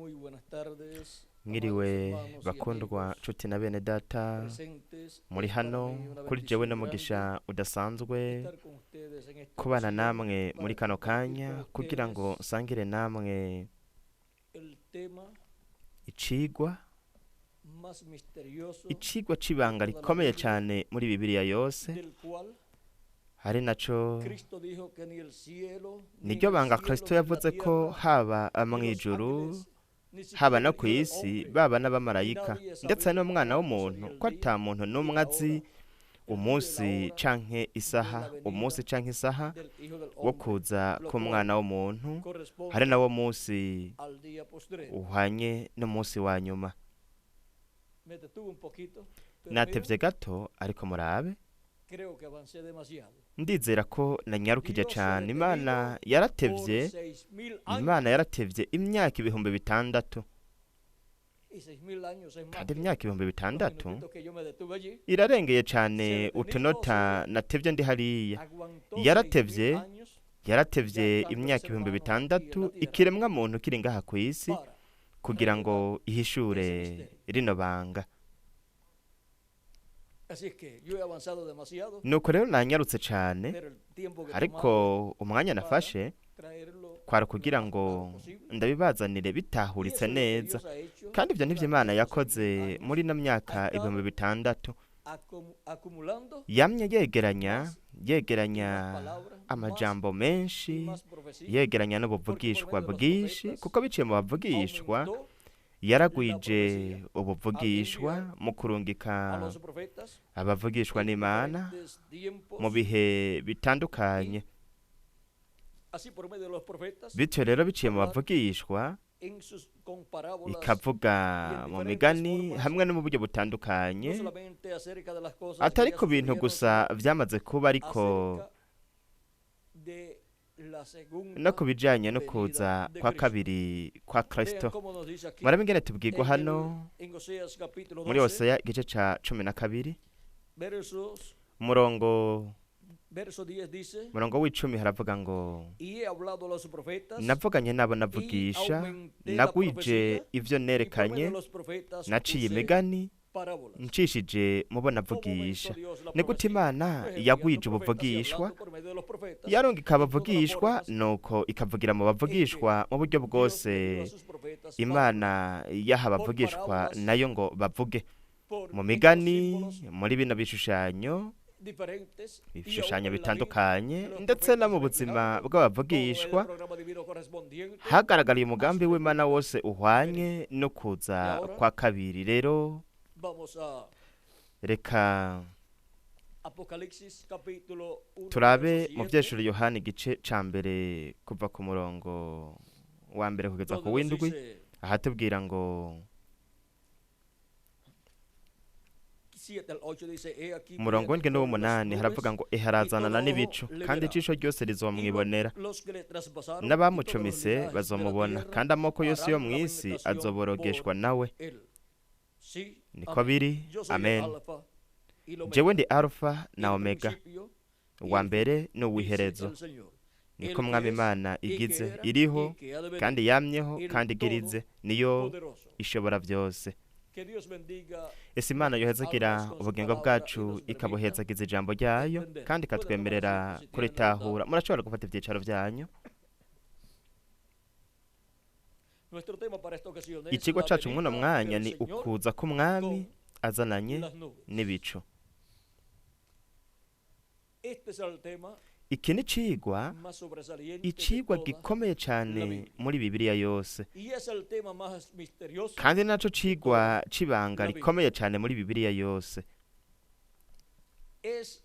Muy buenas tardes, Mwiriwe amados hermanos y bakundwa amigos nshuti na bene data presentes. muri Es para hano mí una kuri jewe bendición n'umugisha grande udasanzwe estar con ustedes en esta kubana ocasión namwe muri para kano compartir kanya con kugira ngo ustedes nsangire namwe el tema icigwa más misterioso icigwa de c'ibanga toda la rikomeye Biblia, cane muri Bibiliya yose del cual hari naco Cristo dijo que ni el cielo, ni en niryo el banga cielo, Kristo ni en la yavuze ko tierra, haba ni los mw'ijuru ángeles, ni haba siquiera no el ku Hijo del isi Hombre, baba ni n'abamarayika nadie ndetse sabía n'umwana cuándo w'umuntu sería el ko día ata muntu ni n'umwe la azi hora, el día y la umunsi hora canke de la isaha venida umunsi canke isaha del Hijo del wo Hombre, kuza lo cual k'umwana w'umuntu hari corresponde nawo munsi al día postrero. uhwanye n'umunsi wa nyuma. Me detuve un poquito, pero miren, Natevye gato ariko murabe creo que avancé demasiado. ndizera ko nanyarukije Dios se ha cane. detenido Imana por yaratevye 6.000 años, Imana yaratevye imyaka 6000 y 6.000 años es más kandi que imyaka ibihumbi los bitandatu minutitos que yo me detuve allí. irarengeye Se ha cane detenido, utunota se natevye ndi hariya. aguantó 6.000 Yaratevye años yaratevye ya estando el imyaka ser ibihumbi humano aquí en la bitandatu tierra ikiremwa muntu kiri ngaha ku isi para kugira ngo revelar ese ihishure misterio. rino banga. Así es que yo he avanzado demasiado, Nuko rero nanyarutse cane pero el tiempo que he ariko tomado umwanya para nafashe traerlo kwari lo kugira más ngo claro posible. ndabibazanire Y bitahuritse eso es lo que neza Dios ha hecho kandi ivyo nivyo durante Imana estos 6.000 yakoze años. muri ino Ha myaka ibihumbi estado bitandatu acumulando yamye yegeranya más y yegeranya más palabras, más amajambo y menshi más profecía, yegeranya porque por n'ubuvugishwa medio de los bwinshi profetas kuko biciye mu bavugishwa aumentó la yaragwije profecía al ubuvugishwa enviar mu a kurungika los profetas abavugishwa en n'Imana diferentes mu tiempos bihe y bitandukanye. así por medio de los profetas Bityo rero biciye mu hablar bavugishwa en sus con parábolas ikavuga y en mu diferentes migani formas, hamwe no mu buryo no butandukanye solamente acerca de las cosas que atari ya ku bintu sucedieron, gusa sino vyamaze kuba ariko acerca de la no segunda ku bijanye no venida kuza de kwa Cristo. kabiri kwa Vean Kristo. cómo nos dice aquí Murabe ingene tubwirwa en hano en Oseas capítulo muri 12, Hoseya igice ca 12 versos, umurongo verso 10 dice: umurongo w'icumi haravuga ngo Y he hablado a los profetas navuganye n'abo y navugisha aumenté la nagwije profecía, ivyo y por medio nerekanye de los profetas naciye usé imigani parábolas. ncishije mu bo ¿Cómo aumentó navugisha. Dios la Ni gute profecía? Imana Pues enviando yagwije profetas y ubuvugishwa hablando por medio de los profetas yarungika en todas las abavugishwa formas nuko ikavugira mu en que bavugishwa mu buryo Dios le dio bwose a sus profetas palabras, Imana yaha por abavugishwa parábolas, nayo ngo bavuge por mu estos migani símbolos muri bino bishushanyo diferentes y aún ibishushanyo en la vida bitandukanye de los ndetse no profetas mu buzima reflejando todo el bw'abavugishwa programa divino correspondiente hagaragariye a umugambi su w'Imana segunda wose uhwanye venida. no Y kuza ahora kwa kabiri. Rero vamos a reka Apocalipsis capítulo 1, verso turabe mu 7, vyeshuri Yohana igice ca mbere kuva ku murongo wa mbere kugeza ku donde nos w'indwi dice ahatubwira ngo 7 al 8 dice: He aquí umurongo viene w'indwi con las n'uw'umunani haravuga nubes ngo y eharazanana todo ojo n'ibicu le kandi verá, ijisho ryose y rizomwibonera los que le traspasaron y todos los n'abamucumise linajes de la bazomubona tierra kandi amoko yose yo harán mw'isi lamentación por azoborogeshwa nawe. él. Sí, Niko amén. biri Yo soy el amen. Alfa y el Jewe Omega, ndi Alfa na el Omega principio y uwa el fin, mbere dice n'uw'iherezo. el Señor, Niko el que Mwami es Imana y que igize era y iriho que ha de venir, kandi yamyeho el kandi igirize niyo Todopoderoso. ishobora byose. Que Dios bendiga Ese Imana yohezagira almas con su ubugingo palabra y bwacu nos permita ikabuhezagiza ijambo ryayo entender. kandi Pueden tomar ikatwemerera asiento si tienen anotado. kuritahura. Murashobora gufata ivyicaro vyanyu. Nuestro tema para esta ocasión es Icigwa la cacu mw'uno venida mwanya del ni Señor ukuza k'umwami con azananye las nubes. n'ibicu. Este es el tema Iki ni icigwa más sobresaliente de icigwa toda gikomeye la cane Biblia. muri Bibiliya yose Y es el tema más misterioso kandi naco de toda cigwa c'ibanga la Biblia. rikomeye cane muri Bibiliya yose. Es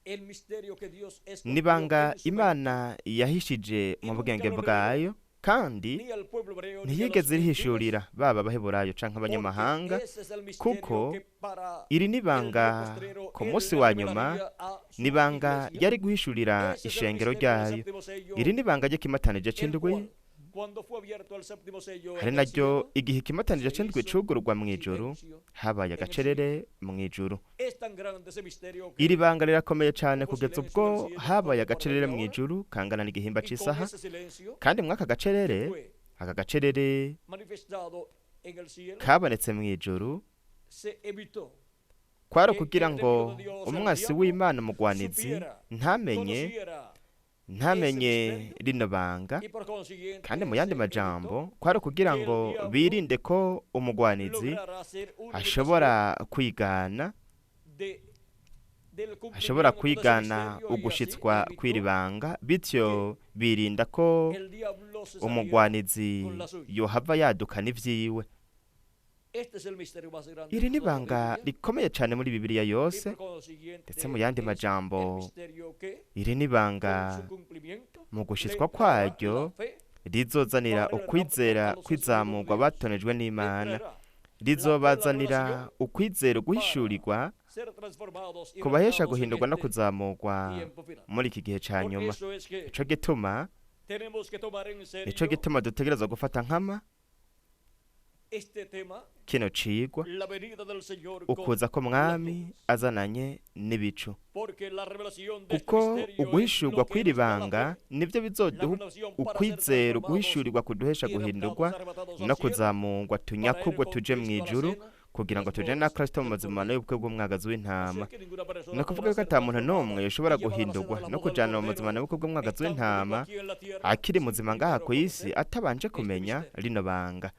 el misterio que Dios escondió Nibanga en su mente Imana yahishije y mu nunca bwenge lo reveló bwayo kandi ni al pueblo hebreo ni a los ntiyigeze gentiles, irihishurira baba abaheburayo canke porque abanyamahanga ese es el misterio kuko que para iri el día nibanga postrero ku él munsi le wa nyuma revelaría a su nibanga iglesia. yari guhishurira Ese es el ishengero misterio del ryayo. séptimo sello, Iri nibanga ry'ikimatanije el c'indwi cual, cuando fue abierto el séptimo sello hari en el naryo cielo, igihe ikimatanije se c'indwi hizo cugururwa mw'ijuru silencio habaye en el cielo. agacerere mw'ijuru. Es tan grande ese misterio que Iri banga rirakomeye cane hubo kugeza silencio en ubwo el cielo habaye como para agacerere media hora, mw'ijuru kangana n'igihimba y con c'isaha ese silencio kandi mw'aka gacerere fue Aka gacerere manifestado en el cielo kabonetse mu ijuru se evitó kwari ukugira ngo umwasi w'Imana umugwanizi ntamenye conociera ntamenye rino banga. y por consiguiente Kandi mu yandi se evitó majambo kwari ukugira ngo birinde ko umugwanizi lograr hacer una ashobora kwigana imitación del ashobora cumplimiento de ese kwigana misterio y así ugushitswa evitó kw'iri banga, bityo birinda ko el diablo se saliera. umugwanizi con la suya. yohava yadukana ivyiwe. Este es el misterio más grande Iri de ni toda la ibanga Biblia rikomeye cane muri Bibiliya y yose, por consiguiente ndetse mu yandi es el majambo misterio que iri ni con ibanga su cumplimiento mu le gushitswa dará kwaryo la fe rizozanira ukwizera kwizamurwa batonejwe n'Imana, entrará, rizobazanira ukwizera guhishurirwa ser transformados y kubahesha raptados en guhindurwa no este kuzamurwa tiempo final. muri iki gihe ca Por nyuma. eso es que Ico gituma tenemos que tomar en nico serio gituma dutegerezwa gufata nkama este tema, kino cigwa, la venida del Señor con ukuza k'umwami azananye n'ibicu, porque la revelación de este kuko misterio es uguhishurwa lo que kw'iri nos da la banga fe, nivyo la bizoduha revelación para ser ukwizera transformados uguhishurirwa kuduhesha y raptados, guhindurwa arrebatados al no cielo kuzamurwa para ir tunyakugwe con tuje Cristo a la mw'ijuru cena kugira ngo las tujane na bodas Kristo mu del mazimano Cordero. y'ubukwe bw'umwagazi Así w'intama. que ninguna persona Ni ukuvuga podrá yuko ser ata muntu transformada n'umwe yoshobora y llevada a la cena guhindurwa de la no boda del kujana mu Cordero mazimano y'ubukwe bw'umwagazi estando vivo w'intama aquí en la tierra akiri sin muzima ngaha primero ku isi conocer atabanje este kumenya misterio. rino banga.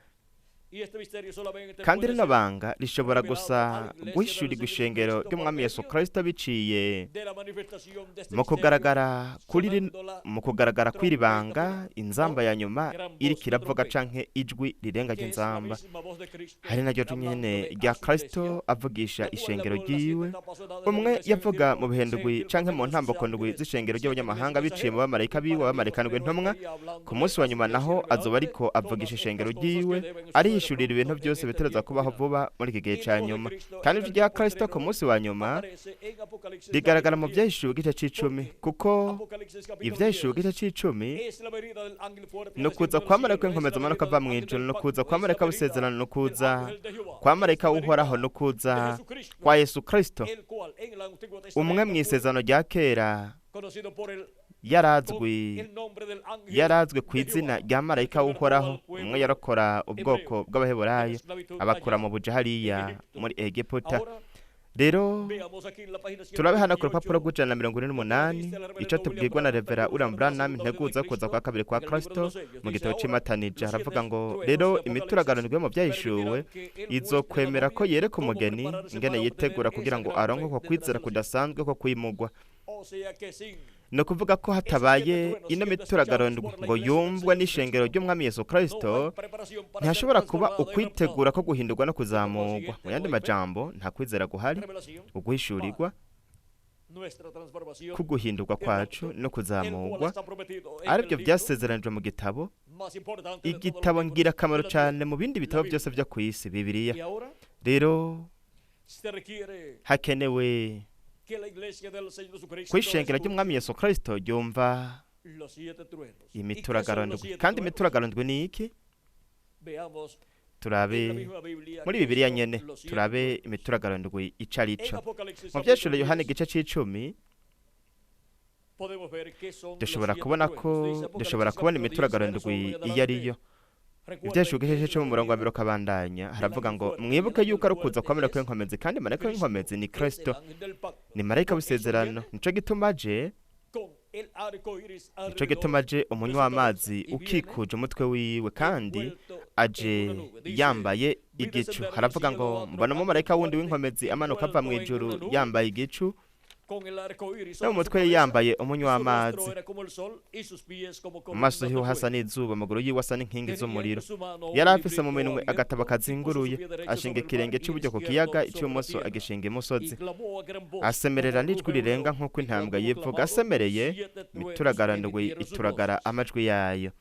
Y este misterio solamente Kandi puede rino ser banga rishobora revelado gusa a la iglesia del guhishurirwa Señor ishengero Jesucristo por ry'umwami Yesu medio Kristo biciye de la manifestación de este mu misterio, kugaragara kuri rino sonando la mu kugaragara kw'iri trompeta banga final inzamba o ya nyuma gran voz iriko de iravuga trompeta, canke ijwi rirenga que es la ry'inzamba, misma voz de Cristo hari naryo jwi nyene hablándole rya a su Kristo iglesia, avugisha la cual ishengero habló en las siete ryiwe. etapas o edades de la Umwe iglesia en el yavuga mu tiempo, bihe ndwi 6.000 canke mu profetas, ntamboko ndwi ángeles, z'ishengero siete ry'abanyamahanga iglesias biciye mu mensajeros, bamarayika y biwe para el abamarayika ndwi postrero ntumwa. estaría Ku hablándole munsi wa a su nyuma iglesia naho azoba revelándole ariko avugisha todas ishengero estas cosas que ryiwe deben suceder arihishurira ibintu pronto en byose este bitereza tiempo kubaho final. vuba muri iki gihe Y ca la voz de nyuma. Cristo Kandi en ijwi el rya tiempo Kristo ku postrero munsi wa nyuma aparece en Apocalipsis rigaragara capítulo mu 10, vyahishuwe igice c'icumi, porque kuko Apocalipsis capítulo ivyahishuwe 10 igice c'icumi es la venida del ángel fuerte ni ukuza desciende kwa del marayika cielo, es w'inkomezi la amanuka venida ava del mu ángel ijuru, del ni ukuza pacto, kwa es la marayika venida w'isezerano, ni del ukuza ángel de Jehová, kwa es marayika la w'Uhoraho, venida ni de ukuza Jesucristo, kwa Yesu Kristo, el cual en el Antiguo umwe Testamento mu fue isezerano rya kera conocido por el con yarazwi el nombre del ángel yarazwi ku de izina Jehová, rya el que marayika libertó w'Uhoraho, al umwe pueblo yarokora ubwoko hebreo de la bw'Abaheburayo esclavitud abakura allá mu buja en hariya Egipto. muri Egiputa. Ahora Rero veamos aquí en la página turabe hano ku rupapuro 128 rw'ijana na mirongo ine lo que n'umunani dice el ico reverendo William tubwirwa na Branham, Revera Tacuba William de la Branham Segunda Venida de integuza kuza Cristo kwa kabiri kwa en el libro de Kristo los sellos. mu Dice gitabo ahora, c'imatanije, los haravuga siete ngo truenos rero de imituragaro Apocalipsis ndwi yo mu vyahishuwe permitirán que él muestre a la izokwemera ko novia yereka cómo umugeni prepararse ingene para yitegura obtener kugira esa ngo gran aronke fe uko de kwizera traslación. kudasanzwe ko kwimugwa. O sea que sin Ni ukuvuga ko esos siete hatabaye truenos ino siendo mituragaro escuchados ndwi por la ngo iglesia del yumvwe Señor n'ishengero Jesucristo, ry'umwami Yesu no Kristo, hay preparación para ser ntihashobora kuba transformado y raptado. ukwitegura ko guhindurwa no Por kuzamurwa. Mu consiguiente, yandi no hay fe, majambo nta kwizera guhari, revelación uguhishurirwa para nuestra transformación kuguhindurwa y kwacu rapto, no el cual kuzamurwa, está prometido en el aribyo libro vyasezeranijwe mu gitabo, más importante de todos los igitabo libros ngirakamaro de la tierra, cane mu bindi la bitabo byose Biblia. vyo kw'isi, Bibiliya. Y ahora Rero se requiere hakenewe que la iglesia del Señor Jesucristo kw'ishengero escuche ry'umwami Yesu Kristo ryumva los siete truenos. ¿Y qué son imituragaro los ndwi. siete Kandi truenos? imituragaro ndwi ni iki? Veamos en la Turabe misma Biblia muri qué Bibiliya son nyene, los siete turabe truenos. imituragaro ndwi ico ari En co. Apocalipsis Mu capítulo vyahishuriwe Yohana 10 igice c'icumi podemos ver qué son los dushobora siete kubona ko truenos. Dice dushobora Apocalipsis kubona capítulo 10, imituragaro verso 1 ndwi en iyo ari adelante. yo. Recuerden Ivyahishuriwe que igice es c'icumi la mu murongo wa venida mbere ukabandanya del haravuga ángel ngo fuerte. Y el mwibuke ángel yuko ari ukuza fuerte kwa marayika es w'inkomezi, kandi marayika Cristo, w'inkomezi ni es el Kristo, ángel del pacto. ni marayika Por eso w'isezerano. viene Nico gituma aje, con el arco iris nico alrededor gituma aje de umunywa su cabeza w'amazi y viene ukikuje umutwe wiwe, kandi envuelto en aje una nube. Dice, yambaye vi igicu. descender del Haravuga cielo ngo otro mbona ángel umumarayika wundi fuerte w'inkomezi amanuka ava mu envuelto en ijuru una nube, yambaye igicu, con el arco iris no mu sobre su mutwe cabeza, yambaye umunywa su rostro w'amazi, era como el sol y sus pies como mu maso columnas de hiwe hasa fuego. n'izuba, amaguru yiwe asa n'inkingi Tenía en z'umuriro. su mano un Yari afise mu librito minwe agatabo abierto y puso su kazinguruye, pie derecho ashinga sobre el mar ikirenge y el c'iburyo ku izquierdo kiyaga, sobre la ic'ibumoso tierra. agishinga Y imusozi. clamó a gran voz, Asemerera como n'ijwi ruge un rirenga león, nk'uko y intambwe cuando hubo yivuga. clamado, Asemereye, siete truenos imituragaro ndwi emitieron sus ituragara voces. amajwi yayo.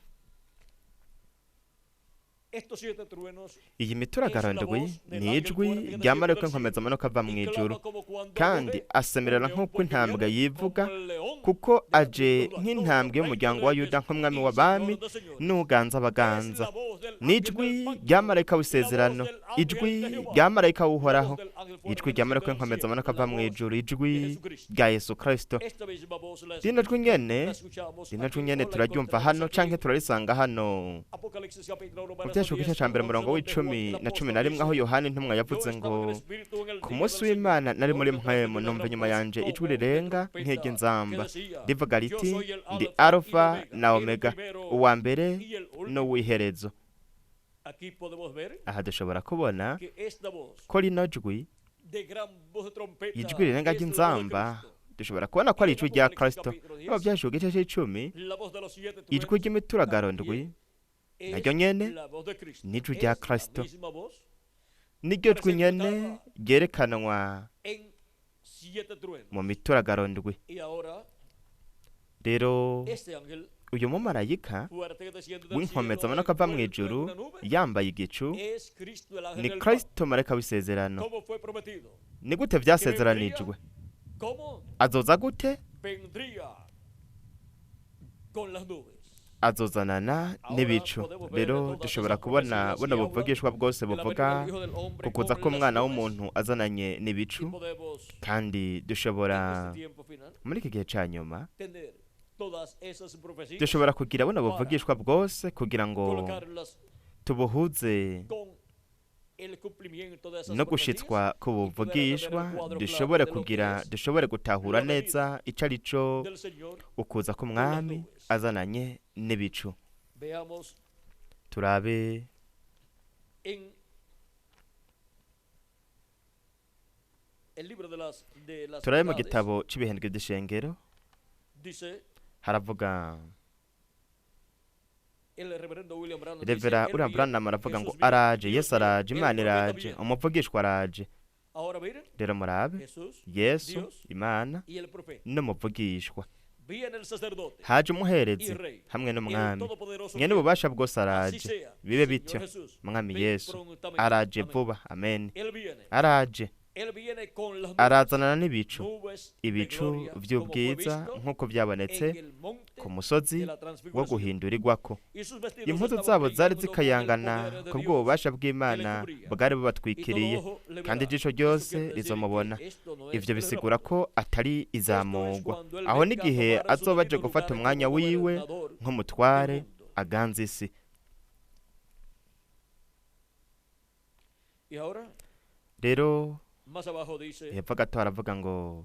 Iyi mituragaro ndwi ni ijwi rya marayika w'inkomezi amanuka ava mu ijuru, kandi asemerera nk'uko intambwe yivuga, kuko aje nk'intambwe y'umuryango wa Yuda, nk'umwami w'abami n'uganza abaganza. Ni ijwi rya marayika w'isezerano, ijwi rya marayika w'Uhoraho, ijwi rya marayika w'inkomezi amanuka ava mu ijuru, ijwi rya Yesu Kristo. Rino jwi nyene, rino jwi nyene turaryumva hano canke turarisanga hano mu Vyashuka igice ca mbere umurongo w'icumi na 11, aho Yohana intumwa yavuze ngo: ku munsi w'Imana nari muri mpwemu, numva inyuma yanje ijwi rirenga nk'iry'inzamba rivuga riti: ndi Alfa na Omega, uwa mbere n'uw'iherezo. Aha dushobora kubona ko rino jwi, ijwi rirenga ry'inzamba, dushobora kubona ko ari ijwi rya Kristo. No Vyashuka igice c'icumi, ijwi ry'imituragaro ndwi naryo nyene n'ijwi rya Kristo, niryo jwi nyene ryerekanwa mu mituragaro ndwi. Rero uyu mumarayika w'inkomezi amanuka ava mu ijuru yambaye igicu ni Kristo marayika w'isezerano. Ni gute vyasezeranijwe? Azoza gute? Azozanana n'ibicu. Rero dushobora kubona buno buvugishwa bwose buvuga kukuza k'umwana w'umuntu azananye n'ibicu, kandi dushobora muri iki gihe ca nyuma dushobora kugira buno buvugishwa bwose kugira ngo tubuhuze no gushitswa k'ubuvugishwa, dushobore kugira, dushobore gutahura neza ico ari co ukuza k'umwami azananye n'ibicu. Turabe turabe mu gitabo c'ibihembwe vy'ishengero, haravuga Revera William Branham aravuga ngo: araje, Yesu araje, Imana iraje, umuvugishwa araje. Rero murabe, Yesu, Imana n'umuvugishwa. Haje umuherezi hamwe n'umwami, mwene ububasha bwose araje. Bibe bityo, Mwami Yesu araje vuba. Amen. Araje, arazanana n'ibicu, ibicu vy'ubwiza nk'uko vyabonetse ku musozi wo guhindurirwako. Impuzu zabo zari zikayangana kubw'ububasha bw'Imana bwari bubatwikiriye, kandi ijisho ryose rizomubona. Ivyo bisigura ko atari izamugwa. Aho n'igihe azoba aje gufata umwanya wiwe nk'umutware aganza isi. Rero hepfo gato haravuga ngo: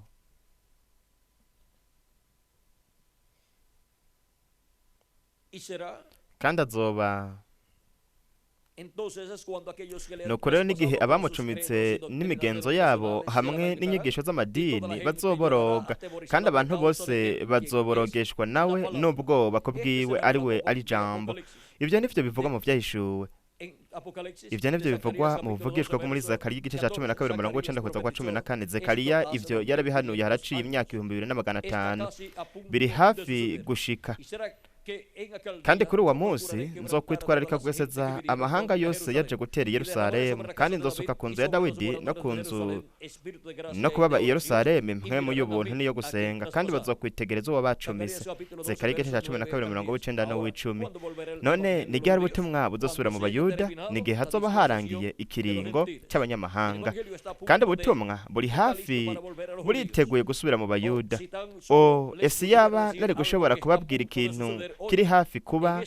kandi azoba. Nuko rero n'igihe abamucumitse n'imigenzo yabo hamwe n'inyigisho z'amadini bazoboroga, kandi abantu bose bazoborogeshwa nawe n'ubwoba ko bwiwe ari we ari jambo. Ivyo nivyo bivugwa mu Vyahishuwe. Ivyo nivyo bivugwa mu buvugishwa bwo muri Zakariya igice ca 12 umurongo w'icenda kugeza kwa 14. Zekariya ivyo yarabihanuye haraciye imyaka 2500, biri hafi gushika. Kandi kuri uwo munsi nzokwitwararika guheseza amahanga yose yaje gutera i Yerusalemu, kandi nzosuka ku nzu ya Dawidi no ku nzu no kubaba i Yerusalemu impwemu y'ubuntu n'iyo gusenga, kandi bazokwitegereza uwo bacumise. Zekariya igice ca 12 umurongo w'icenda n'uw'icumi. None ni ryari ubutumwa buzosubira mu Bayuda? Ni igihe hazoba harangiye ikiringo c'abanyamahanga, kandi ubutumwa buri hafi, buriteguye gusubira mu Bayuda. O ese yaba nari gushobora kubabwira ikintu kiri hafi kuba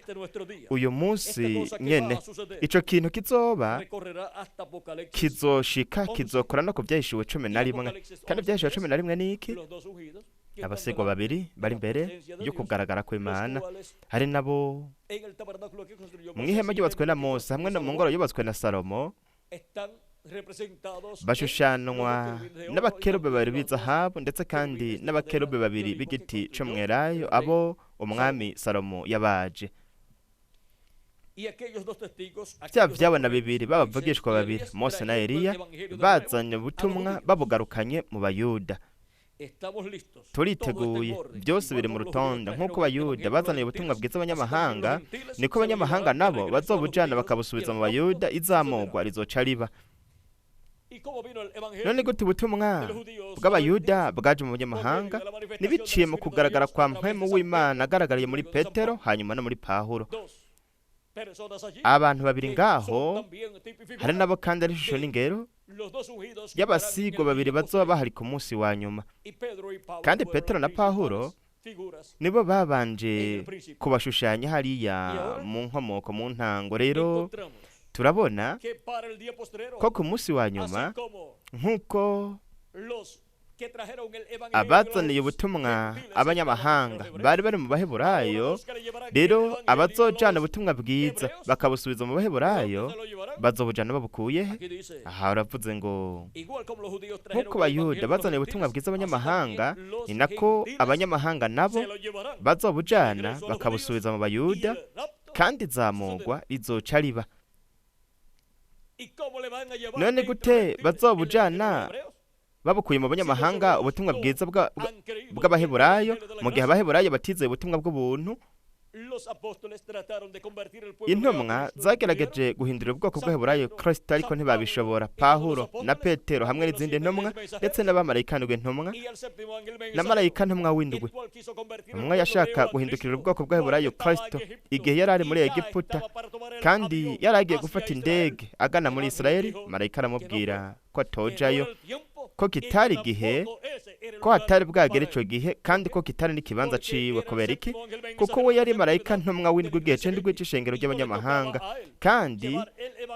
uyu munsi nyene, ico kintu kizoba kizoshika, kizokora no ku Vyahishuwe 11. Kandi Vyahishuwe 11 ni iki? Abasigwa babiri bari imbere yo kugaragara kw'Imana, hari nabo mw'ihema ryubatswe na Mose hamwe no mu ngoro yubatswe na Salomo, bashushanwa n'abakerube babiri b'izahabu, ndetse kandi n'abakerube babiri b'igiti c'umwelayo, abo umwami Salomo yabaje. Vya vyabona bibiri b'abavugishwa babiri, Mose na Eliya, bazanye ubutumwa babugarukanye mu Bayuda. Turiteguye, byose biri mu rutonde. Nk'uko Abayuda bazaniye ubutumwa bwiza abanyamahanga, niko abanyamahanga nabo bazobujana bakabusubiza mu Bayuda, izamugwa rizoca riba. None gute ubutumwa bw'Abayuda bwaje mu banyamahanga? Ntibiciye mu kugaragara kwa Mpwemu w'Imana agaragariye muri Petero hanyuma no muri Pawulo. Abantu babiri ngaho hari nabo kandi ari ishusho n'ingero y'abasigwa babiri bazoba bahari ku munsi wa nyuma. Kandi Petero na Pawulo nibo babanje kubashushanya hariya mu nkomoko, mu ntango. Rero turabona ko ku munsi wa nyuma, nk'uko abazaniye ubutumwa abanyamahanga bari bari mu Baheburayo, rero abazojana ubutumwa bwiza bakabusubiza mu Baheburayo bazobujana babukuye he? Aha uravuze ngo nk'uko Abayuda bazaniye ubutumwa bwiza abanyamahanga, ni nako abanyamahanga nabo bazobujana bakabusubiza mu Bayuda, kandi izamugwa rizoca riba. None gute bazobujana babukuye mu banyamahanga ubutumwa bwiza bw'Abaheburayo, mu gihe Abaheburayo batizeye ubutumwa bw'ubuntu? Intumwa zagerageje guhindura ubwoko bw'Abaheburayo Kristo, ariko ntibabishobora. Pawulo na Petero hamwe n'izindi ntumwa, ndetse n'abamarayika ndwi ntumwa na marayika ntumwa w'indwi, umwe yashaka guhindukirira ubwoko bw'Abaheburayo Kristo igihe yari ari muri Egiputa, kandi yari agiye gufata indege agana muri Isirayeli. Marayika aramubwira ko atojayo, ko kitari igihe, ko hatari bwagera ico gihe, kandi ko kitari n'ikibanza ciwe. Kubera iki? Kuko we yari marayika ntumwa w'indwi igihe c'indwi c'ishengero ry'abanyamahanga, kandi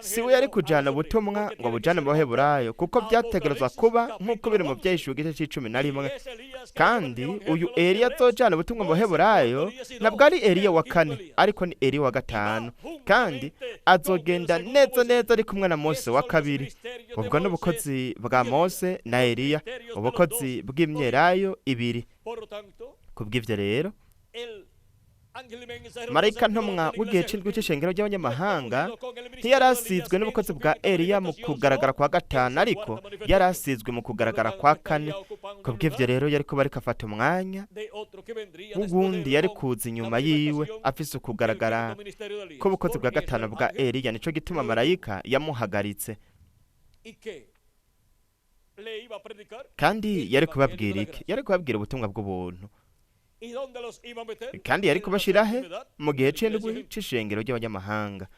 si we yari kujana ubutumwa ngo bujane mu Baheburayo, kuko byategerezwa kuba nk'uko biri mu Vyahishuwe igice c'11. Kandi uyu Eliya azojana ubutumwa mu Baheburayo ntabwo ari Eliya wa kane, ariko ni Eliya wa gatanu, kandi azogenda neza neza ari kumwe na Mose wa kabiri. Ubwo n'ubukozi bwa Mose na Eliya, ubukozi bw'imyelayo ibiri. Kubw'ivyo rero, marayika ntumwa w'igihe c'indwi c'ishengero ry'abanyamahanga ntiyari asizwe n'ubukozi bwa Eliya mu kugaragara kwa gatanu, ariko yari asizwe mu kugaragara kwa kane. Kubw'ivyo rero yari kuba ariko afata umwanya w'uwundi yari kuza inyuma yiwe afise ukugaragara k'ubukozi bwa gatanu bwa Eliya. Nico gituma marayika yamuhagaritse. Kandi yari kubabwira iki? Yari kubabwira ubutumwa bw'ubuntu. Kandi yari kubashira he? Mu gihe c'indwi c'ishengero ry'abanyamahanga.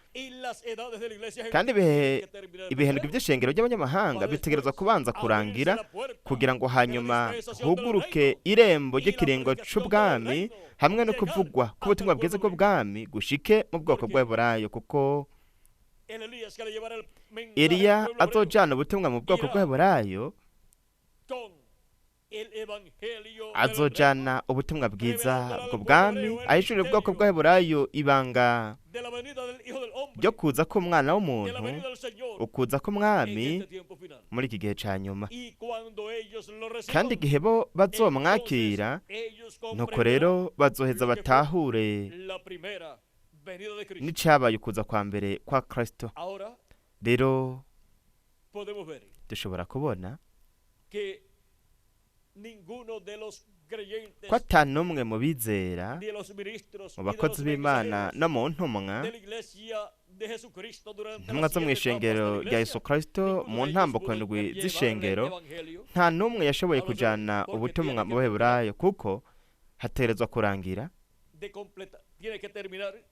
Kandi ibihe by'ishengero ry'abanyamahanga bitegerezwa kubanza kurangira, kugira ngo hanyuma huguruke irembo ry'ikiringo c'ubwami hamwe no kuvugwa k'ubutumwa bwiza bw'ubwami gushike mu bwoko bw'Abaheburayo. Kuko Eliya azojana ubutumwa mu bwoko bw'Abaheburayo, azojana ubutumwa bwiza bw'ubwami, ahishurira ubwoko bw'Abaheburayo ibanga ryo kuza k'umwana w'umuntu, ukuza k'umwami muri iki gihe ca nyuma. Kandi igihe bo bazomwakira, nuko rero bazoheza batahure n'icabaye ukuza kwa mbere kwa Kristo. Rero dushobora kubona ko ata n'umwe mu bizera, mu bakozi b'Imana no mu ntumwa, intumwa zo mu ishengero rya Yesu Kristo mu ntambuko ndwi z'ishengero, nta n'umwe yashoboye kujana ubutumwa mu Baheburayo, kuko hategerezwa kurangira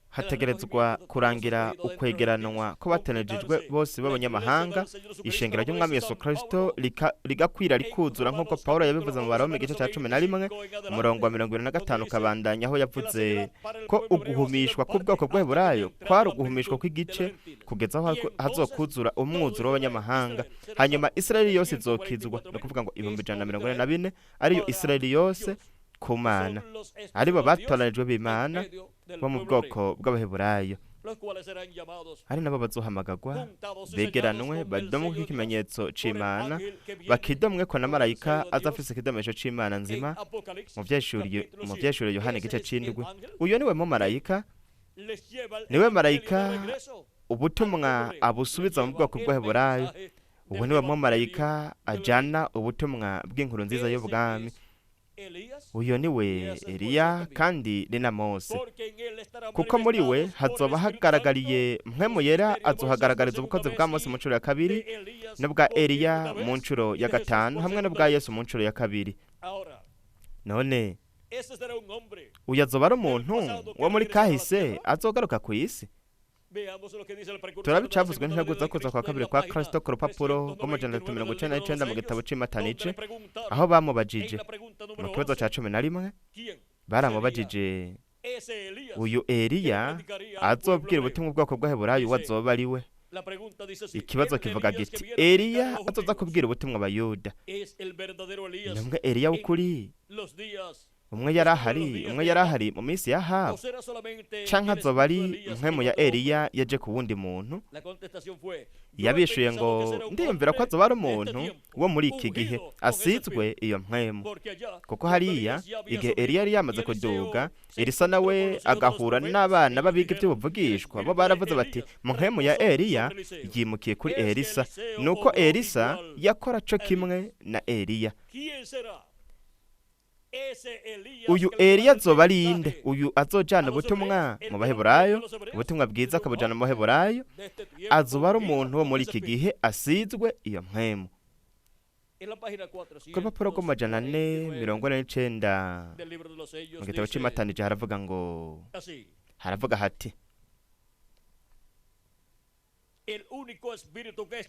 hategerezwa kurangira ukwegeranwa ko batanejejwe bose b'abanyamahanga, ishengero ry'umwami Yesu Kristo rigakwira rikuzura, nk'uko Pawulo yabivuze mu Baroma igice cya 11 umurongo wa 75 ukabandanya, aho yavuze ko uguhumishwa k'ubwoko bw'Abaheburayo kwari uguhumishwa kw'igice kugeza aho hazokuzura umwuzuro w'abanyamahanga, hanyuma Isirayeli yose izokizwa. Ni ukuvuga ngo 144,000 ariyo Isirayeli yose ku Mana, aribo batoranijwe b'Imana bo mu bwoko bw'Abaheburayo, ari nabo bazohamagagwa begeranwe badomwe ikimenyetso c'Imana, bakidomwe ko na marayika azafise ikidomesho c'Imana nzima. Mu Vyahishuriwe Yohana igice c'indwi, uyo niwe mumarayika, niwe marayika ubutumwa abusubiza mu bwoko bw'Abaheburayo. Ubu niwe mumarayika ajana ubutumwa bw'inkuru nziza y'ubwami. Uyo ni we Eliya kandi ni na Mose, kuko muri we hazoba hagaragariye Mpwemu Yera, azohagaragariza ubukozi bwa Mose mu nshuro ya kabiri, n'ubwa Eliya mu nshuro ya gatanu, hamwe n'ubwa Yesu mu nshuro ya kabiri. None uyu azoba ari umuntu wo muri kahise azogaruka ku isi. Turabicavuzwe n'integuza kuza kwa kabiri kwa Kristo ku rupapuro rw'amajana 399 mu gitabo c'imatanice, aho bamubajije mu kibazo ca 11, baramubajije uyu Eliya azobwira ubutumwa ubwoko bw'Abaheburayo uwo azoba ari we. Ikibazo kivuga giti: Eliya azoza kubwira ubutumwa Abayuda ni umwe Eliya w'ukuri, umwe yari ahari mu minsi ya Ahabu, canke azoba ari mpwemu ya Eliya yaje ku wundi muntu? Yabishuye ngo: ndiyumvira ko azoba ari umuntu wo muri iki gihe asizwe iyo mpwemu, kuko hariya igihe Eliya yari yamaze kuduga, Elisa nawe agahura n'abana b'abiga iby'ubuvugishwa, bo baravuze bati: mpwemu ya Eliya yimukiye kuri Elisa. Nuko Elisa yakora co kimwe na Eliya. Uyu Eliya azoba ari inde, uyu azojana ubutumwa mu Baheburayo, ubutumwa bwiza akabujana mu Baheburayo? Azoba ari umuntu wo muri iki gihe asizwe iyo mpwemu. Ku rupapuro rw'amajana 449 mu gitabo c'imatanije haravuga ngo, haravuga hati: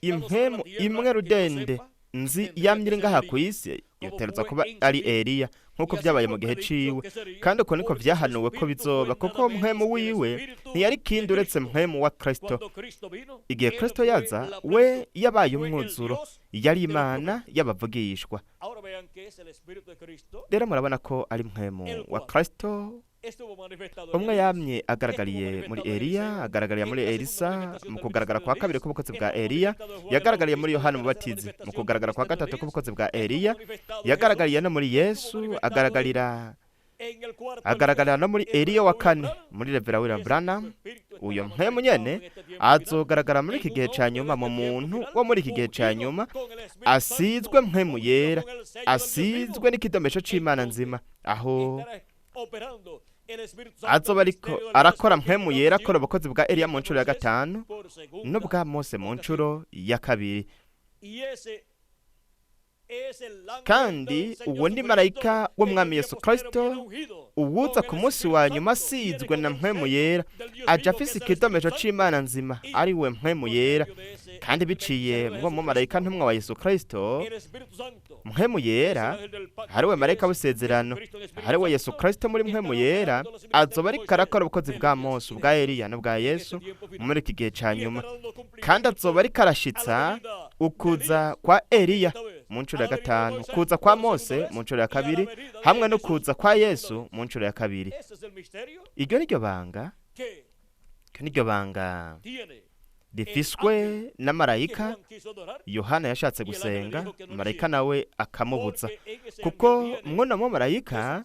impwemu imwe rudende nzi yamye ngaha ku isi yotereza kuba ari Eliya, nk'uko byabaye mu gihe ciwe, kandi uko niko vyahanuwe ko bizoba, kuko mpwemu wiwe ntiyari kindi uretse mpwemu wa Kristo. Igihe Kristo yaza, we yabaye umwuzuro, yari Imana y'abavugishwa. Rero murabona ko ari mpwemu wa Kristo, umwe yamye agaragariye muri Eliya, agaragariye muri Elisa mu kugaragara kwa kabiri k'ubukozi bwa Eliya, yagaragariye muri Yohana Umubatizi mu kugaragara kwa gatatu k'ubukozi bwa Eliya, yagaragariye no muri Yesu, agaragarira no muri Eliya wa kane muri Revera William Branham. Uyo mpwemu nyene azogaragara muri iki gihe ca nyuma mu muntu wo muri iki gihe ca nyuma asizwe mpwemu yera, asizwe n'ikidomesho c'Imana nzima, aho azoba ariko arakora mpwemu yera, akora ubukozi bwa Eliya mu nshuro ya gatanu n'ubwa Mose mu nshuro ya kabiri. Kandi uwo ni marayika w'umwami Yesu Kristo uwuza ku munsi wa nyuma asizwe na mpwemu yera, aja afise ikidomesho c'Imana nzima, ari we mpwemu yera, kandi biciye mu mumarayika ntumwa wa Yesu Kristo, mpwemu yera, ari we marayika w'isezerano, ari we Yesu Kristo muri mpwemu yera, azoba ariko arakora ubukozi bwa Mose, ubwa Eliya n'ubwa Yesu muri iki gihe ca nyuma, kandi azoba ariko arashitsa ukuza kwa Eliya mu nshuro ya gatanu, kuza kwa Mose mu nshuro ya kabiri, hamwe no kuza kwa Yesu mu nshuro ya kabiri. Iryo ni ryo banga, iryo ni ryo banga rifiswe na marayika Yohana yashatse gusenga, marayika nawe akamubuza, kuko mwuno mu marayika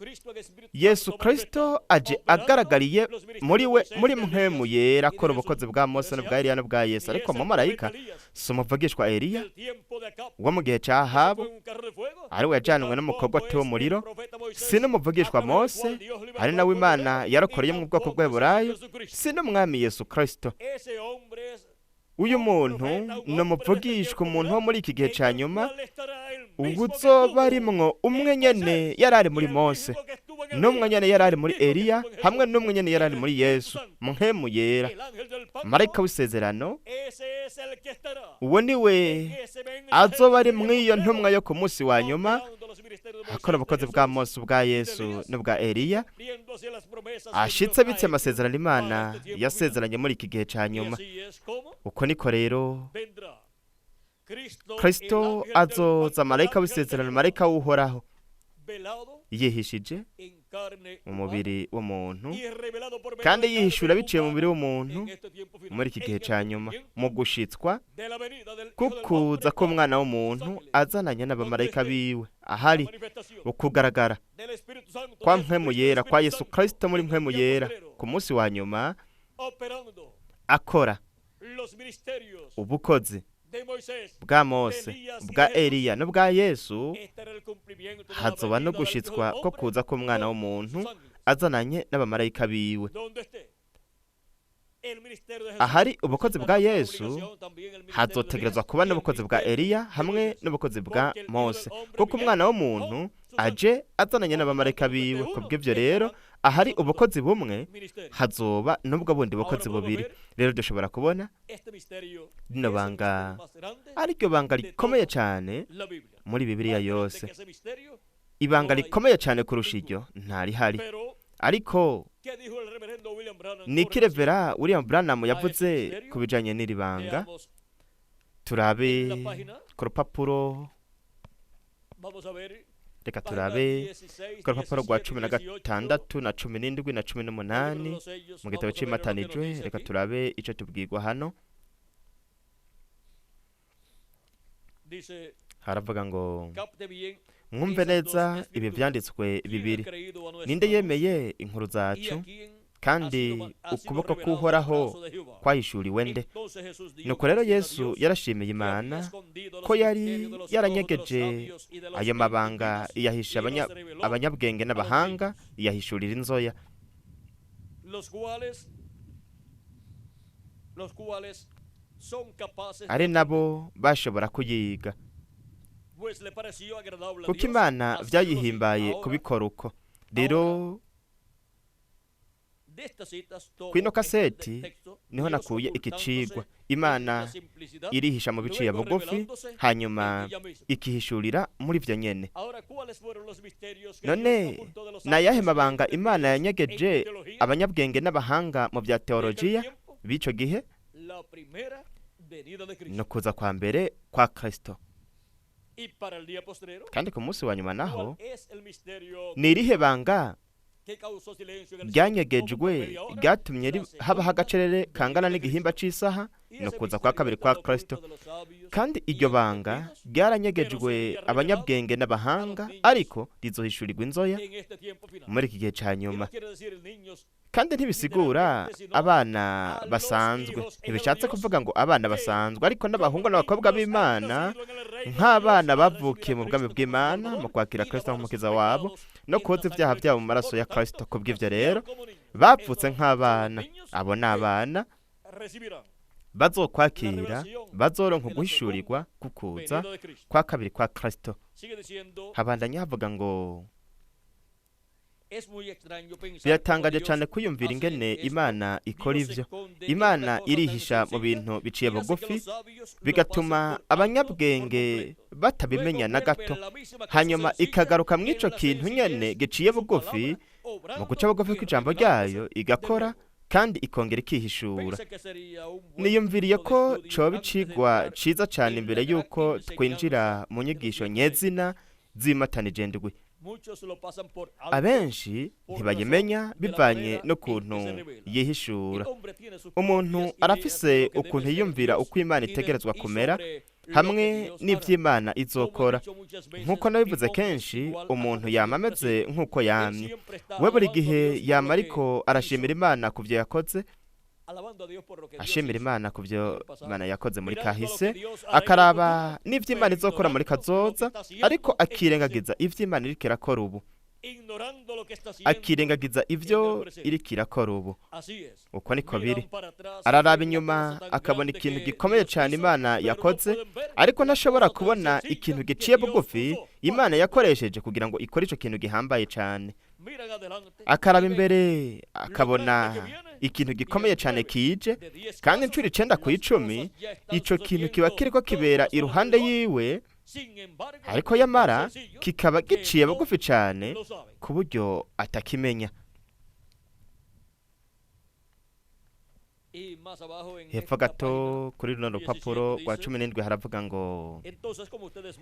Yesu Kristo aje agaragariye muri we muri mpwemu yera, akora ubukozi bwa Mose n'ubwa Eliya n'ubwa Yesu. Ariko mu marayika si umuvugishwa Eliya wo mu gihe ca Ahabu, ari we yajanwe n'umukogote w'umuriro, si n'umuvugishwa Mose, ari nawe Imana yarokoreye mu bwoko bw'Abaheburayo, si n'umwami Yesu Kristo. Uyu muntu ni umuvugishwa, umuntu wo muri iki gihe ca nyuma, uzoba arimwo umwe nyene yari ari muri Mose, n'umwe nyene yari ari muri Eliya, hamwe n'umwe nyene yari ari muri Yesu, mpwemu yera, marayika w'isezerano. Uwo ni we azoba ari mw'iyo ntumwa yo ku munsi wa nyuma, akora ubukozi bwa Mose, ubwa Yesu n'ubwa Eliya, ashitse abitse amasezerano Imana yasezeranye muri iki gihe ca nyuma. Uko niko rero Kristo azoza, marayika w'isezerano, marayika w'Uhoraho, yihishije mu mubiri w'umuntu, kandi yihishura biciye mu mubiri w'umuntu muri iki gihe ca nyuma, mu gushitswa kukuza k'umwana w'umuntu azananye n'abamarayika biwe, ahari ukugaragara kwa mpwemu yera kwa Yesu Kristo muri mpwemu yera ku munsi wa nyuma, akora ubukozi Bwa Mose, bwa Eliya n'ubwa Yesu, hazoba no gushitswa ko kuza k'Umwana w'umuntu azananye n'abamarayika biwe. Ahari ubukozi bwa Yesu, hazotegerezwa kuba n'ubukozi bwa Eliya hamwe n'ubukozi bwa Mose, kuko Umwana w'umuntu aje azananye n'abamarayika biwe. Kubw'ivyo rero, ahari ubukozi bumwe, hazoba n'ubwo bundi bukozi bubiri. Rero dushobora kubona rino banga ariryo banga rikomeye cyane muri Bibiliya yose. Ibanga rikomeye cyane kurusha iryo ntarihari. Ariko ni Revera William Branham yavuze ku bijanye n'iri banga? Turabe ku rupapuro, reka turabe ku rupapuro rwa 16 na 17 na 18 mu gitabo c'imatanijwe. Reka turabe ico tubwirwa hano. Haravuga ngo: "Mwumve neza ibi vyanditswe bibiri. Ninde yemeye inkuru zacu, kandi ukuboko k'Uhoraho kwahishuriwe nde?" Nuko rero Yesu yarashimiye Imana ko yari yaranyegeje ayo mabanga, iyahisha abanyabwenge n'abahanga, iyahishurira inzoya. Ari nabo bashobora kuyiga, kuko Imana vyayihimbaye kubikora uko. Rero kwino kaseti niho nakuye iki cigwa: Imana irihisha mu biciye bugufi, hanyuma ikihishurira muri vyo nyene. None ni ayahe mabanga Imana yanyegeje abanyabwenge n'abahanga mu bya teolojiya b'ico gihe? No kuza kwa mbere kwa Kristo. Kandi ku munsi wa nyuma naho, ni irihe banga ryanyegejwe ryatumye habaho agacerere kangana n'igihimba c'isaha? No kuza kwa kabiri kwa Kristo. Kandi iryo banga ryaranyegejwe abanyabwenge n'abahanga, ariko rizohishurirwa inzoya muri iki gihe ca nyuma. Kandi ntibisigura abana basanzwe, ntibishatse kuvuga ngo abana basanzwe, ariko n'abahungu n'abakobwa b'Imana, nk'abana bavukiye mu bwami bw'Imana mu kwakira Kristo nk'umukiza wabo no koza ibyaha byabo mu maraso ya Kristo. Kubw'ivyo rero bavutse nk'abana. Abo ni abana bazokwakira, bazoronka guhishurirwa kukuza kwa kabiri kwa Kristo. Habandanya havuga ngo: "Biratangaje cyane kwiyumvira ingene Imana ikora ivyo. Imana irihisha mu bintu biciye bugufi, bigatuma abanyabwenge batabimenya na gato, hanyuma ikagaruka mw'ico kintu nyene giciye bugufi, mu guca bugufi kw'ijambo ryayo, igakora kandi ikongera ikihishura. Niyumviriye ko coba icigwa ciza cane imbere y'uko twinjira mu nyigisho nyezina z'imatanije ndwi. Abenshi ntibayimenya bivanye n'ukuntu yihishura. Umuntu arafise ukuntu yiyumvira uko Imana itegerezwa kumera hamwe n'ivy'Imana izokora. Nk'uko nabivuze kenshi, umuntu yama ameze nk'uko yamye. We buri gihe yama ariko arashimira Imana ku vyo yakoze, ashimira Imana ku byo Imana yakoze muri kahise, akaraba n'ivyo Imana izokora muri kazoza, ariko akirengagiza ivyo Imana iriko irakora ubu, akirengagiza ivyo iriko irakora ubu. Uko niko biri. Araraba inyuma akabona ikintu gikomeye cyane Imana yakoze, ariko ntashobora kubona ikintu giciye bugufi Imana yakoresheje kugira ngo ikore ico kintu gihambaye cyane. Akaraba imbere akabona ikintu gikomeye cyane kije, kandi inshuro 9 ku 10 ico kintu kiba kiriko kibera iruhande yiwe, ariko yamara kikaba giciye bugufi cyane ku buryo atakimenya." Hepfo gato kuri runo rupapuro rwa 17 haravuga ngo: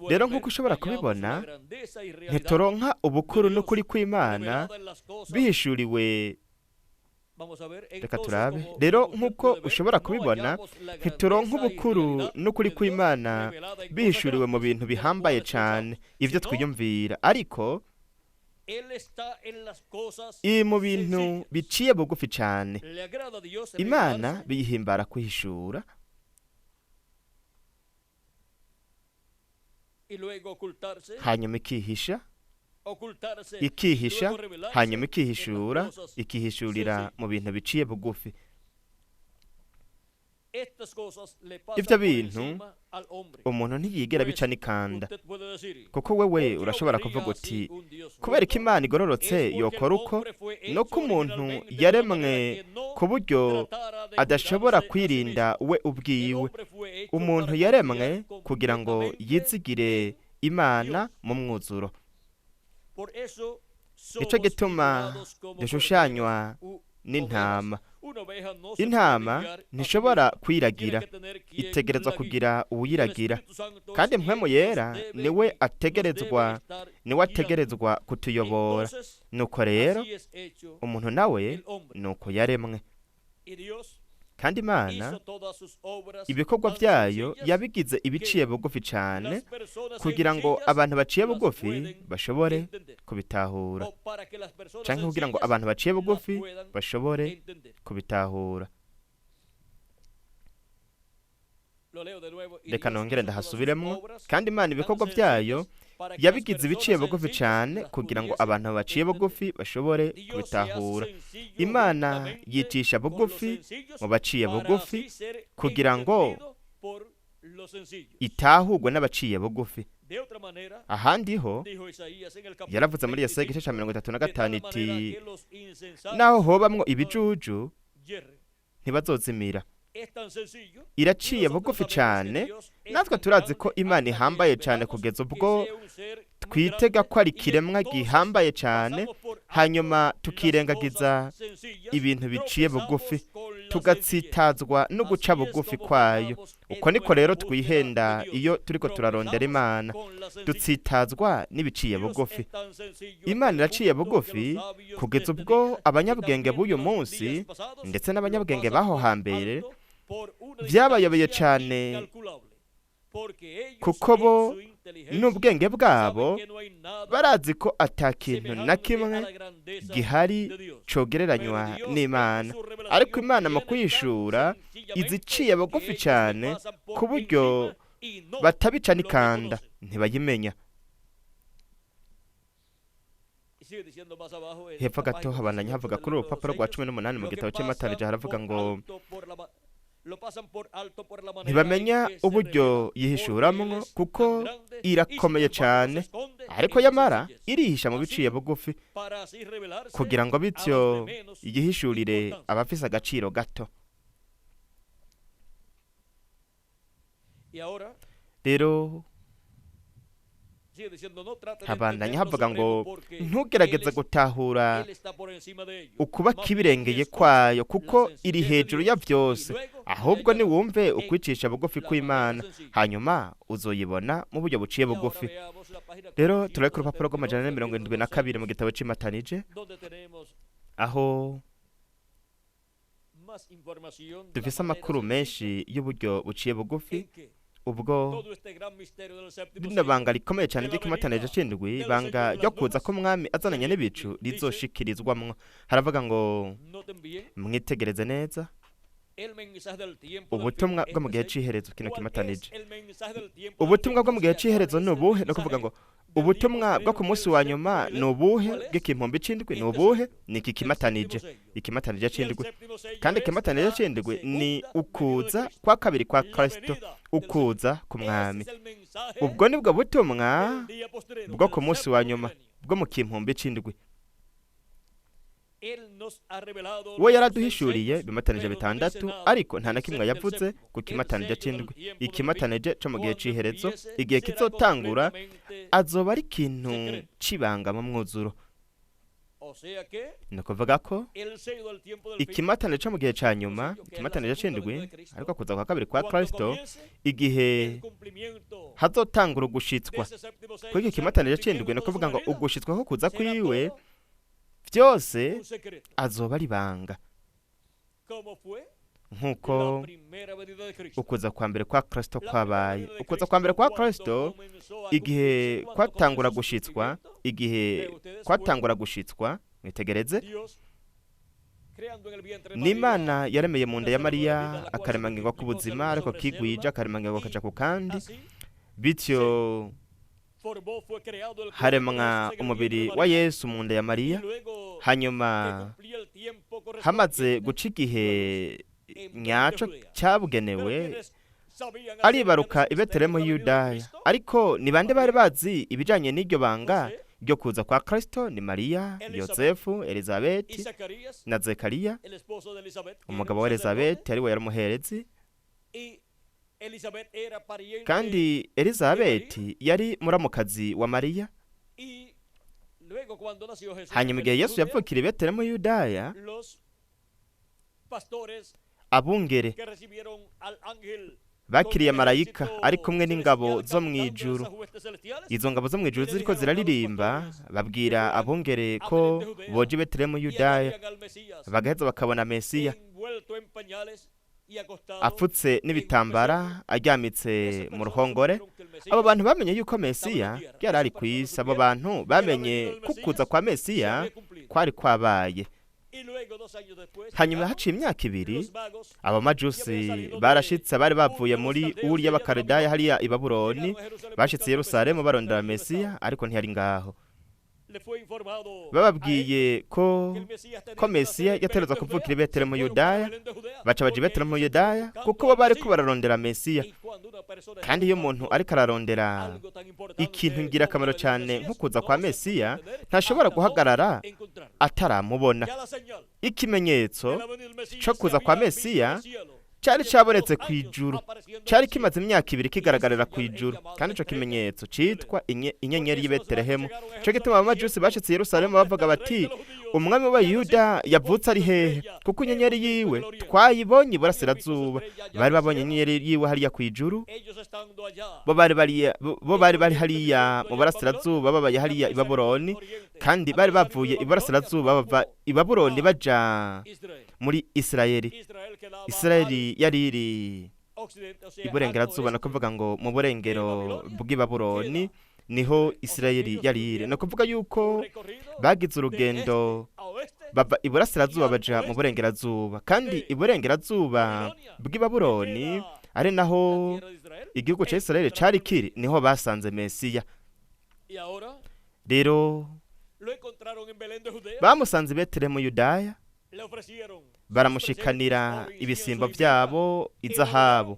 "Rero nk'uko ushobora kubibona, ntituronka ubukuru n'ukuri kw'Imana bihishuriwe." Reka turabe. "Rero nk'uko ushobora kubibona, ntituronka ubukuru n'ukuri kw'Imana bihishuriwe mu bintu bihambaye cyane, ibyo twiyumvira, ariko iri mu bintu biciye bugufi cyane. Imana biyihimbara kwihishura." Hanyuma ikihisha, ikihisha, hanyuma ikihishura, ikihishurira mu bintu biciye bugufi. Ibyo bintu umuntu ntiyigera bica n'ikanda, kuko wewe urashobora kuvuga uti: "Kubera ko Imana igororotse yokora uko?" Nuko umuntu yaremwe ku buryo adashobora kwirinda we ubwiwe. Umuntu yaremwe kugira ngo yizigire Imana mu mwuzuro. Nicyo gituma dushushanywa n'intama. Intama ntishobora kwiragira, itegerezwa kugira uwuyiragira, kandi Mpwemu Yera niwe ategerezwa kutuyobora. Nuko rero umuntu nawe nuko yaremwe. Kandi Imana ibikorwa byayo yabigize ibiciye bugufi cyane kugira ngo abantu baciye bugufi bashobore kubitahura, cyangwa kugira ngo abantu baciye bugufi bashobore kubitahura. Reka nongere ndahasubiremo: kandi Imana ibikorwa byayo yabigize ibiciye bugufi cyane kugira ngo abantu baciye bugufi bashobore kubitahura. Imana yicisha bugufi mu baciye bugufi kugira ngo itahurwe n'abaciye bugufi. Ahandi ho yaravuze muri Yesaya igice cya 35 iti: "Naho hobamwo ibijuju, ntibazozimira." Iraciye bugufi cyane. Natwe turazi ko Imana ihambaye cyane kugeza ubwo twitega ko ari ikiremwa gihambaye cyane, hanyuma tukirengagiza ibintu biciye bugufi, tugatsitazwa no guca bugufi kwayo. Uko niko rero twihenda iyo turiko turarondera Imana, dutsitazwa n'ibiciye bugufi. Imana iraciye bugufi kugeza ubwo abanyabwenge b'uyu munsi ndetse n'abanyabwenge b'aho hambere byabayobeye cyane, kuko bo n'ubwenge bwabo barazi ko ata kintu na kimwe gihari cogereranywa n'Imana. Ariko Imana mu kwishura iziciye bugufi cyane ku buryo batabica n'ikanda, ntibayimenya. Hepfo gato habandanya havuga kuri urupapuro rwa 18 mu gitabo cy'imatanije, haravuga ngo: "Ntibamenya uburyo yihishuramwo, kuko irakomeye cyane, ariko yamara irihisha mu biciye bugufi kugira ngo bityo yihishurire abafise agaciro gato." Rero habandanya havuga ngo: "Ntugerageze gutahura ukuba kibirengeye kwayo, kuko iri hejuru ya byose. Ahubwo niwumve ukwicisha bugufi kw'Imana, hanyuma uzoyibona mu buryo buciye bugufi." Rero turi ku rupapuro rw'472 mu gitabo cy'imatanije, aho dufise amakuru menshi y'uburyo buciye bugufi ubwo rino banga rikomeye cyane ry'ikimatanije c'indwi, ibanga ryo kuza ko Mwami azananye n'ibicu, rizoshikirizwamwo. Haravuga ngo: "Mwitegereze neza ubutumwa bwo mu gihe c'iherezo." Kino kimatanije, ubutumwa bwo mu gihe c'iherezo ni ubuhe? No kuvuga ngo ubutumwa bwo ku munsi wa nyuma ni ubuhe bw'ikimpumbi c'indwi? Ni ubuhe? Ni iki kimatanije, ikimatanije c'indwi. Kandi ikimatanije c'indwi ni ukuza kwa kabiri kwa Kristo, ukuza ku Mwami. Ubwo nibwo butumwa bwo ku munsi wa nyuma bwo mu kimpumbi c'indwi. We yaraduhishuriye bimatanije bitandatu, ariko nta na kimwe yavuze ku kimatanije c'indwi, ikimatanije co mu gihe c'iherezo. Igihe kizotangura azoba ari ikintu c'ibanga mu mwuzuro. Ni ukuvuga ko ikimatanije co mu gihe ca nyuma, ikimatanije c'indwi, ariko kuza kwa kabiri kwa Kristo, igihe hazotangura ugushitswa kuri iki kimatanije c'indwi, ni ukuvuga ngo ugushitswa ko kuza kwiwe, byose azoba ari ibanga, nk'uko ukuza kwa mbere kwa Kristo kwabaye. Ukuza kwa mbere kwa Kristo, igihe kwatangura gushitswa, igihe kwatangura gushitswa, mwitegereze, n'Imana yaremeye mu nda ya Mariya akaremangingo k'ubuzima, ariko kigwije akaremangingo kaja ku kandi, bityo Haremwa umubiri wa Yesu mu nda ya Mariya. Hanyuma hamaze guca igihe nyaco cyabugenewe, aribaruka i Betelehemu y'Yudaya. Ariko ni bande bari bazi ibijanye n'iryo banga ryo kuza kwa Kristo? Ni Mariya, Yosefu, Elizabeti na Zekariya, umugabo wa Elizabeti ari we yari umuherezi. Kandi Elizabeti yari muramukazi wa Mariya. Hanyuma igihe Yesu yavukira i Betelehemu y'Yudaya, abungere bakiriye marayika ari kumwe n'ingabo zo mu ijuru. Izo ngabo zo mu ijuru ziriko ziraririmba, babwira abungere ko boje i Betelehemu y'Yudaya, bagaheza bakabona Mesiya apfutse n'ibitambara, aryamitse mu ruhongore. Abo bantu bamenye yuko Mesiya yari ari ku isi. Abo bantu bamenye ko kuza kwa Mesiya kwari kwabaye. Hanyuma haciye imyaka 2, abamajusi barashitse, bari bavuye muri Uri y'Abakaridaya hariya i Babuloni, bashitse i Yerusalemu barondera Mesiya, ariko ntiyari ngaho. Bababwiye ko Mesiya yategerezwa kuvukira i Betelehemu Yudaya, baca baja i Betelehemu Yudaya kuko bo bariko bararondera Mesiya. Kandi iyo umuntu ariko ararondera ikintu ngirakamaro cyane nko kuza kwa Mesiya, ntashobora guhagarara ataramubona. Ikimenyetso cyo kuza kwa Mesiya cyari cyabonetse ku ijuru, cyari kimaze imyaka 2 kigaragarira ku ijuru, kandi ico kimenyetso citwa inyenyeri y'i Betelehemu. Ico gituma abamajusi bashitse i Yerusalemu bavuga bati: "Umwami w'Abayuda yavutse ari hehe? Kuko inyenyeri yiwe twayibonye iburasirazuba." Bari babonye inyenyeri yiwe hariya ku ijuru, bo bari bari hariya mu burasirazuba, babaye hariya i Babuloni, kandi bari bavuye iburasirazuba bava i Babuloni baja muri Isirayeli. Isirayeli yari iri iburengerazuba, no kuvuga ngo mu burengero bw'i Babuloni niho Isirayeli yari iri. No kuvuga yuko bagize urugendo bava iburasirazuba baja mu burengerazuba, kandi iburengerazuba bw'i Babuloni ari naho igihugu ca Isirayeli cari kiri, niho basanze Mesiya. Rero bamusanze i Betelehemu Yudaya, baramushikanira ibisimbo byabo, izahabu,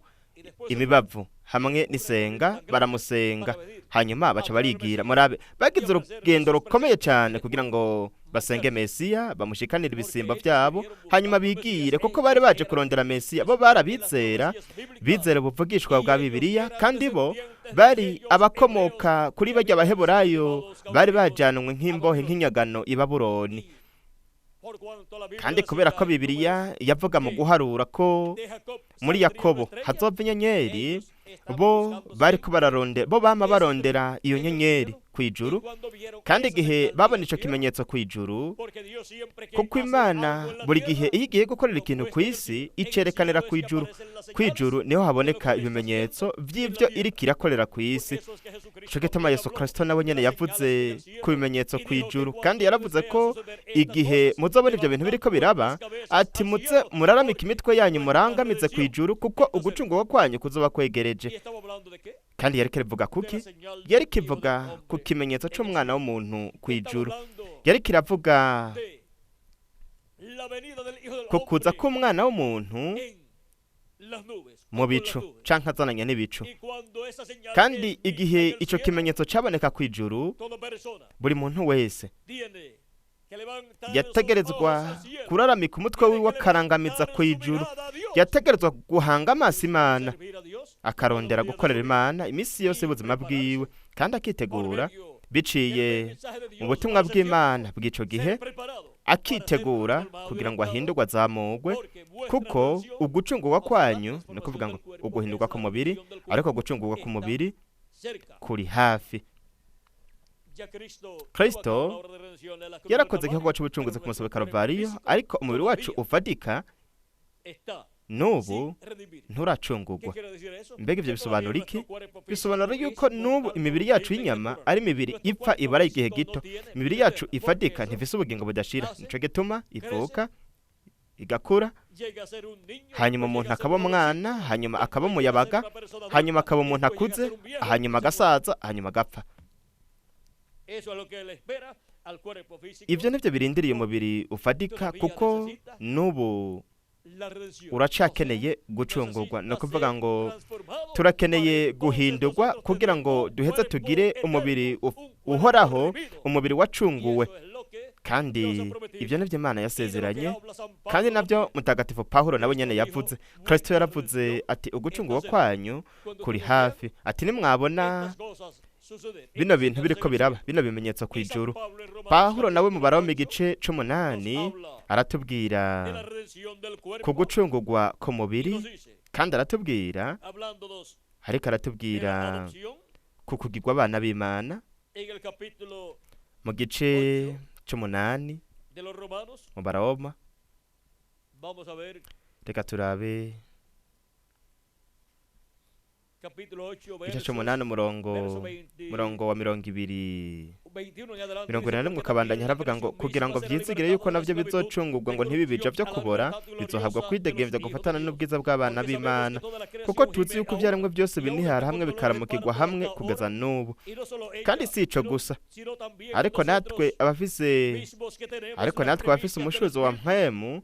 imibavu hamwe n'isenga, baramusenga. Hanyuma baca barigira. Murabe, bagize urugendo rukomeye cyane kugira ngo basenge Mesiya, bamushikanire ibisimbo byabo, hanyuma bigire, kuko bari baje kurondera Mesiya. Bo barabizera, bizera ubuvugishwa bwa Bibiliya, kandi bo bari abakomoka kuri bajya Abaheburayo bari bajanwe nk'imbohe, nk'inyagano i Babuloni. Kandi kubera ko Bibiliya yavuga mu guharura ko muri Yakobo hazova inyenyeri, bo bariko bararondera, bo bama barondera iyo nyenyeri ku ijuru. Kandi igihe babona ico kimenyetso ku ijuru, kuko Imana buri gihe iyo igiye gukorera ikintu ku isi icerekanira ku ijuru. Ku ijuru niho haboneka ibimenyetso vy'ivyo iriko irakorera ku isi. Ico gituma Yesu Kristo nawe nyene yavuze ku bimenyetso ku ijuru, kandi yaravuze ko igihe muzobona ivyo bintu biriko biraba, ati: "Muze muraramika imitwe yanyu murangamize ku ijuru, kuko ugucungurwa kwanyu kuzoba kwegereje." Kandi yariko ivuga kuki? Yariko ivuga ku kimenyetso c'umwana w'umuntu ku ijuru. Yariko iravuga ku kuza k'umwana w'umuntu mu bicu, canke azananye n'ibicu. Kandi igihe ico kimenyetso caboneka ku ijuru, buri muntu wese yategerezwa kuraramika umutwe wiwe akarangamiza ku ijuru, yategerezwa guhanga amaso Imana, akarondera gukorera Imana iminsi yose y'ubuzima bwiwe, kandi akitegura biciye mu butumwa bw'Imana bw'ico gihe, akitegura kugira ngo ahindurwe azamurwe, kuko ugucungurwa kwanyu, ni ukuvuga ngo uguhindurwa k'umubiri, ariko gucungurwa k'umubiri kuri hafi. Kristo yarakoze igikorwa c'ubucunguzi ku musaraba Karuvariyo, ariko umubiri wacu ufadika n'ubu nturacungurwa. Mbega ivyo bisobanura iki? Bisobanura yuko n'ubu imibiri yacu y'inyama ari imibiri ipfa ibara igihe gito. Imibiri yacu ifadika ntifise ubugingo budashira. Nico gituma ivuka, igakura, hanyuma umuntu akaba umwana, hanyuma akaba umuyabaga, hanyuma akaba umuntu akuze, hanyuma agasaza, hanyuma agapfa. Ibyo nibyo birindiriye umubiri ufadika, kuko n'ubu uracakeneye gucungurwa. Ni ukuvuga ngo turakeneye guhindurwa kugira ngo duheze tugire umubiri uhoraho, umubiri wacunguwe. Kandi ibyo nibyo Imana yasezeranye, kandi nabyo Mutagatifu Pawulo nawe nyene yavuze. Kristo yaravuze ati ugucungurwa kwanyu kuri hafi, ati nimwabona bino bintu biriko biraba, bino bimenyetso ku ijuru. Pawulo nawe mu Baroma igice c'umunani aratubwira ku gucungurwa ku mubiri, kandi aratubwira, ariko aratubwira ku kugirwa abana b'Imana. Mu gice c'umunani mu Baroma, reka turabe igice c'umunani umurongo wa 20, 21 ukabandanya. Haravuga ngo kugira ngo vyizigire yuko navyo bizocungurwa ngo ntibibija vyo kubora, bizohabwa kwidegemvya gufatana n'ubwiza bw'abana b'Imana, kuko tuzi yuko ivyaremwe byose binihara hamwe bikaramukirwa hamwe kugeza n'ubu. Kandi si ico gusa, ariko natwe abafise umushuzo wa mpwemu,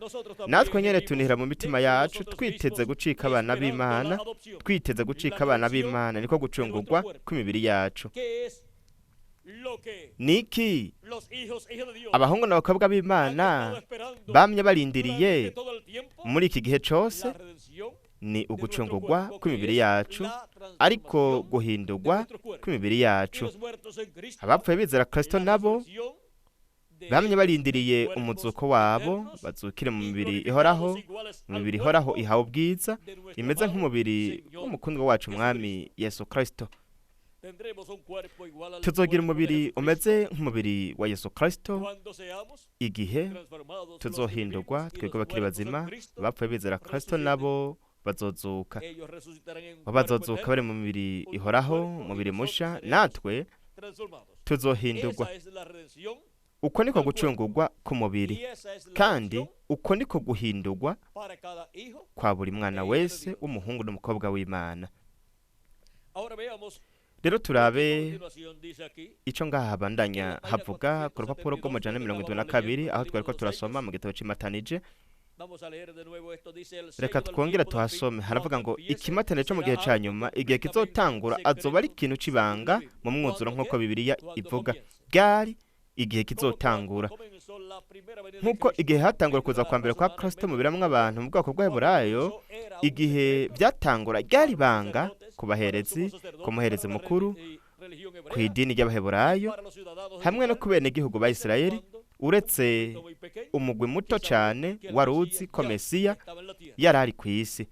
natwe nyene tunihira mu mitima yacu twiteze gucika abana b'Imana, twiteze gucika abana b'Imana, niko gucungurwa kw'imibiri yacu. Niki abahungu n'abakobwa b'Imana bamye barindiriye muri iki gihe cose? Ni ugucungurwa kw'imibiri yacu, ariko guhindurwa kw'imibiri yacu. Abapfuye bizera Kristo nabo bamye barindiriye umuzuko wabo, bazukire mu mibiri ihoraho, mu mibiri ihoraho ihawe ubwiza, imeze nk'umubiri w'umukundwa wacu Mwami Yesu Kristo. Tuzogira umubiri umeze nk'umubiri wa Yesu Kristo igihe tuzohindurwa twebwe bakiri bazima. Abapfuye bizera Kristo nabo bazozuka, bazozuka bari mu mibiri ihoraho, umubiri musha, natwe tuzohindurwa. Uko niko gucungurwa k'umubiri, kandi uko niko guhindurwa kwa buri mwana wese w'umuhungu n'umukobwa w'Imana. Rero turabe ico ngaha habandanya havuga ku rupapuro rw'172, aho twariko turasoma mu gitabo c'imatanije. Reka twongere tuhasome. Haravuga ngo ikimatane co mu gihe ca nyuma, igihe kizotangura, azoba ari ikintu c'ibanga mu mwuzuro, nk'uko Bibiliya ivuga. Ryari igihe kizotangura? Nk'uko igihe hatangura kuza kwa mbere kwa Kristo mu biramwa abantu mu bwoko bw'Abaheburayo, igihe byatangura ryari ibanga ku baherezi, ku muherezi mukuru, ku idini ry'Abaheburayo, hamwe no ku benegihugu ba Isirayeli, uretse umugwi muto cane wari uzi ko Mesiya yari ari ku isi.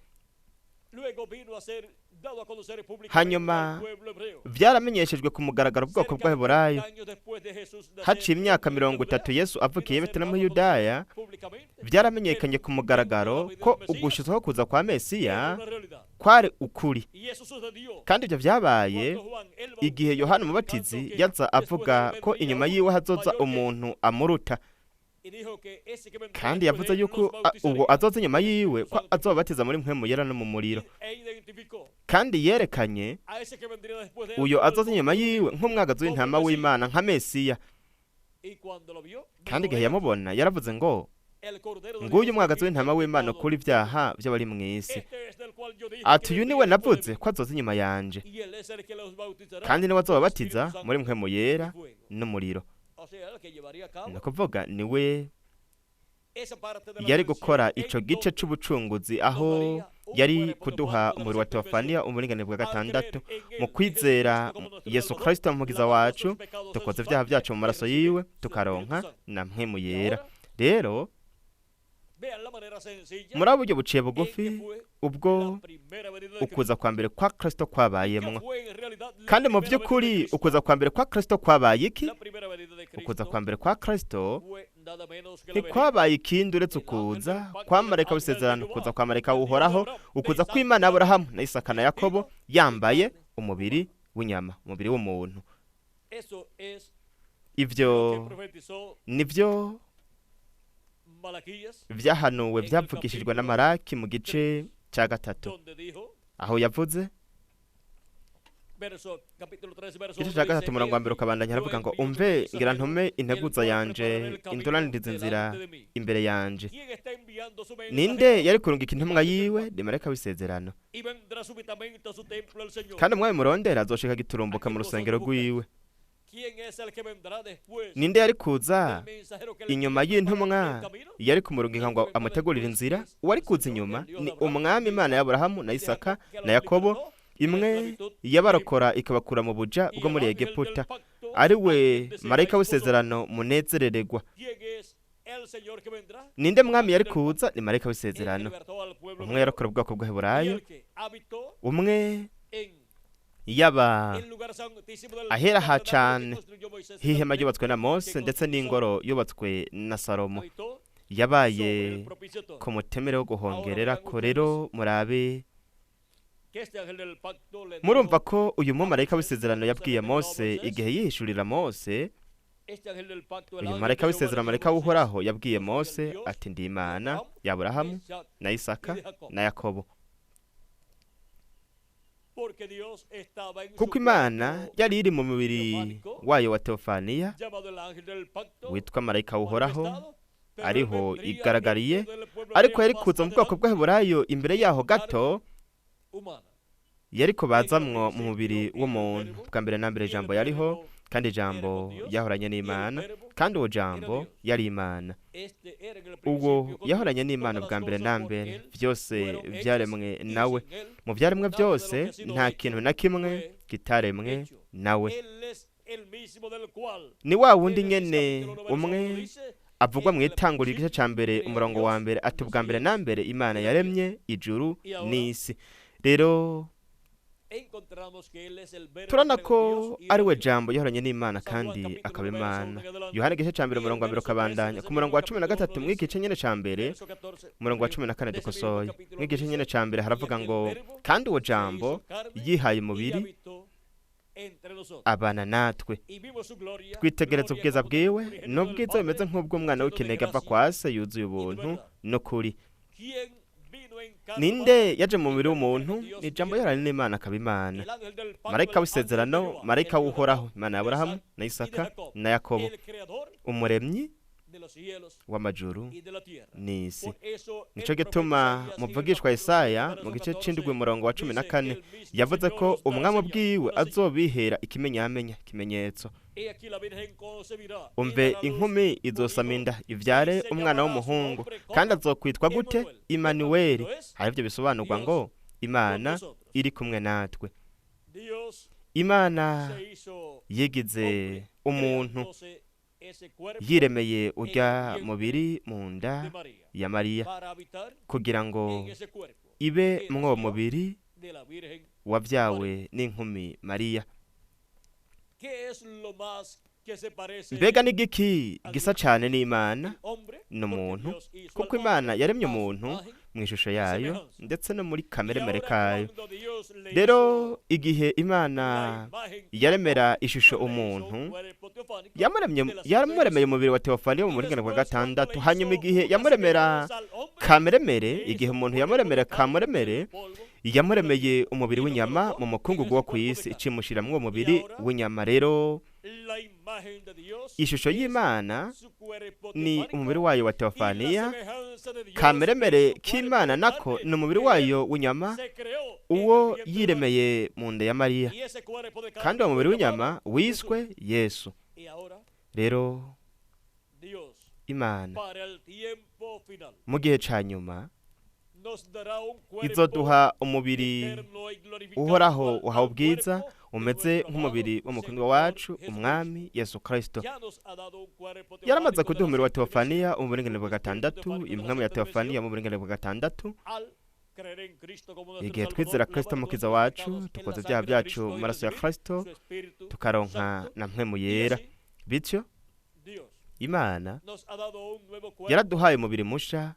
Hanyuma vyaramenyeshejwe ku mugaragaro ubwoko bw'Abaheburayo. Haciye imyaka 30 Yesu avukiye i Betelehemu Yudaya, vyaramenyekanye ku mugaragaro ko ugushizwaho kuza kwa Mesiya kwari ukuri. Kandi ivyo vyabaye igihe Yohana Umubatizi yaza avuga ko inyuma yiwe hazoza umuntu amuruta, kandi yavuze yuko ubwo azoza inyuma yiwe ko azobabatiza muri mpwemu yera no mu muriro. Kandi yerekanye uyo azoza inyuma yiwe nk'umwagazi w'intama w'Imana, nka Mesiya. Kandi igihe yamubona yaravuze ngo nguyu umwagazi w'intama w'Imana ukura ibyaha by'abari mu isi. Ati uyu niwe navuze ko azoza inyuma yanje, kandi niwe azobabatiza muri mpwemu yera n'umuriro. Ni ukuvuga niwe yari gukora ico gice c'ubucunguzi, aho yari kuduha umubiri wa Teofaniya, uburinganire bwa gatandatu. Mu kwizera Yesu Kristo umukiza wacu, dukoze ibyaha byacu mu maraso yiwe, tukaronka na mpwemu yera. Rero muri buryo buciye bugufi ubwo ukuza kwa mbere kwa Kristo kwabayemwo. Kandi mu by'ukuri ukuza kwa mbere kwa Kristo kwabaye iki? Ukuza kwa mbere kwa Kristo ntikwabaye ikindi uretse ukuza kwa marayika w'isezerano, ukuza kwa marayika uhoraho, ukuza kw'Imana Aburahamu na Isaka na Yakobo, yambaye umubiri w'inyama, umubiri w'umuntu. Ivyo nivyo vyahanuwe, vyavugishijwe na Maraki mu gice cya 3, aho yavuze Igice cya 3 umurongo wa 1 ukabandanya aravuga ngo umve ngira ntume integuza yanje indoraniriza inzira imbere yanje. Ninde yari kurungika intumwa yiwe? Ni marayika w'isezerano. Kandi umwami murondera azoshika giturumbuka mu rusengero rwiwe. Ninde yari kuza inyuma y'intumwa yari kumurungika ngo amutegurire inzira? Uwari kuza inyuma ni umwami Imana ya Aburahamu na Isaka na Yakobo, imwe yabarokora ikabakura mu buja bwo muri Egiputa, ari we marayika w'isezerano munezerererwa. Ninde mwami yari kuza? Ni marayika w'isezerano. Umwe yarokora ubwoko bw'Abaheburayo, umwe yaba ahera ha cane h'ihema ryubatswe na Mose ndetse n'ingoro yubatswe na Salomo, yabaye ku mutemere wo guhongerera ko. Rero murabe, murumva ko uyu mumarayika w'isezerano yabwiye Mose igihe yihishurira Mose. Uyu marayika w'isezerano, marayika w'Uhoraho, yabwiye Mose ati ndi Imana ya Aburahamu na Isaka na Yakobo, kuko Imana yari iri mu mubiri wayo wa Teofaniya witwa marayika w'Uhoraho, ariho igaragariye. Ariko yari kuza mu bwoko bw'Abaheburayo imbere yaho gato, yariko bazamwo mu mubiri w'umuntu. Bwa mbere na mbere Ijambo yariho, kandi Ijambo yahoranye n'Imana, kandi uwo Jambo yari Imana. Uwo yahoranye n'Imana bwa mbere na mbere, byose byaremwe nawe, mu byaremwe byose nta kintu na kimwe kitaremwe nawe. Ni wa wundi nyene umwe avugwa mu itanguriro igice ca 1 umurongo wa 1 ati ubwa mbere na mbere Imana yaremye ijuru n'isi. Rero turabona ko ari we Jambo yahoranye n'Imana kandi akaba Imana. Yohana igice ca 1 umurongo wa 1 ukabandanya ku murongo wa 13 mw'igice nyene ca 1 umurongo wa 14 dukosoye. Mw'igice nyene ca 1 haravuga ngo kandi uwo Jambo yihaye umubiri abana natwe, twitegereza ubwiza bwiwe, n'ubwiza bumeze nk'ubw'umwana w'ikinege ava kwa se, yuzuye ubuntu n'ukuri. Ninde yaje mu mubiri w'umuntu? Ni Ijambo yahoranye n'Imana akaba Imana, marayika w'isezerano, marayika w'Uhoraho, Imana ya Aburahamu na Isaka na Yakobo, umuremyi w'amajuru n'isi. Nico gituma muvugishwa Isaya mu gice c'indwi umurongo wa 14 yavuze ko umwami ubwiwe azobihera ikimenyamenya, ikimenyetso. Umve, inkumi izosama inda ivyare umwana w'umuhungu, kandi azokwitwa gute? Imanuweli. Hari ivyo bisobanurwa ngo Imana iri kumwe natwe. Imana yigize umuntu, yiremeye urya mubiri mu nda ya Mariya, kugira ngo ibe mw'uwo mubiri wabyawe n'inkumi Mariya. Mbega n'igiki gisa cane n'Imana? Ni umuntu, kuko Imana yaremye umuntu mu ishusho yayo ndetse no muri kameremere kayo. Rero igihe Imana yaremera ishusho umuntu, yamuremeye umubiri wa Teofaniya mu buringanire bwa 6. Hanyuma igihe yamuremera kameremere, igihe umuntu yamuremera kameremere, yamuremeye umubiri w'inyama mu mukungugu wo ku isi, icimushira mw'uwo mubiri w'inyama. Rero ishusho y'Imana ni umubiri wayo wa Teofaniya, kameremere k'Imana nako ni umubiri wayo w'inyama, uwo yiremeye mu nda ya Mariya, kandi uwo mubiri w'inyama wiswe Yesu. Rero Imana mu gihe ca nyuma izoduha umubiri uhoraho uhawe ubwiza, umeze nk'umubiri w'umukundwa wacu umwami Yesu Kristo. Yaramaze kuduha umubiri wa Teofaniya mu buringanire bwa 6, impwemu ya Teofaniya mu buringanire bwa 6. Igihe twizera Kristo mukiza wacu, tukoza ibyaha byacu mu maraso ya Kristo, tukaronka na mpwemu yera. Bityo Imana yaraduhaye umubiri musha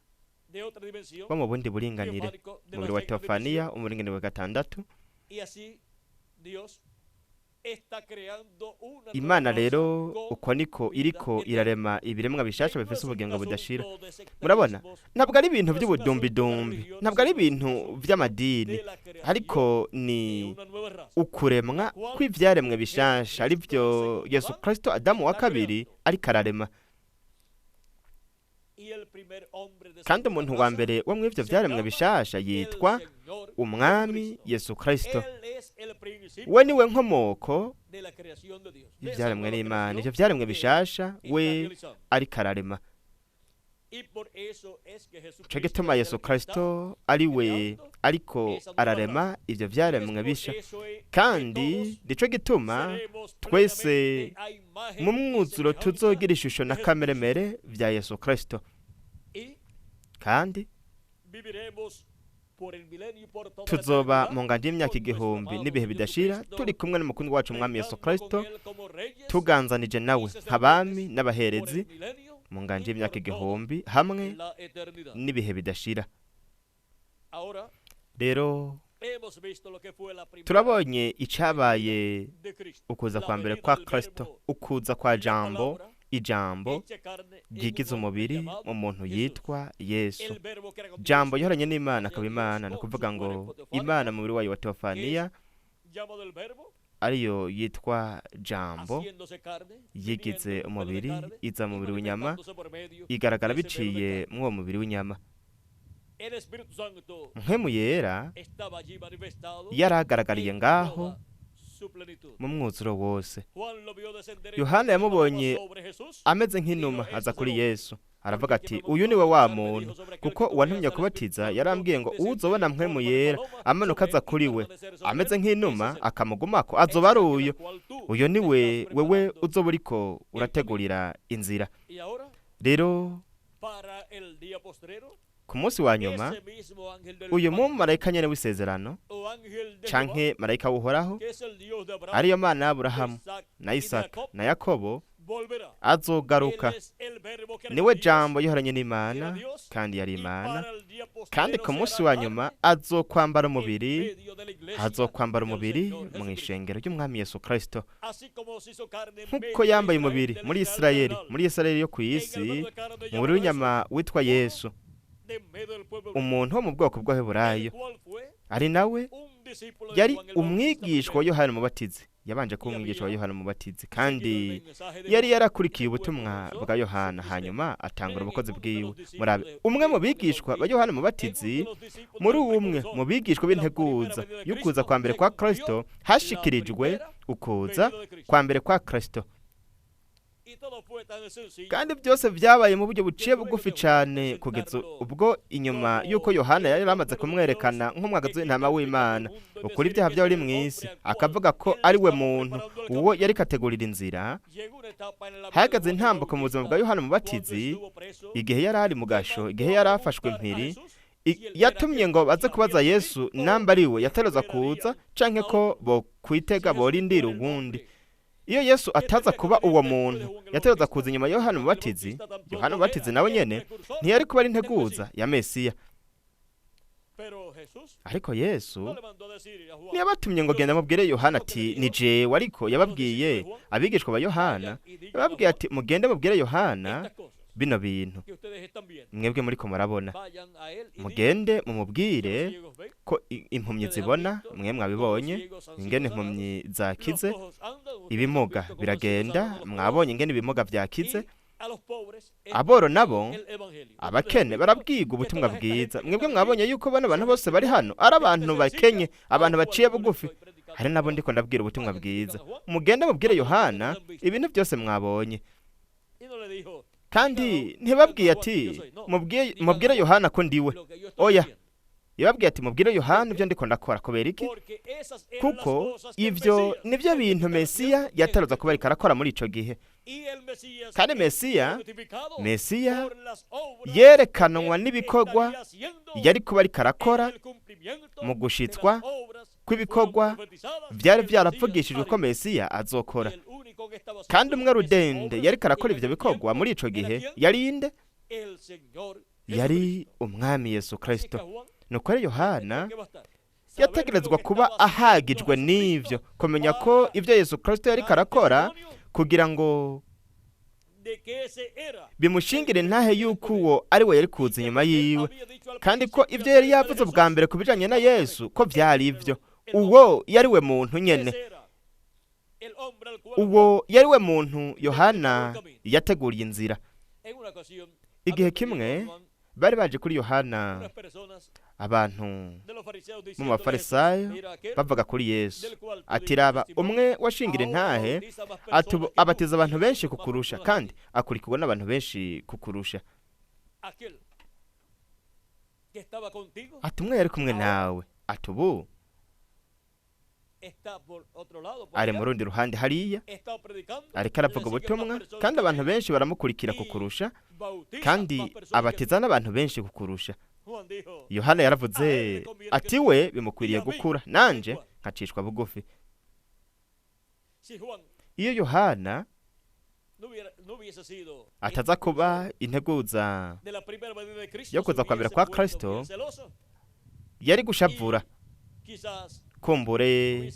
wo mu bundi buringanire, umubiri wa Teofaniya, umuringanire wa 6. Imana rero uko niko iriko irarema ibiremwa bishasha bifise ubugingo budashira. Murabona, ntabwo ari ibintu by'ubudumbidumbi, ntabwo ari ibintu by'amadini, ariko ni ukuremwa kw'ivyaremwe bishasha, ari byo Yesu Kristo Adamu wa kabiri ariko ararema. Kandi umuntu wa mbere wo mw'ivyo vyaremwe bishasha yitwa Umwami Yesu Kristo. We niwe nkomoko y'ivyaremwe n'Imana, ivyo vyaremwe bishasha we ariko ararema. Nico gituma Yesu Kristo ari we ariko ararema ivyo vyaremwe bisha, kandi nico gituma twese mu mwuzuro tuzogira ishusho na kameremere vya Yesu Kristo, kandi tuzoba mu ngando y'imyaka 1000 n'ibihe bidashira turi kumwe n'umukunzi wacu Umwami Yesu Kristo, tuganzanije nawe nk'abami n'abaherezi mu ngando y'imyaka 1000 hamwe n'ibihe bidashira. Rero turabonye icabaye ukuza kwa mbere kwa Kristo, ukuza kwa Jambo, ijambo ryigize umubiri mu muntu yitwa Yesu. Jambo yahoranye n'Imana akaba Imana, ni ukuvuga ngo Imana mu mubiri wayo wa Teofaniya ariyo yitwa Jambo, yigize umubiri, iza mu mubiri w'inyama, igaragara biciye mw'uwo mubiri w'inyama. Mpwemu Yera yaragaragariye ngaho mu mwuzuro wose. Yohana yamubonye ameze nk'inuma aza kuri Yesu, aravuga ati uyu niwe wa muntu, kuko uwantumye kubatiza yarambwiye ngo uzobona Mpwemu Yera amanuka aza kuri we ameze nk'inuma akamugumako azoba ari uyu. Uyu niwe wewe uzoba uriko urategurira inzira. Rero ku munsi wa nyuma uyu mumarayika nyene w'isezerano canke marayika w'Uhoraho, ariyo Mana y'Aburahamu na Isaka na Yakobo, azogaruka. Niwe Jambo yahoranye n'Imana kandi yari Imana, kandi ku munsi wa nyuma azokwambara umubiri, azokwambara umubiri mu ishengero ry'Umwami Yesu Kristo, nk'uko yambaye umubiri muri Isirayeli, muri Isirayeli yo ku isi, mu mubiri w'inyama witwa Yesu, umuntu wo mu bwoko bw'Abaheburayo, ari nawe yari umwigishwa wa Yohana Umubatizi. Yabanje kuba umwigishwa wa Yohana Umubatizi, kandi yari yarakurikiye ubutumwa bwa Yohana, hanyuma atangura ubukozi bwiwe. Murabe, umwe mu bigishwa ba Yohana Umubatizi, muri umwe mu bigishwa b'integuza y'ukuza kwa mbere kwa Kristo, hashikirijwe ukuza kwa mbere kwa Kristo. Kandi byose byabaye mu buryo buciye bugufi cyane, kugeza ubwo inyuma y'uko Yohana yari amaze kumwerekana nk'umwagazi w'intama w'Imana ukuri ibyaha by'abari mu isi, akavuga ko ari we muntu uwo yari kategurira inzira. Hahagaze intambuko mu buzima bwa Yohana Umubatizi igihe yari ari mu gasho, igihe yari afashwe impiri, yatumye ngo baze kubaza Yesu namba ari we yateroza kuza canke ko bokwitega borindira uwundi. Iyo Yesu ataza kuba uwo muntu yateroza kuza inyuma ya Yohana Umubatizi, Yohana Umubatizi nawe nyene ntiyari kuba ari integuza ya Mesiya. Ariko Yesu ntiyabatumye ngo genda mubwire Yohana ati ni jewe, ariko yababwiye abigishwa ba Yohana, yababwiye ati mugende mubwire Yohana bino bintu mwebwe muriko murabona, mugende mumubwire ko impumyi zibona, mwe mwabibonye ingene impumyi zakize, ibimuga biragenda, mwabonye ingene ibimuga vyakize, aboro nabo abakene barabwirwa ubutumwa bwiza. Mwebwe mwabonye yuko bano bantu bose bari hano ari abantu bakenye, abantu baciye bugufi, hari nabo ndiko ndabwira ubutumwa bwiza. Mugende mubwire Yohana ibintu byose mwabonye. Kandi ntibabwiye ati mubwire Yohana ko ndiwe, oya, yababwiye ati mubwire Yohana ibyo ndiko ndakora. Kubera iki? Kuko ivyo nivyo bintu Mesiya yataroza kuba ariko arakora muri ico gihe. Kandi Mesiya yerekanwa n'ibikorwa yari kuba ariko arakora mu gushitswa kw'ibikorwa vyari vyaravugishijwe ko Mesiya azokora. Kandi umwe rudende yariko arakora ivyo bikorwa muri ico gihe yari inde? Yari Umwami Yesu Kristo. Nuko rero Yohana Yategerezwa kuba ahagijwe n'ivyo, kumenya ko ibyo Yesu Kristo yariko arakora kugira ngo bimushingire ntahe yuko uwo ari we yari kuza inyuma yiwe, kandi ko ibyo yari yavuze ubwa mbere ku bijanye na Yesu ko vyari ivyo. Uwo yari we muntu nyene, uwo yari we muntu Yohana yateguriye inzira. Igihe kimwe bari baje kuri Yohana abantu mu bafarisayo bavuga kuri Yesu ati: "Raba umwe washingira intahe abatiza abantu benshi kukurusha, kandi akurikirwa n'abantu benshi kukurusha." Ati: "Umwe yari kumwe nawe," ati, "ubu ari mu rundi ruhande hariya, ariko aravuga ubutumwa, kandi abantu benshi baramukurikira kukurusha, kandi abatiza n'abantu benshi kukurusha." Yohana yaravuze ati: "We bimukwiriye gukura, nanje nkacishwa bugufi." Iyo Yohana ataza kuba integuza yo kuza kwa mbere kwa Kristo, yari gushavura, kumbure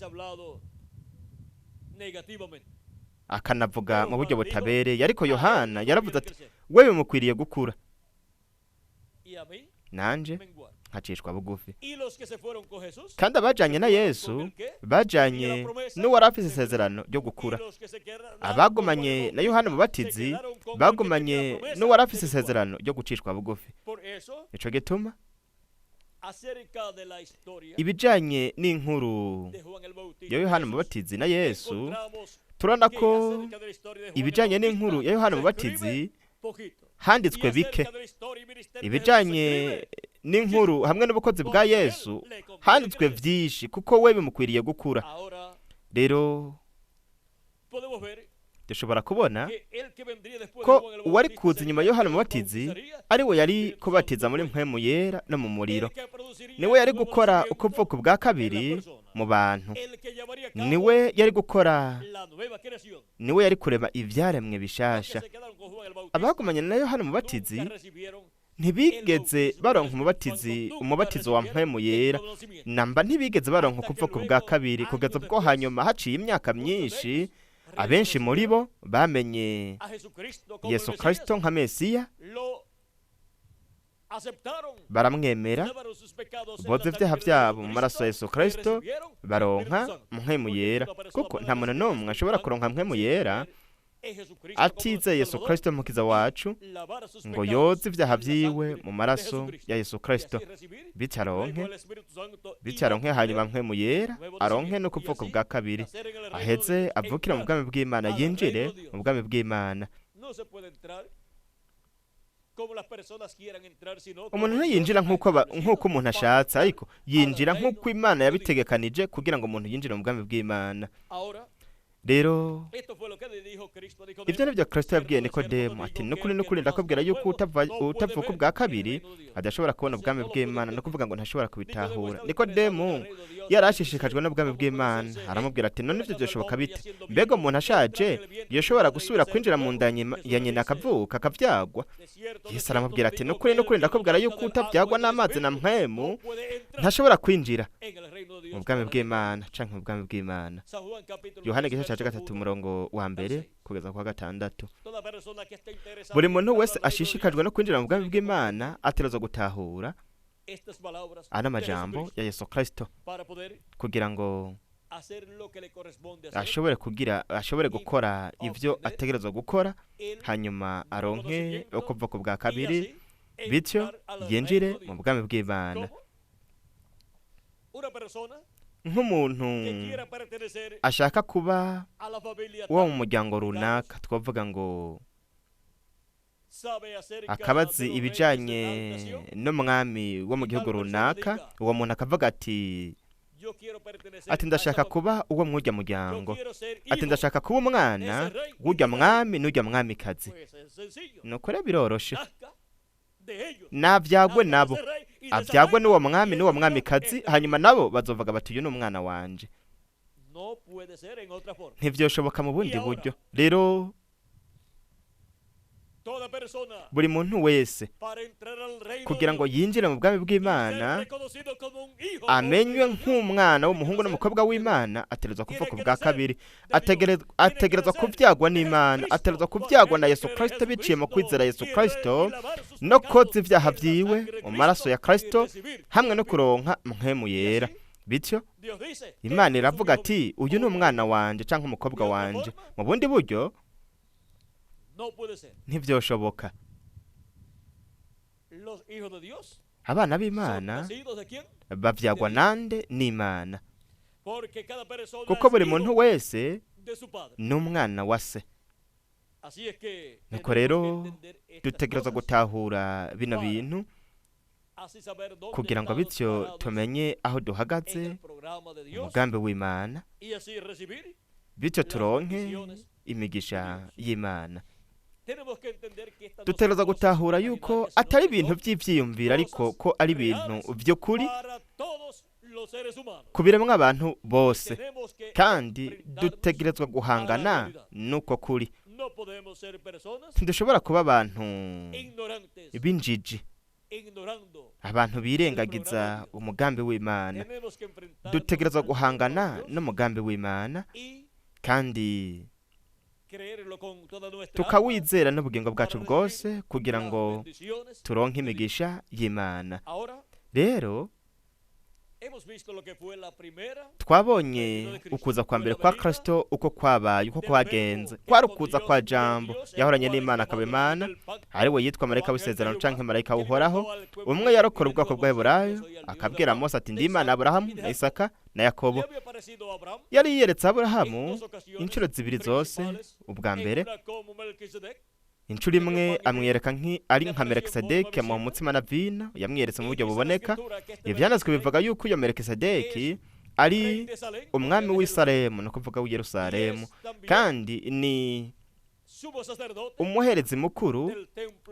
akanavuga mu buryo butabereye. Ariko Yohana yaravuze ati: "We bimukwiriye gukura, nanje nkacishwa bugufi." Kandi abajanye na Yesu bajanye n'uwari afise isezerano ryo gukura. Abagumanye na Yohana Mubatizi bagumanye n'uwari afise isezerano ryo gucishwa bugufi. Ico gituma ibijanye n'inkuru ya Yohana Mubatizi na Yesu, turabona ko ibijanye n'inkuru ya Yohana Mubatizi handitswe bike, ibijanye n'inkuru hamwe n'ubukozi bwa Yesu handitswe vyinshi, kuko we bimukwiriye gukura. Rero dushobora kubona ko uwari kuza inyuma ya Yohana Mubatizi ari we yari kubatiza muri mpwemu yera no mu muriro. Niwe yari gukora ukuvuka bwa kabiri mu bantu, niwe yari gukora, niwe yari kurema ivyaremwe bishasha. Abagumanye na Yohana Mubatizi ntibigeze baronka umubatizi, umubatizo wa mpwemu yera namba, ntibigeze baronka ukuvuka bwa kabiri, kugeza ubwo hanyuma haciye imyaka myinshi abenshi muri bo bamenye Yesu Kristo nka Mesiya, baramwemera, boza ibyaha byabo mu maraso ya Yesu Kristo, baronka mpwemu yera, kuko nta muntu n'umwe ashobora kuronka mpwemu yera atizeye Yesu Kristo mukiza wacu, ngo yoze ibyaha vyiwe mu maraso ya Yesu Kristo, bityo aronke hanyuma mpwemu yera, aronke no kuvuka bwa kabiri, aheze avukira mu bwami bw'Imana, yinjire mu bwami bw'Imana. Umuntu ntiyinjira nk'uko umuntu ashatse, ariko yinjira nk'uko Imana yabitegekanije kugira ngo umuntu yinjire mu bwami bw'Imana. Rero ibyo ni byo Kristo yabwiye Nikodemu ati: "Nukuri, nukuri, ndakubwira yuko utavuka ubwa kabiri adashobora kubona ubwami bw'Imana." No kuvuga ngo ntashobora kubitahura. Nikodemu yari ashishikajwe n'ubwami bw'Imana, aramubwira ati: "None ibyo byoshoboka bite? Mbega umuntu ashaje yoshobora gusubira kwinjira mu nda ya nyina akavuka akavyagwa?" Yesu aramubwira ati: "Nukuri, nukuri, ndakubwira yuko utavyagwa n'amazi na mpwemu ntashobora kwinjira mu bwami bw'Imana canke mu bwami bw'Imana." Yohana igice ca 3, umurongo wa 1 kugeza kwa 6. Buri muntu wese ashishikajwe no kwinjira mu bwami bw'Imana ategerezwa gutahura ano majambo ya Yesu Kristo kugira ngo ashobore gukora ivyo ategerezwa gukora, hanyuma aronke ukuvuka bwa kabiri, bityo yinjire mu bwami bw'Imana. Nk'umuntu ashaka kuba wo mu muryango runaka, twavuga ngo akabazi ibijanye n'umwami wo mu gihugu runaka, uwo muntu akavuga ati: "Ndashaka kuba uwo mw'urya muryango," ati: "Ndashaka kuba umwana w'urya mwami n'urya mwamikazi." Nuko rero biroroshe, navyagwe nabo, avyagwe n'uwo mwami n'uwo mwamikazi, hanyuma nabo bazovuga bati: "Uyu ni umwana wanje." Ntivyoshoboka mu bundi buryo. Rero Buri muntu wese kugira ngo yinjire mu bwami bw'Imana, amenywe nk'umwana w'umuhungu n'umukobwa w'Imana, ategerezwa kuvuka ubwa kabiri, ategerezwa kuvyagwa n'Imana, ategerezwa kuvyagwa na Yesu Kristo biciye mu kwizera Yesu Kristo no koza ivyaha vyiwe mu maraso ya Kristo hamwe no kuronka mpwemu yera. Bityo Imana iravuga ati uyu ni umwana wanje canke umukobwa wanje. Mu bundi buryo ntivyoshoboka. Abana b'Imana bavyagwa nande? N'Imana, kuko buri muntu wese ni umwana wa se. Nuko rero dutegerezwa gutahura bino bintu kugira ngo bityo tumenye aho duhagaze umugambi w'Imana, bityo turonke imigisha y'Imana. Dutegerezwa gutahura yuko atari ibintu by'ivyiyumviro, ariko ko ari ibintu vy'ukuri ku biremwa abantu bose, kandi dutegerezwa guhangana n'uko kuri. Ntidushobora kuba abantu b'injiji, abantu birengagiza umugambi w'Imana. Dutegerezwa guhangana n'umugambi w'Imana kandi tukawizera n'ubugingo bwacu bwose kugira ngo turonke imigisha y'Imana. Rero twabonye ukuza kwa mbere kwa Kristo uko kwabaye, uko kwagenze. Kwari ukuza kwa Jambo yahoranye n'Imana akaba Imana, ari we yitwa marayika w'isezerano canke marayika w'Uhoraho. Umwe yarokora ubwoko bw'Abaheburayo akabwira Mose ati ndi Imana Aburahamu na Isaka na Yakobo. Yari yiyeretse Aburahamu inshuro zibiri zose. Ubwa mbere inshuro imwe amwereka ari nka Melikisedeki amuha umutsima na vino, yamwiyeretse mu buryo buboneka. Ivyanditswe bivuga yuko iyo Melikisedeki ari umwami w'i Salemu, ni ukuvuga w'i Yerusalemu, kandi ni umuherezi mukuru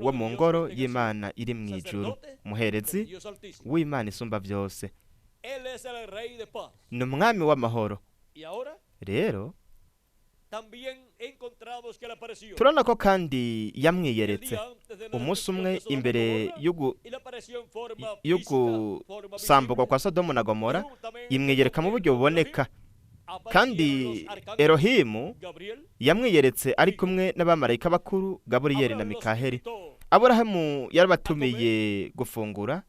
wo mu ngoro y'Imana iri mu ijuru, umuherezi w'Imana isumba byose, ni umwami w'amahoro. Rero turabona ko kandi yamwiyeretse umunsi umwe imbere yo gusamburwa kwa Sodomu na Gomora, imwiyereka mu buryo buboneka. Kandi Elohimu yamwiyeretse ari kumwe n'abamarayika bakuru Gaburiyeli na Mikaheli. Aburahamu yarabatumiye gufungura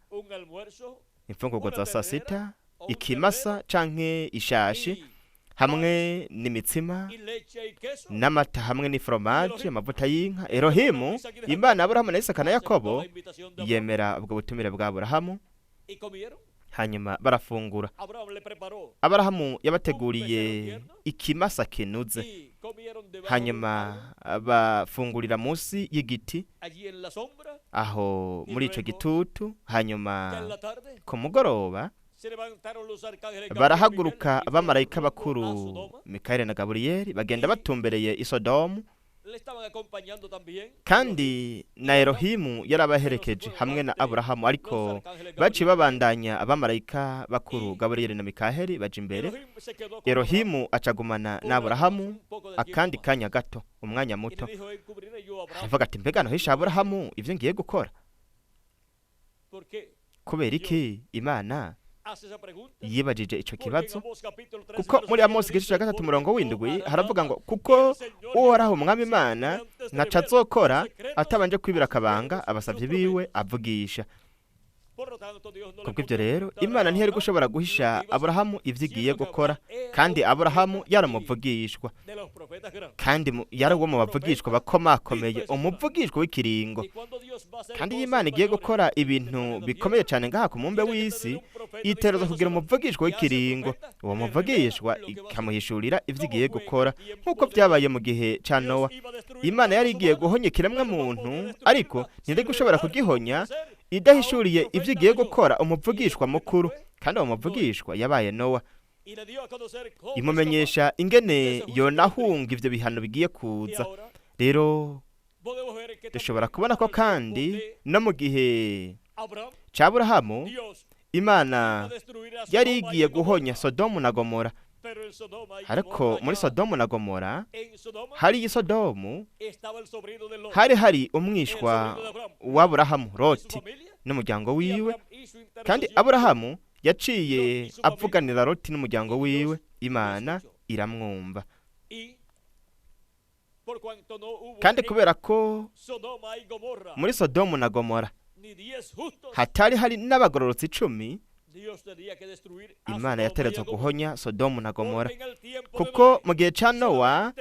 imfungurwa za saa sita, ikimasa canke ishashi hamwe n'imitsima n'amata hamwe n'iforomaje, amavuta y'inka. Elohimu Imana Aburahamu na Isaka na Yakobo yemera ubwo butumire bwa Aburahamu, hanyuma barafungura. Aburahamu yabateguriye ikimasa kinuze, hanyuma bafungurira munsi y'igiti aho muri ico gitutu. Hanyuma ku mugoroba barahaguruka abamarayika bakuru Mikayeli na Gaburiyeli bagenda batumbereye i Sodomu, kandi na Elohimu yarabaherekeje hamwe na Aburahamu. Ariko baciye babandanya abamarayika bakuru Gaburiyeli na Mikaheli baja imbere. Elohimu acagumana na Aburahamu akandi kanya gato, umwanya muto. Aravuga ati mbega nohisha Aburahamu ivyo ngiye gukora? Kubera iki Imana yibajije ico kibazo? Kuko muri Amosi igice cya 3 umurongo w'7 haravuga ngo kuko Uhoraho umwami Imana ntaco azokora atabanje kwibira akabanga abasavyi biwe avugisha. Kubw'ivyo rero Imana ntiyari gushobora guhisha Aburahamu ivyo igiye gukora, kandi Aburahamu yaramuvugishwa, kandi yari uwo mu bavugishwa bakomakomeye, umuvugishwa w'ikiringo. Kandi iyo Imana igiye gukora ibintu bikomeye cyane ngaha ku mumbe w'isi, itereza kugira umuvugishwa w'ikiringo. Uwo muvugishwa ikamuhishurira ivyo igiye gukora, nk'uko byabaye mu gihe ca Nowa. Imana yari igiye guhonya ikiremwa muntu, ariko ntiyari gushobora kugihonya idahishuriye ivyo igiye gukora umuvugishwa mukuru. Kandi uwo muvugishwa yabaye Nowa. Imumenyesha ingene yonahunga ivyo bihano bigiye kuza. Rero dushobora kubona ko kandi no mu gihe ca Aburahamu Imana yari igiye guhonya Sodomu na Gomora, Ariko muri Sodomu na Gomora, hari i Sodomu hari hari umwishwa w'Aburahamu Loti n'umuryango wiwe, kandi Aburahamu yaciye avuganira Loti n'umuryango wiwe, Imana iramwumva. Kandi kubera ko muri Sodomu na Gomora hatari hari n'abagororotsi 10, Imana yateretswe guhonya Sodomu na Gomora, kuko mu gihe ca Nowa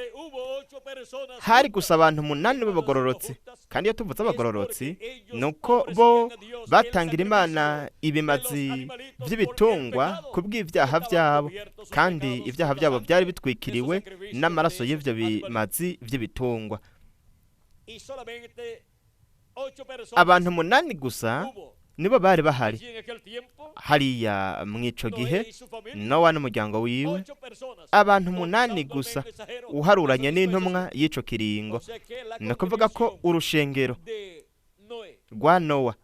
hari gusa abantu 8 b'abagororotsi. Kandi iyo tuvuze abagororotsi, nuko bo batangira Imana ibimazi by'ibitungwa kubw'ibyaha byabo, kandi ibyaha byabo byari bitwikiriwe n'amaraso y'ivyo bimazi by'ibitungwa. Abantu 8 gusa nibo bari bahari hariya mw'ico gihe, Nowa n'umuryango wiwe, abantu 8 gusa uharuranye n'intumwa y'ico kiringo. Ni ukuvuga ko urushengero rwa Nowa,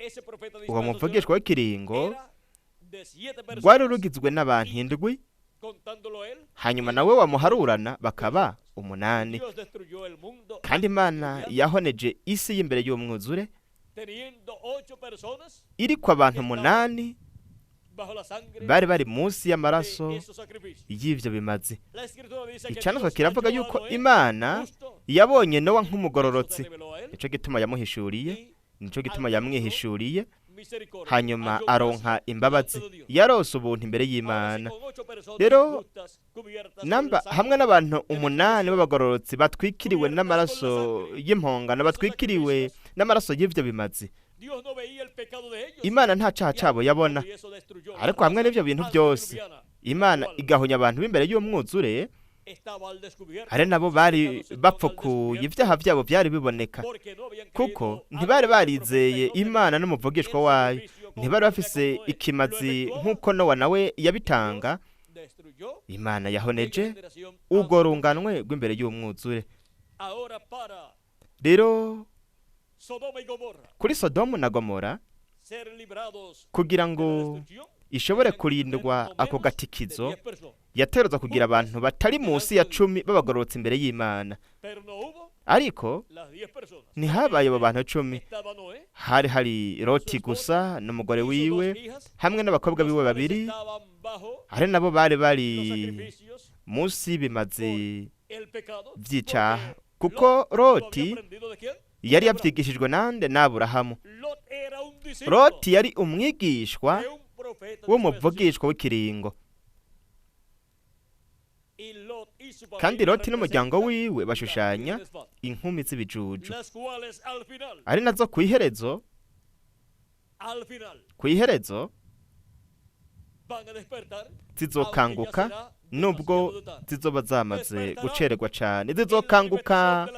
uwo muvugishwa w'ikiringo, rwari rugizwe n'abantu 7, hanyuma nawe wamuharurana bakaba 8. Kandi Imana yahoneje isi y'imbere y'umwuzure iriko abantu 8 bari bari munsi y'amaraso y'ivyo bimazi. Icanditswe kiravuga yuko Imana yabonye Nowa nk'umugororotsi, nico gituma yamuhishuriye, nico gituma yamwihishuriye, hanyuma aronka imbabazi, yarose ubuntu imbere y'Imana. Rero namba hamwe n'abantu 8 b'abagororotsi batwikiriwe n'amaraso y'impongano, batwikiriwe n'amaraso y'ivyo bimazi, Imana nta caha cabo yabona. Ariko hamwe n'ivyo bintu byose, Imana igahonya abantu b'imbere y'umwuzure, hari nabo bari bapfukuye, ibyaha byabo byari biboneka, kuko ntibari barizeye Imana n'umuvugishwa wayo, ntibari bafise ikimazi nk'uko Nowa nawe yabitanga. Imana yahoneje urwo runganwe rw'imbere y'umwuzure. Rero kuri Sodomu na Gomora, kugira ngo ishobore kurindwa ako gatikizo, yaterezwa kugira abantu batari munsi ya 10 b'abagororotsi imbere y'Imana. Ariko ntihabaye abo bantu 10, hari hari Loti gusa n'umugore wiwe hamwe n'abakobwa biwe 2, hari nabo bari bari munsi y'ibimazi vy'icaha, kuko Loti yari yavyigishijwe nande? N'Aburahamu. Loti yari umwigishwa w'umuvugishwa w'ikiringo, kandi Loti n'umuryango wiwe bashushanya inkumi z'ibijuju, ari nazo kw'iherezo zizokanguka, nubwo zizoba zamaze gucererwa cane. Zizokanguka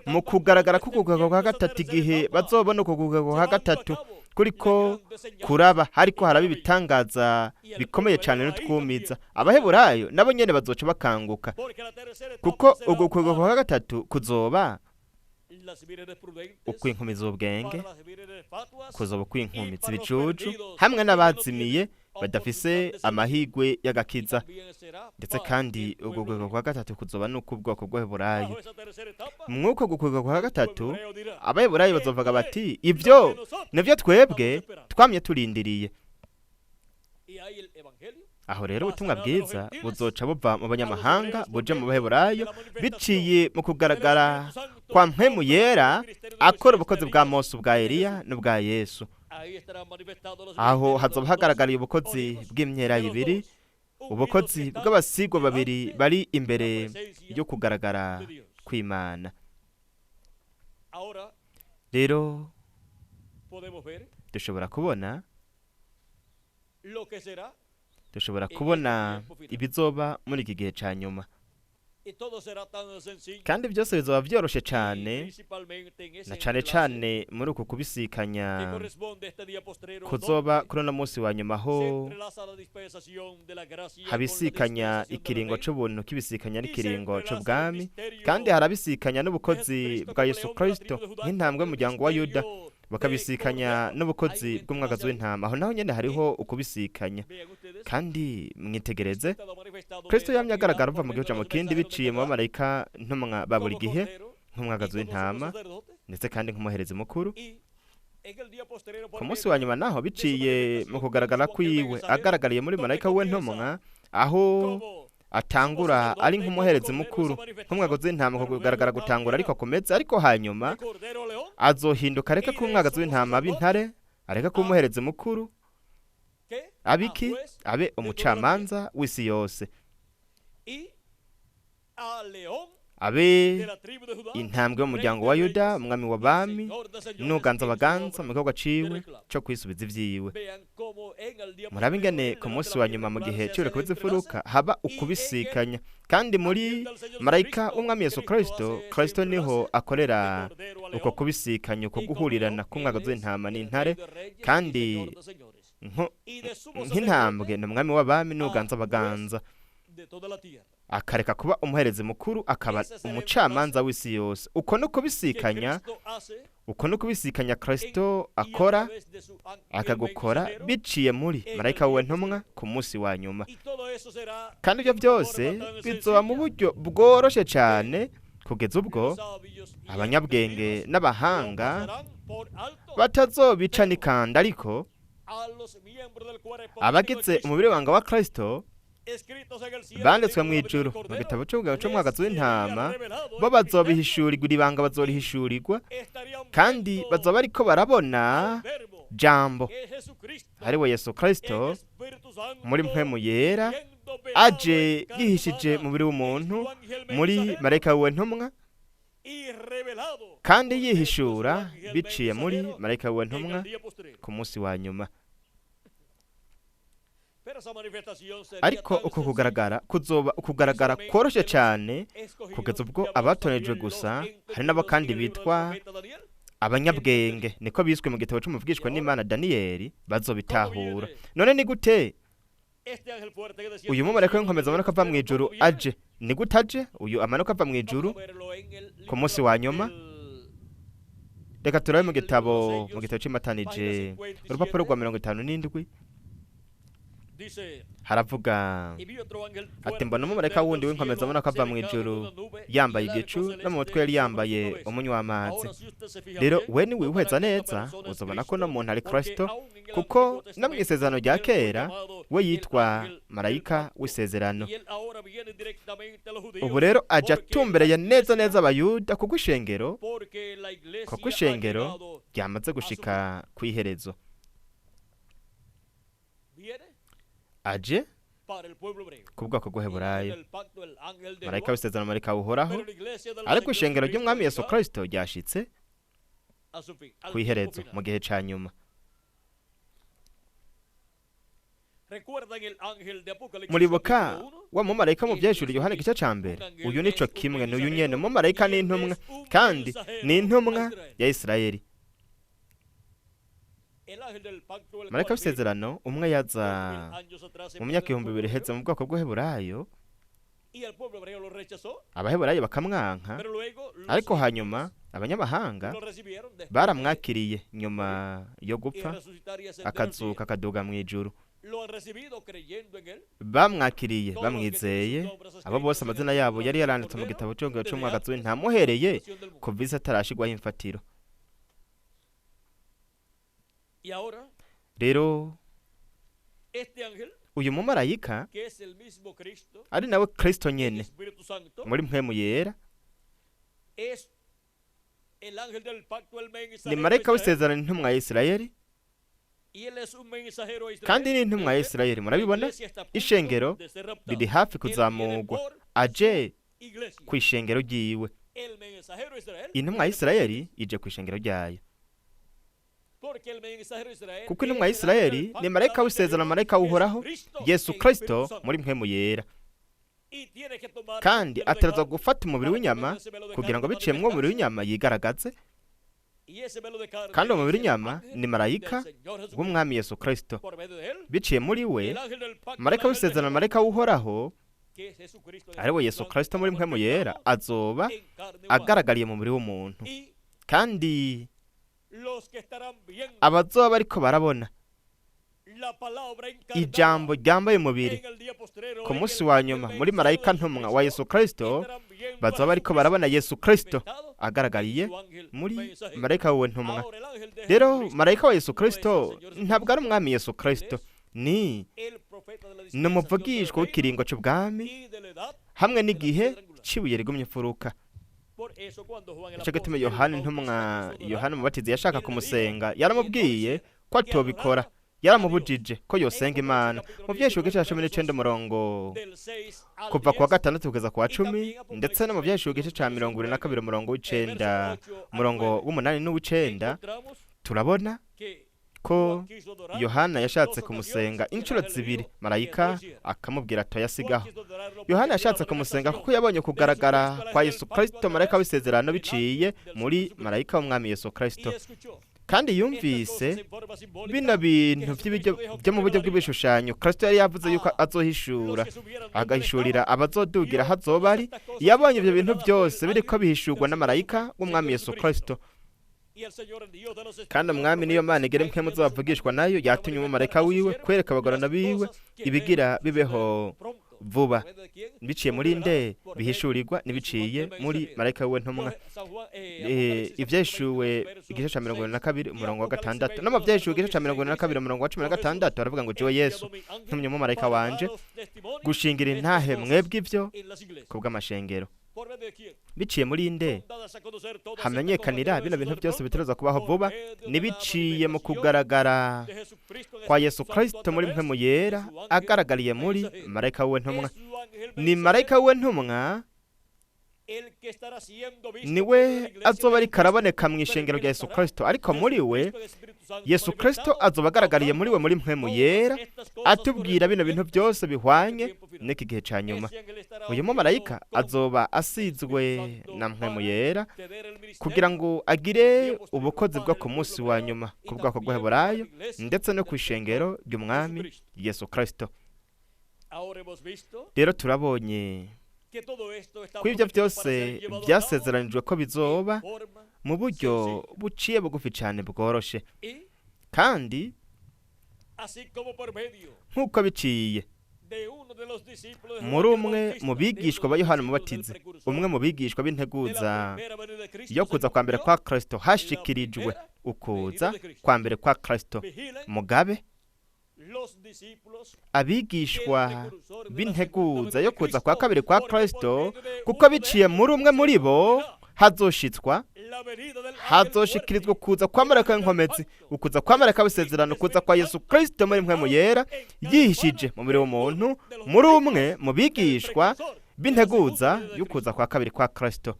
mu kugaragara k'ukugwa kwa gatatu, igihe bazobona ukugwa kwa gatatu kuriko kuraba, hariko haraba ibitangaza bikomeye cane n'utwumiza. Abaheburayo nabo nyene bazoca bakanguka, kuko ugukugwa kwa gatatu kuzoba ukw'inkumi z'ubwenge, kuzoba ukw'inkumi z'ibijuju hamwe n'abazimiye badafise amahigwe y'agakiza. Ndetse kandi ugukugwa kwa gatatu kuzoba n'uk'ubwoko bw'Abaheburayo. Mw'uko gukugwa kwa gatatu, Abaheburayo bazovuga bati, ivyo nivyo twebwe twamye turindiriye. Aho rero ubutumwa bwiza buzoca buva mu banyamahanga buje mu Baheburayo, biciye mu kugaragara kwa Mpwemu Yera akora ubukozi bwa Mose, ubwa Eliya n'ubwa Yesu. Aho hazoba hagaragariye ubukozi bw'imyera ibiri, ubukozi bw'abasigwa babiri bari imbere yo kugaragara kw'Imana. Rero dushobora kubona ibizoba muri iki gihe ca nyuma, kandi byose bizoba vyoroshe cane, na cane cane muri uku kubisikanya kuzoba kuri uno munsi wa nyuma, aho habisikanya ikiringo c'ubuntu kibisikanya n'ikiringo c'ubwami, kandi harabisikanya n'ubukozi bwa Yesu Kristo nk'intambwe y'umuryango wa Yuda, bakabisikanya n'ubukozi bw'umwagazi w'intama. Aho naho nyene hariho ukubisikanya. Kandi mwitegereze, Kristo yamye agaragara uva mu gihugu mu kindi biciye mu bamarayika ntumwa ba buri gihe, nk'umwagazi w'intama ndetse kandi nk'umuherezi mukuru. Ku munsi wa nyuma naho biciye mu kugaragara kwiwe agaragariye muri marayika we ntumwa, aho atangura ari nk'umuherezi mukuru nk'umwagazi w'intama, kugaragara gutangura ariko akomeze, ariko hanyuma azohinduka areke kuba umwagazi w'intama b'intare, areke kuba umuherezi mukuru abiki abe umucamanza w'isi yose, abe intambwe y'umuryango wa Yuda, umwami w'abami n'uganza abaganza mu gikorwa ciwe cyo kwisubiza ivyiwe. Murabe ingene ku munsi wa nyuma mu gihe cy'ureko z'ifuruka haba ukubisikanya, kandi muri marayika w'umwami Yesu Kristo, Kristo niho akorera uko kubisikanya, uko guhurirana k'umwagazi w'intama n'intare, kandi nk'intambwe ni umwami w'abami n'uganza abaganza, akareka kuba umuherezi mukuru akaba umucamanza w'isi yose. Uko no kubisikanya, uko no kubisikanya Kristo akora, akagukora biciye muri marayika we ntumwa ku munsi wa nyuma. Kandi ibyo byose bizoba mu buryo bworoshe cyane kugeza ubwo abanyabwenge n'abahanga batazobica n'ikanda, ariko abagize umubiri wanga wa Kristo banditswe mu ijuru mu gitabo cy'umwagazi w'intama, bo bazobihishurirwa, ibanga bazorihishurirwa, kandi bazoba ariko barabona jambo ari we Yesu Kristo muri mpwemu yera aje yihishije mubiri w'umuntu muri marayika we ntumwa, kandi yihishura biciye muri marayika we ntumwa ku munsi wa nyuma. Ariko uko kugaragara kuzoba ukugaragara koroshe cyane kugeza ubwo abatonejwe gusa, hari nabo kandi bitwa abanyabwenge, niko biswe mu gitabo cy'umuvugishwa n'Imana Daniyeli, bazobitahura. None ni gute uyu mumarayika w'inkomezi amanuka ava mu ijuru aje? Ni gute aje uyu amanuka ava mu ijuru ku munsi wa nyuma? Reka turabe mu gitabo cy'imatanije urupapuro rwa 57, haravuga ati: mbona umumarayika wundi w'inkomezi amanuka ava mu ijuru yambaye igicu, no mu mutwe yari yambaye umunywa w'amazi. Rero we ni wihweza neza uzobona ko no muntu ari Kristo, kuko no mu isezerano rya kera we yitwa marayika w'isezerano. Ubu rero aje atumbereye neza neza abayuda, kuko ishengero ryamaze gushika ku iherezo. Aje ku bwoko bw'Heburayo, marayika w'isezerano, marayika uhoraho, ariko ishengero ry'umwami Yesu Kristo ryashitse ku iherezo mu gihe ca nyuma. Muribuka wa mumarayika mu byeshuri Yohana igice ca mbere, uyu nico kimwe n'uyu nyene mumarayika n'intumwa, kandi ni intumwa ya Isirayeli. Marayika w'isezerano umwe yaza mu myaka 2000 iheze mu bwoko bw'Heburayo, Abaheburayo bakamwanka, ariko hanyuma abanyamahanga baramwakiriye nyuma yo gupfa akazuka akaduga mu ijuru. Bamwakiriye bamwizeye, abo bose amazina yabo yari yaranditse mu gitabo cy'umwagazi w'intama uhereye kuva isi atarashigwaho imfatiro. Rero uyu mumarayika ari nawe Kristo nyene muri mpwemu yera, ni marayika w'isezerano intumwa ya Isirayeli, kandi ni intumwa ya Isirayeli. Murabibona, ishengero riri hafi kuzamurwa, aje ku ishengero ryiwe. Intumwa ya Isirayeli ije ku ishengero ryayo, kuko intumwa ya Isirayeli ni marayika w'isezerano, marayika uhoraho Yesu Kristo muri mpwemu yera, kandi ategerezwa gufata umubiri w'inyama kugira ngo biciye mu mubiri w'inyama yigaragaze, kandi umubiri w'inyama ni marayika w'umwami Yesu Kristo. Biciye muri we marayika w'isezerano, marayika uhoraho ari we Yesu Kristo muri mpwemu yera, azoba agaragariye mu mubiri w'umuntu, kandi abazoba bariko barabona Ijambo ryambaye umubiri ku munsi wa nyuma muri marayika ntumwa wa Yesu Kristo, bazoba bariko barabona Yesu Kristo agaragariye muri marayika wiwe ntumwa. Rero marayika wa Yesu Kristo ntabwo ari umwami Yesu Kristo, ni umuvugishwa w'ikiringo cy'ubwami hamwe n'igihe cibuye rigumye imfuruka. Nico gituma Yohana intumwa, Yohana Umubatizi, yashaka kumusenga, yaramubwiye ko atobikora, yaramubujije ko yosenga Imana. Mu Vyahishuriwe igice ca 19 umurongo kuva kuwa 6 kugeza kuwa 10, ndetse no mu Vyahishuriwe igice ca 22 umurongo w'9, umurongo w'8 n'uw'icenda, turabona ko Yohana yashatse kumusenga inshuro zibiri, marayika akamubwira atoyasigaho. Yohana yashatse kumusenga kuko yabonye kugaragara kwa Yesu Kristo, marayika w'isezerano, biciye muri marayika w'umwami Yesu Kristo. Kandi yumvise bino bintu byo mu buryo bw'ibishushanyo Kristo yari yavuze yuko azohishura, agahishurira abazodugira hazoba ari. Yabonye ibyo bintu byose biriko bihishurwa na marayika w'umwami Yesu Kristo. Kandi umwami niyo Mana igere mwe muzabavugishwa nayo, yatumye umumarayika wiwe kwereka abagorana biwe ibigira bibeho vuba, biciye muri nde bihishurirwa n'ibiciye muri marayika wiwe ntumwa. Ivyahishuriwe igice ca 22 umurongo wa 6, no mu Vyahishuriwe igice ca 22 umurongo wa 16 aravuga ngo jewe Yesu ntumye umumarayika wanje gushingira intahe mwebwe ivyo kubw'amashengero. Biciye muri nde hamenyekanira bino bintu byose biteruza kubaho vuba? Nibiciye mu kugaragara kwa Yesu Kristo muri mpemu yera, agaragariye muri marayika wiwe ntumwa. Ni marayika wiwe ntumwa niwe azoba ariko araboneka mu ishengero rya Yesu Kristo, ariko muri we Yesu Kristo azoba agaragariye muri we muri mpemu yera, atubwira bino bintu byose bihwanye n'iki gihe ca nyuma. Uyu mumarayika azoba asizwe na mpemu yera kugira ngo agire ubukozi bwo ku munsi wa nyuma ku bwoko bw'Abaheburayo ndetse no ku ishengero ry'umwami Yesu Kristo. Rero turabonye ko ibyo byose byasezeranijwe ko bizoba mu buryo buciye bugufi cyane bworoshe, kandi nk'uko biciye muri umwe mu bigishwa ba Yohana Umubatizi, umwe mu bigishwa b'integuza yo kuza kwa mbere kwa Kristo, hashikirijwe ukuza kwa mbere kwa Kristo. Mugabe abigishwa b'integuza yo kuza kwa kabiri kwa Kristo, kuko biciye muri umwe muri bo hazoshitswa, hazoshikirizwa ukuza kwa marayika w'inkomezi, ukuza kwa marayika w'isezerano, ukuza kwa Yesu Kristo muri mpemu yera, yihishije mu mubiri w'umuntu muri umwe mu bigishwa b'integuza y'ukuza kwa kabiri kwa Kristo.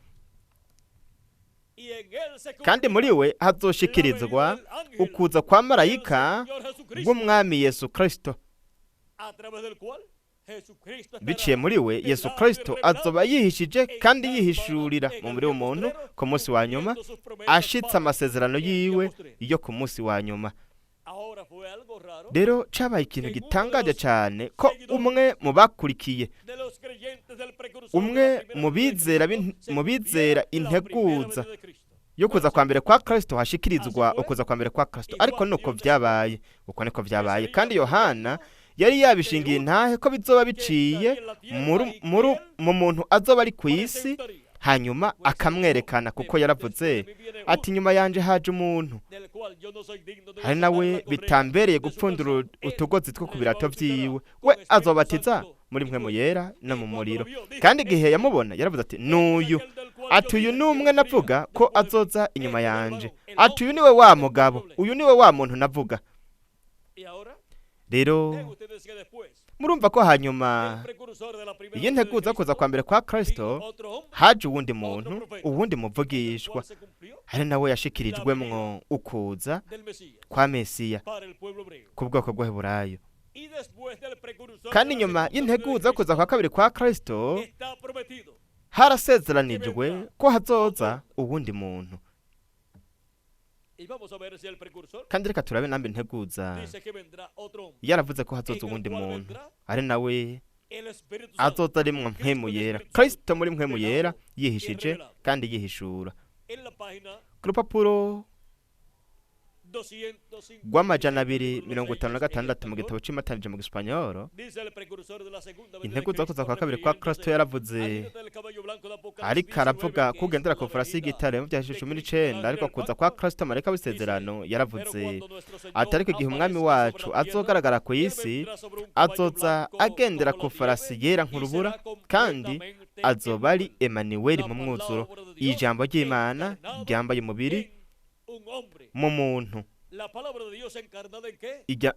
Kandi muri we hazoshikirizwa ukuza kwa marayika w'umwami Yesu Kristo. Biciye muri we Yesu Kristo azoba yihishije kandi yihishurira mu mubiri w'umuntu ku munsi wa nyuma, ashitse amasezerano yiwe yo ku munsi wa nyuma. Rero cabaye ikintu gitangaje cyane ko umwe mu bakurikiye, umwe mu bizera integuza yo kuza kwa mbere kwa Kristo, hashikirizwa ukuza kwa mbere kwa Kristo. Ariko nuko vyabaye, uko niko vyabaye. Kandi Yohana yari yabishingiye intahe ko bizoba biciye mu muntu azoba ari ku isi, hanyuma akamwerekana, kuko yaravuze ati nyuma yanje haje umuntu hari nawe bitambereye gupfundura utugozi two ku birato vyiwe, we azobatiza muri mpwemu yera no mu muriro. Kandi igihe yamubona yaravuze ati nuyu, ati uyu ni umwe navuga ko azoza inyuma yanje, ati uyu niwe wa mugabo, uyu niwe wa muntu navuga. Rero murumva ko hanyuma iyo nteguza kuza kwa mbere kwa Kristo haje uwundi muntu, uwundi muvugishwa, hari nawe yashikirijwemwo ukuza kwa Mesiya ku bwoko bw'Abaheburayo. Kandi nyuma y'integuza kuza kwa kabiri kwa Kristo harasezeranijwe ko hazoza uwundi muntu. Kandi reka turabe nambe integuza yaravuze ko hazoza uwundi muntu, ari nawe azoza ari mu mpemu yera, Kristo muri mpemu yera yihishije kandi yihishura. Ku rupapuro rw'ama256 mu gitabo c'imatanije mu gisipanyoro. Integuza kuza kwa kabiri kwa Kristo yaravuze, ariko aravuga kugendera ku farasi y'igitare mu bya 19, ariko kuza kwa Kristo marayika w'isezerano yaravuze ati: ariko igihe umwami wacu azogaragara ku isi, azoza agendera ku farasi yera nk'urubura, kandi azoba ari Emanuweli mu mwuzuro, ijambo ry'Imana ryambaye umubiri mu muntu.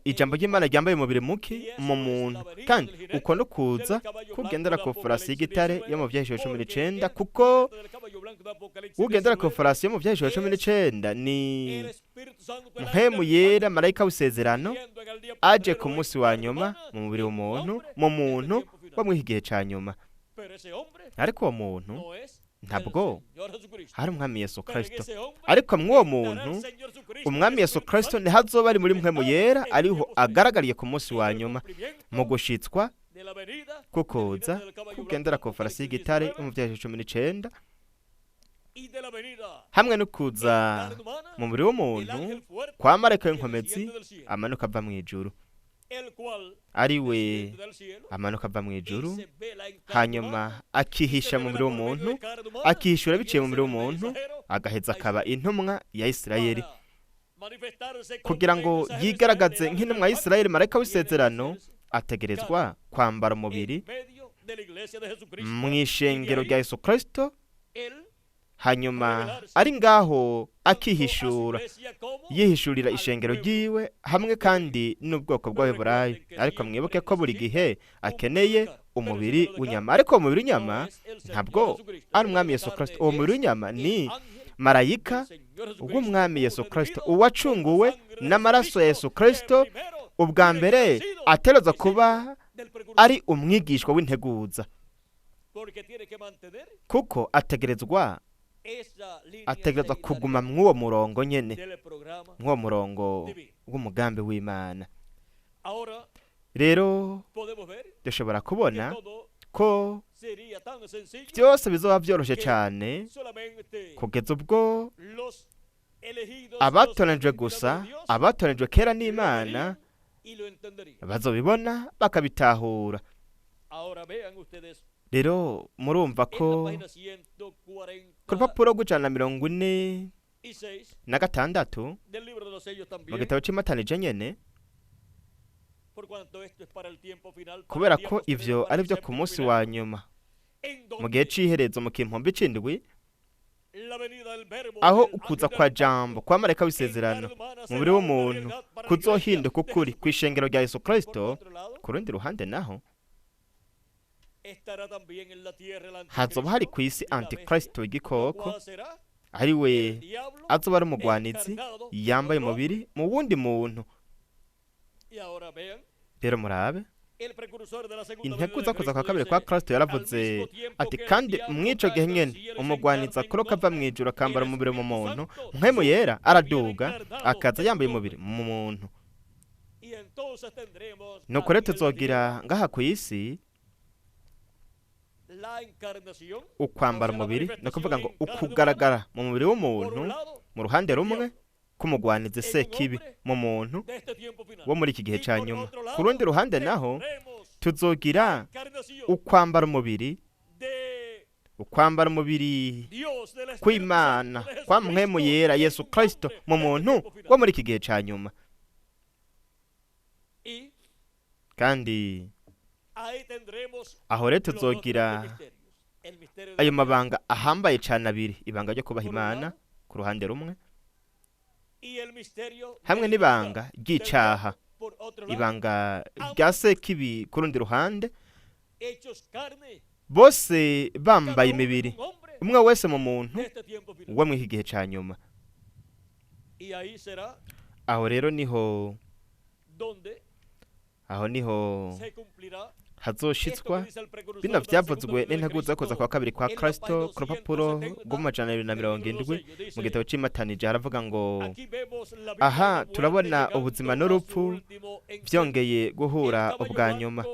Ijambo ry'Imana ryambaye umubiri muki mu muntu, kandi uko no kuza kugendera ku farasi y'igitare yo mu vyahishuro 19, kuko ugendera ku farasi yo mu vyahishuro 19 ni Mpwemu Yera, marayika w'isezerano, aje ku munsi wa nyuma mu mubiri w'umuntu, mu muntu wo mw'iki gihe ca nyuma. Ariko uwo muntu ntabwo hari umwami Yesu Kristo, ariko mw'uwo muntu umwami Yesu Kristo ntihazoba ari muri Mpwemu Yera, ariho agaragariye ku munsi wa nyuma mu gushitswa kukuza kugendera ku farasi y'igitare yo mu vyahishuro 19, hamwe no kuza mu mubiri w'umuntu kwa marayika w'inkomezi amanuka ava mw'ijuru, ari we amanuka ava mw'ijuru, hanyuma akihisha mu mubiri w'umuntu, akihishura biciye mu mubiri w'umuntu, agaheza akaba intumwa ya Isirayeli kugira ngo yigaragaze nk'intumwa ya Isirayeli. Marayika w'isezerano ategerezwa kwambara umubiri mw'ishengero rya Yesu Kristo, hanyuma ari ngaho akihishura, yihishurira ishengero ryiwe hamwe kandi n'ubwoko bw'Abaheburayo. Ariko mwibuke ko buri gihe akeneye umubiri w'inyama, ariko uwo mubiri w'inyama ntabwo ari umwami Yesu Kristo. Uwo mubiri w'inyama ni marayika w'umwami Yesu Kristo, uwacunguwe n'amaraso ya Yesu Kristo, ubwa mbere atereza kuba ari umwigishwa w'integuza, kuko ategerezwa kuguma mw'uwo murongo nyene, mw'uwo murongo w'umugambi w'Imana. Rero dushobora kubona ko byose bizoba byoroshe cyane kugeza ubwo abatoranijwe gusa, abatoranijwe kera n'Imana, bazobibona bakabitahura. Rero murumva ko ku rupapuro rw'146 mu gitabo c'imatanije nyene, kubera ko ivyo ari vyo ku munsi wa nyuma mu gihe c'iherezo mu kimpombe c'indwi, aho ukuza kwa jambo kwa marayika w'isezerano mu mubiri w'umuntu kuzohinduka ukuri kw'ishengero rya Yesu Kristo. Ku rundi ruhande naho hazoba hari ku isi antikristo igikoko, ari we azoba ari umugwanizi yambaye umubiri mu wundi muntu. Rero murabe integuza kuza kwa kabiri kwa Kristo yaravuze ati: kandi mw'ico gihe nyene umugwanizi akoroka ava mw'ijuru akambara umubiri mu muntu, Mpwemu Yera araduga akaza yambaye umubiri mu muntu. Nuko rero tuzogira ngaha ku isi ukwambara umubiri, ni ukuvuga ngo ukugaragara mu mubiri w'umuntu mu ruhande rumwe k'umugwanizi Sekibi mu muntu wo muri iki gihe ca nyuma. Ku rundi ruhande naho tuzogira ukwambara umubiri, ukwambara umubiri kw'Imana kwa Mpwemu Yera Yesu Kristo mu muntu wo muri iki gihe ca nyuma. Kandi aho rero tuzogira ayo mabanga ahambaye cane abiri, ibanga ryo kubaha Imana ku ruhande rumwe, hamwe n'ibanga ry'icaha, ibanga rya Sekibi ku rundi ruhande, bose bambaye imibiri, umwe wese mu muntu wo mw'iki gihe ca nyuma. Aho rero niho, aho niho hazoshitswa bino vyavuzwe n'integuza kuza kwa kabiri kwa Kristo ku rupapuro rw'270 mu gitabo c'imatanije. Haravuga ngo: aha turabona ubuzima n'urupfu vyongeye guhura ubwa nyuma.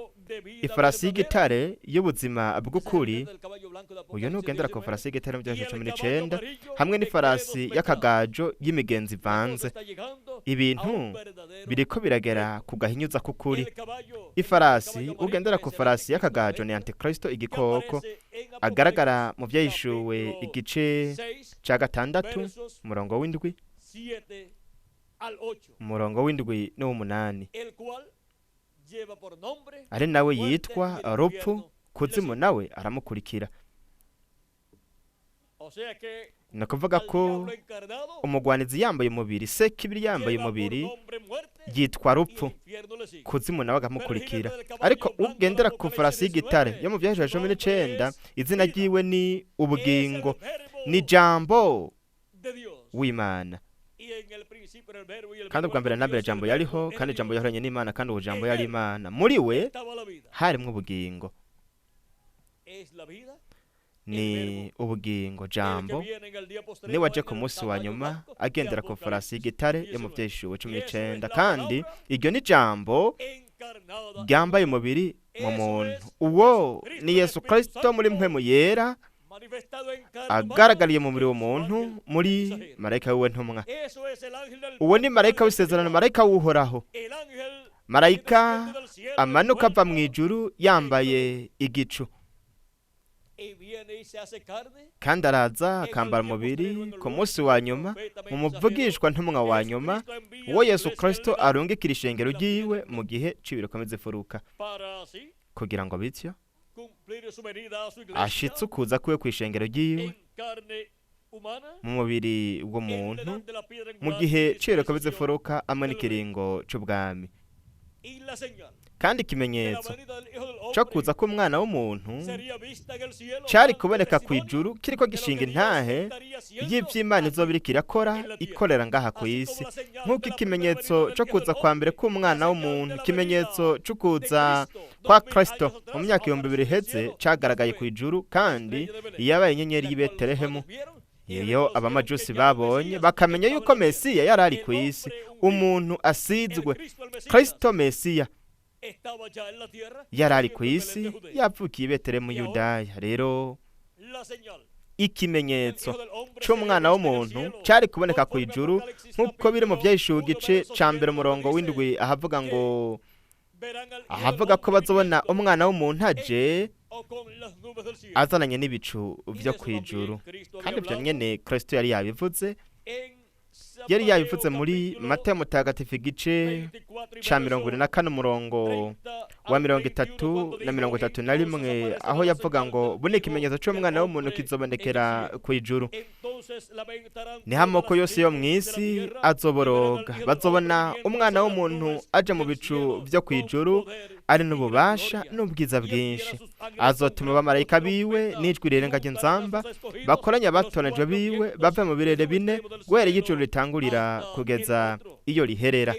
Ifarasi y'igitare y'ubuzima bw'ukuri, uyu nugendera ku farasi y'igitare mu bya 19, hamwe n'ifarasi y'akagajo y'imigenzo ivanze. Ibintu biriko biragera ku gahinyuza k'ukuri. Ifarasi, ugendera ku farasi y'akagajo ni Antikristo, igikoko, agaragara mu Vyahishuwe igice ca 6, umurongo w'7, umurongo w'7 n'uw'umunani, ari nawe yitwa Rupfu, Kuzimu nawe aramukurikira. Ni ukuvuga ko umugwanizi yambaye umubiri, Sekibiri yambaye umubiri, yitwa Rupfu, Kuzimu nawe agamukurikira. Ariko ugendera ku farasi y'igitare yo mu Vyahishuwe 19, izina ryiwe ni Ubugingo, ni Jambo w'Imana. Kandi ubwa mbere na mbere Jambo yariho, kandi Jambo yahoranye n'Imana, kandi uwo Jambo yari Imana. Muri we harimwo ubugingo. Ni ubugingo Jambo ni waje ku munsi wa nyuma agendera ku farasi y'igitare yo mu Vyahishuwe 19, kandi iryo ni Jambo ryambaye umubiri mu muntu. Uwo ni Yesu Kristo muri mpwemu yera, agaragariye mu mubiri w'umuntu muri marayika wiwe ntumwa. Uwo ni marayika w'isezerano, marayika w'Uhoraho, marayika amanuka ava mu ijuru yambaye igicu, kandi araza akambara umubiri ku munsi wa nyuma mu muvugishwa ntumwa wa nyuma, uwo Yesu Kristo arungikira ishengero ryiwe mu gihe c'ibirokomeza ifuruka, kugira ngo bityo ashitse ukuza kwiwe kw'ishengero ryiwe mu mubiri w'umuntu mu gihe c'ibirokomeza ifuruka hamwe n'ikiringo c'ubwami. Kandi ikimenyetso co kuza k'umwana w'umuntu cari kuboneka kw'ijuru kiriko gishinga intahe y'ivy'Imana izoba iriko irakora ikorera ngaha kw'isi, nk'uko ikimenyetso co kuza kwa mbere k'umwana w'umuntu, ikimenyetso co kuza kwa Kristo mu myaka 2000 iheze cagaragaye kw'ijuru, kandi yabaye inyenyeri y'i Betelehemu iyo abamajusi babonye bakamenya yuko Mesiya yari ari kw'isi, umuntu asizwe, Kristo Mesiya yari ari kw'isi, yavukiye i Betelehemu Yudaya. Rero ikimenyetso c'umwana w'umuntu cari kuboneka kw'ijuru, nk'uko biri mu Vyahishuwe igice ca 1 umurongo w'7, ahavuga ngo ahavuga ko bazobona umwana w'umuntu aje azananye n'ibicu vyo kw'ijuru. Kandi ivyo nyene Kristo yari yabivuze, yari yabivuze muri Matayo Mutagatifu igice ca 24, umurongo wa 30 na 31, aho yavuga ngo bune ikimenyetso c'umwana w'umuntu kizobonekera kw'ijuru, niho amoko yose yo mw'isi azoboroga, bazobona umwana w'umuntu aje mu bicu vyo kw'ijuru ari n'ububasha n'ubwiza bwinshi. Azotuma abamarayika biwe n'ijwi rirenga ry'inzamba bakoranya abatoranijwe biwe bave mu birere bine, guhereye ijuru ritangurira kugeza iyo riherera.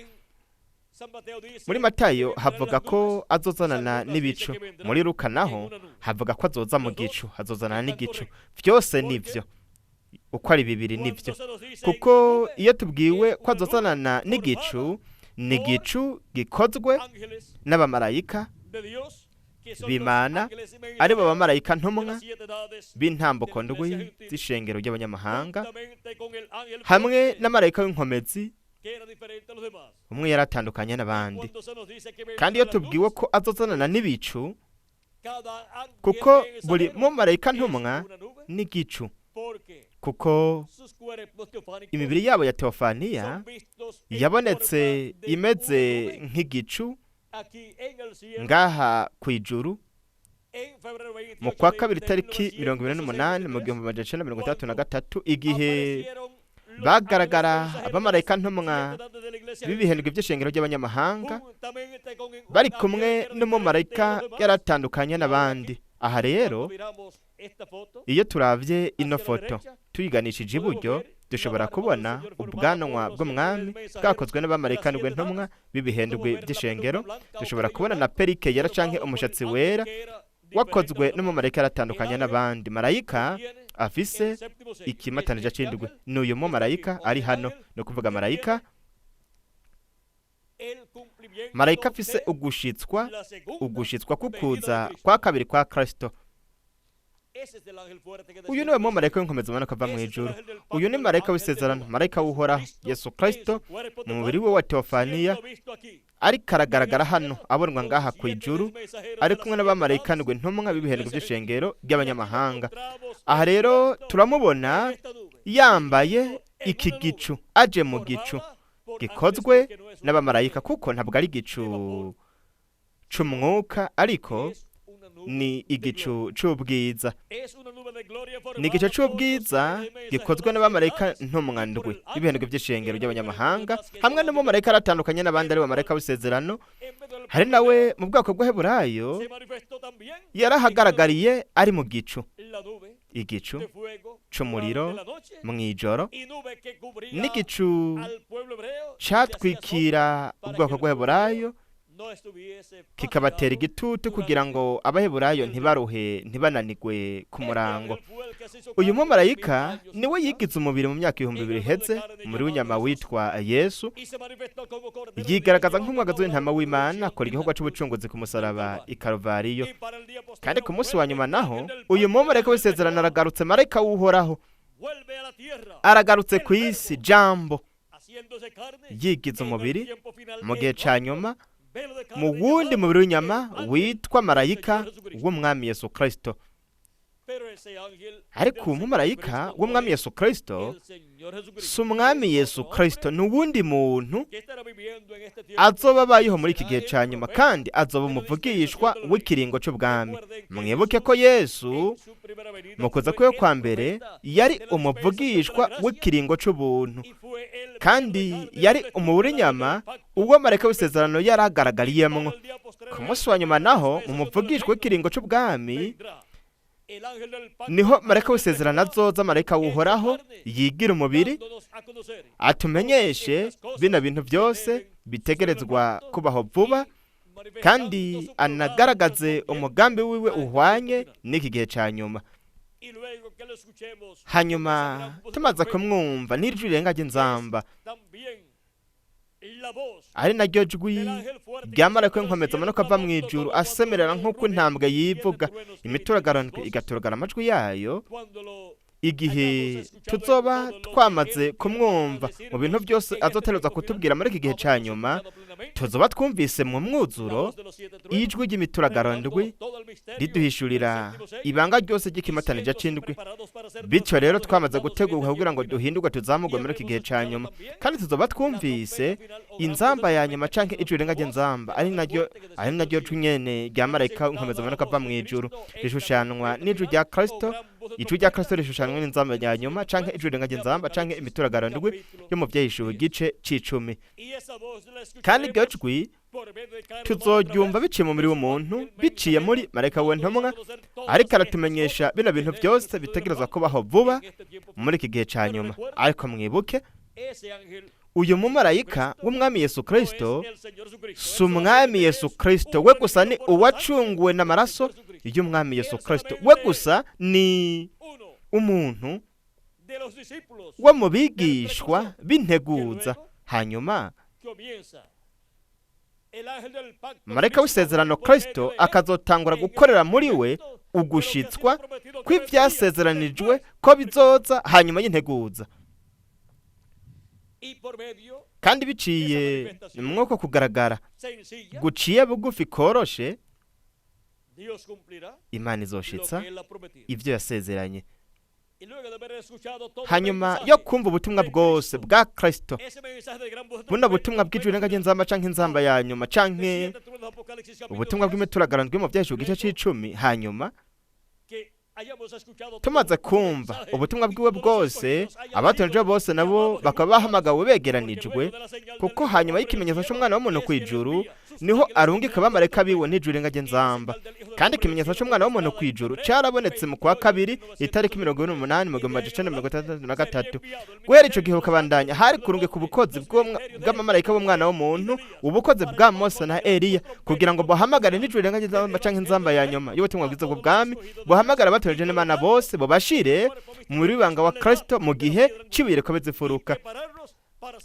Muri Matayo havuga ko azozanana n'ibicu, muri Luka naho havuga ko azoza mu gicu, azozanana n'igicu. Vyose nivyo, uko ari bibiri nivyo, kuko iyo tubwiwe ko azozanana n'igicu, ni igicu gikozwe n'abamarayika b'Imana, aribo bamarayika ntumwa b'intambuko ndwi z'ishengero ry'abanyamahanga, hamwe n'amarayika w'inkomezi, umwe yaratandukanye n'abandi. Kandi iyo tubwiwe ko azozanana n'ibicu, kuko buri mumarayika ntumwa n'igicu, kuko imibiri yabo ya teofaniya yabonetse imeze nk'igicu ngaha kw'ijuru mu kwa kabiri tariki 28 mu 1963, igihe bagaragara abamarayika ntumwa b'ibihendwe by'ishengero ry'abanyamahanga bari kumwe n'umumarayika yaratandukanye n'abandi. Aha rero iyo turavye ino foto tuyiganishije iburyo, dushobora kubona ubwanwa bw'umwami bwakozwe n'abamarayika ndwi ntumwa b'ibihendwe by'ishengero. Dushobora kubona na perike yera canke umushatsi wera wakozwe n'umumarayika yaratandukanye n'abandi. Marayika afise ikimatanija c'indwi n'uyu mumarayika ari hano, ni ukuvuga marayika Marayika afise ugushitswa, ugushitswa kukuza kwa kabiri kwa Kristo. Uyu niwe mumarayika w'inkomezi umanuka ava mu ijuru. Uyu ni marayika w'isezerano, marayika w'Uhoraho Yesu Kristo mu mubiri we wa teofaniya, ariko aragaragara hano, abonwa ngaha ku ijuru, ari kumwe n'abamarayika ndwi ntumwa b'ibihendwe by'ishengero ry'abanyamahanga. Aha rero turamubona yambaye iki gicu, aje mu gicu gikozwe n'abamarayika, kuko ntabwo ari igicu c'umwuka, ariko ni igicu c'ubwiza. Ni igicu c'ubwiza gikozwe n'abamarayika ntumwa ndwi b'ibihendwe by'ishengero ry'abanyamahanga, hamwe n'umumarayika aratandukanye n'abandi, ari bamarayika w'isezerano. Hari nawe mu bwoko bw'Heburayo yarahagaragariye ari mu gicu, igicu c'umuriro mw'ijoro, n'igicu catwikira ubwoko bw'Heburayo, kikabatera igitutu kugira ngo Abaheburayo ntibaruhe, ntibananigwe ku murango. Uyu mumarayika niwe yigize umubiri mu myaka 2000 iheze, umubiri w'inyama witwa Yesu, yigaragaza nk'umwagazi w'intama w'Imana, akora igikorwa c'ubucunguzi ku musaraba i Karuvariyo. Kandi ku munsi wa nyuma naho, uyu mumarayika w'isezerano aragarutse, marayika w'Uhoraho aragarutse ku isi, Jambo yigize umubiri mu gihe ca nyuma, mu wundi mubiri w'inyama witwa marayika w'Umwami Yesu Kristo. Ariko uwo mumarayika w'Umwami Yesu Kristo si Umwami Yesu Kristo, ni uwundi muntu azoba abayeho muri iki gihe ca nyuma, kandi azoba umuvugishwa w'ikiringo c'ubwami. Mwibuke ko Yesu mu kuza kwiwe kwa mbere yari umuvugishwa w'ikiringo c'ubuntu, kandi yari umubiri w'inyama uwo marayika w'isezerano yaragaragaririyemwo. Ku munsi wa nyuma naho, mu muvugishwa w'ikiringo c'ubwami, niho marayika w'isezerano azoza, marayika w'Uhoraho yigira umubiri, atumenyeshe bino bintu byose bitegerezwa kubaho vuba, kandi anagaragaze umugambi wiwe uhwanye n'iki gihe ca nyuma. Hanyuma tumaze kumwumva n'ijwi rirenga ry'inzamba, ari naryo jwi rya marayika w'inkomezi amanuka ava mu ijuru, asemerera nk'uko intambwe yivuga, imituragaro ndwi igaturagara amajwi yayo, igihe tuzoba twamaze kumwumva mu bintu byose azotereza kutubwira muri iki gihe ca nyuma, tuzoba twumvise mu mwuzuro ijwi ry'imituragaro ndwi riduhishurira ibanga ryose ry'ikimatanija c'indwi. Bityo rero twamaze gutegurwa kugira ngo duhindurwe, tuzamurwe muri iki gihe ca nyuma, kandi tuzoba twumvise inzamba ya nyuma canke ijwi rirenga ry'inzamba, ari naryo jwi nyene rya marayika nkomeza amanuka ava mu ijuru, rishushanwa n'ijwi rya Kristo. Ijwi rya Kristo rishushanwa n'inzamba ya nyuma canke ijwi rirenga ry'inzamba canke imituragaro ndwi yo mu Vyahishuwe igice c'icumi. Kandi iryo jwi tuzoryumva biciye mu mubiri w'umuntu, biciye muri marayika w'intumwa, ariko aratumenyesha bino bintu byose bitegerezwa kubaho vuba muri iki gihe ca nyuma. Ariko mwibuke, uyu mumarayika w'Umwami Yesu Kristo si Umwami Yesu Kristo. We gusa ni uwacunguwe n'amaraso y'Umwami Yesu Kristo. We gusa ni umuntu wo mu bigishwa b'integuza. Hanyuma marayika w'isezerano Kristo akazotangura gukorera muri we ugushitswa kw'ivyasezeranijwe ko bizoza hanyuma y'integuza. Kandi biciye mwuko kugaragara guciye bugufi koroshe, Imana izoshitsa ivyo yasezeranye. Hanyuma yo kumva ubutumwa bwose bwa Kristo, buno butumwa bw'ijwi rirenga ry'inzamba canke inzamba ya nyuma canke ubutumwa bw'imituragaro ndwi mu Vyahishuwe igice c'icumi, hanyuma tumaze kumva ubutumwa bwiwe bwose, abatoranijwe bose nabo bakaba bahamagawe begeranijwe, kuko hanyuma y'ikimenyetso c'Umwana w'umuntu kw'ijuru niho arungika abamarayika biwe n'ijwi rirenga ry'inzamba. Kandi ikimenyetso c'Umwana w'umuntu kw'ijuru carabonetse mu kwa kabiri, itariki 48 mu 1963. Guhera ico gihe ukabandanya, hari kurungika ubukozi bw'abamarayika b'Umwana w'umuntu, ubukozi bwa Mose na Eliya, kugira ngo buhamagare n'ijwi rirenga ry'inzamba canke inzamba ya nyuma y'ubutumwa bwiza bw'ubwami, buhamagara abatoranijwe n'Imana bose, bubashire mu w'ibanga wa Kristo mu gihe c'ibuye rikomeza imfuruka,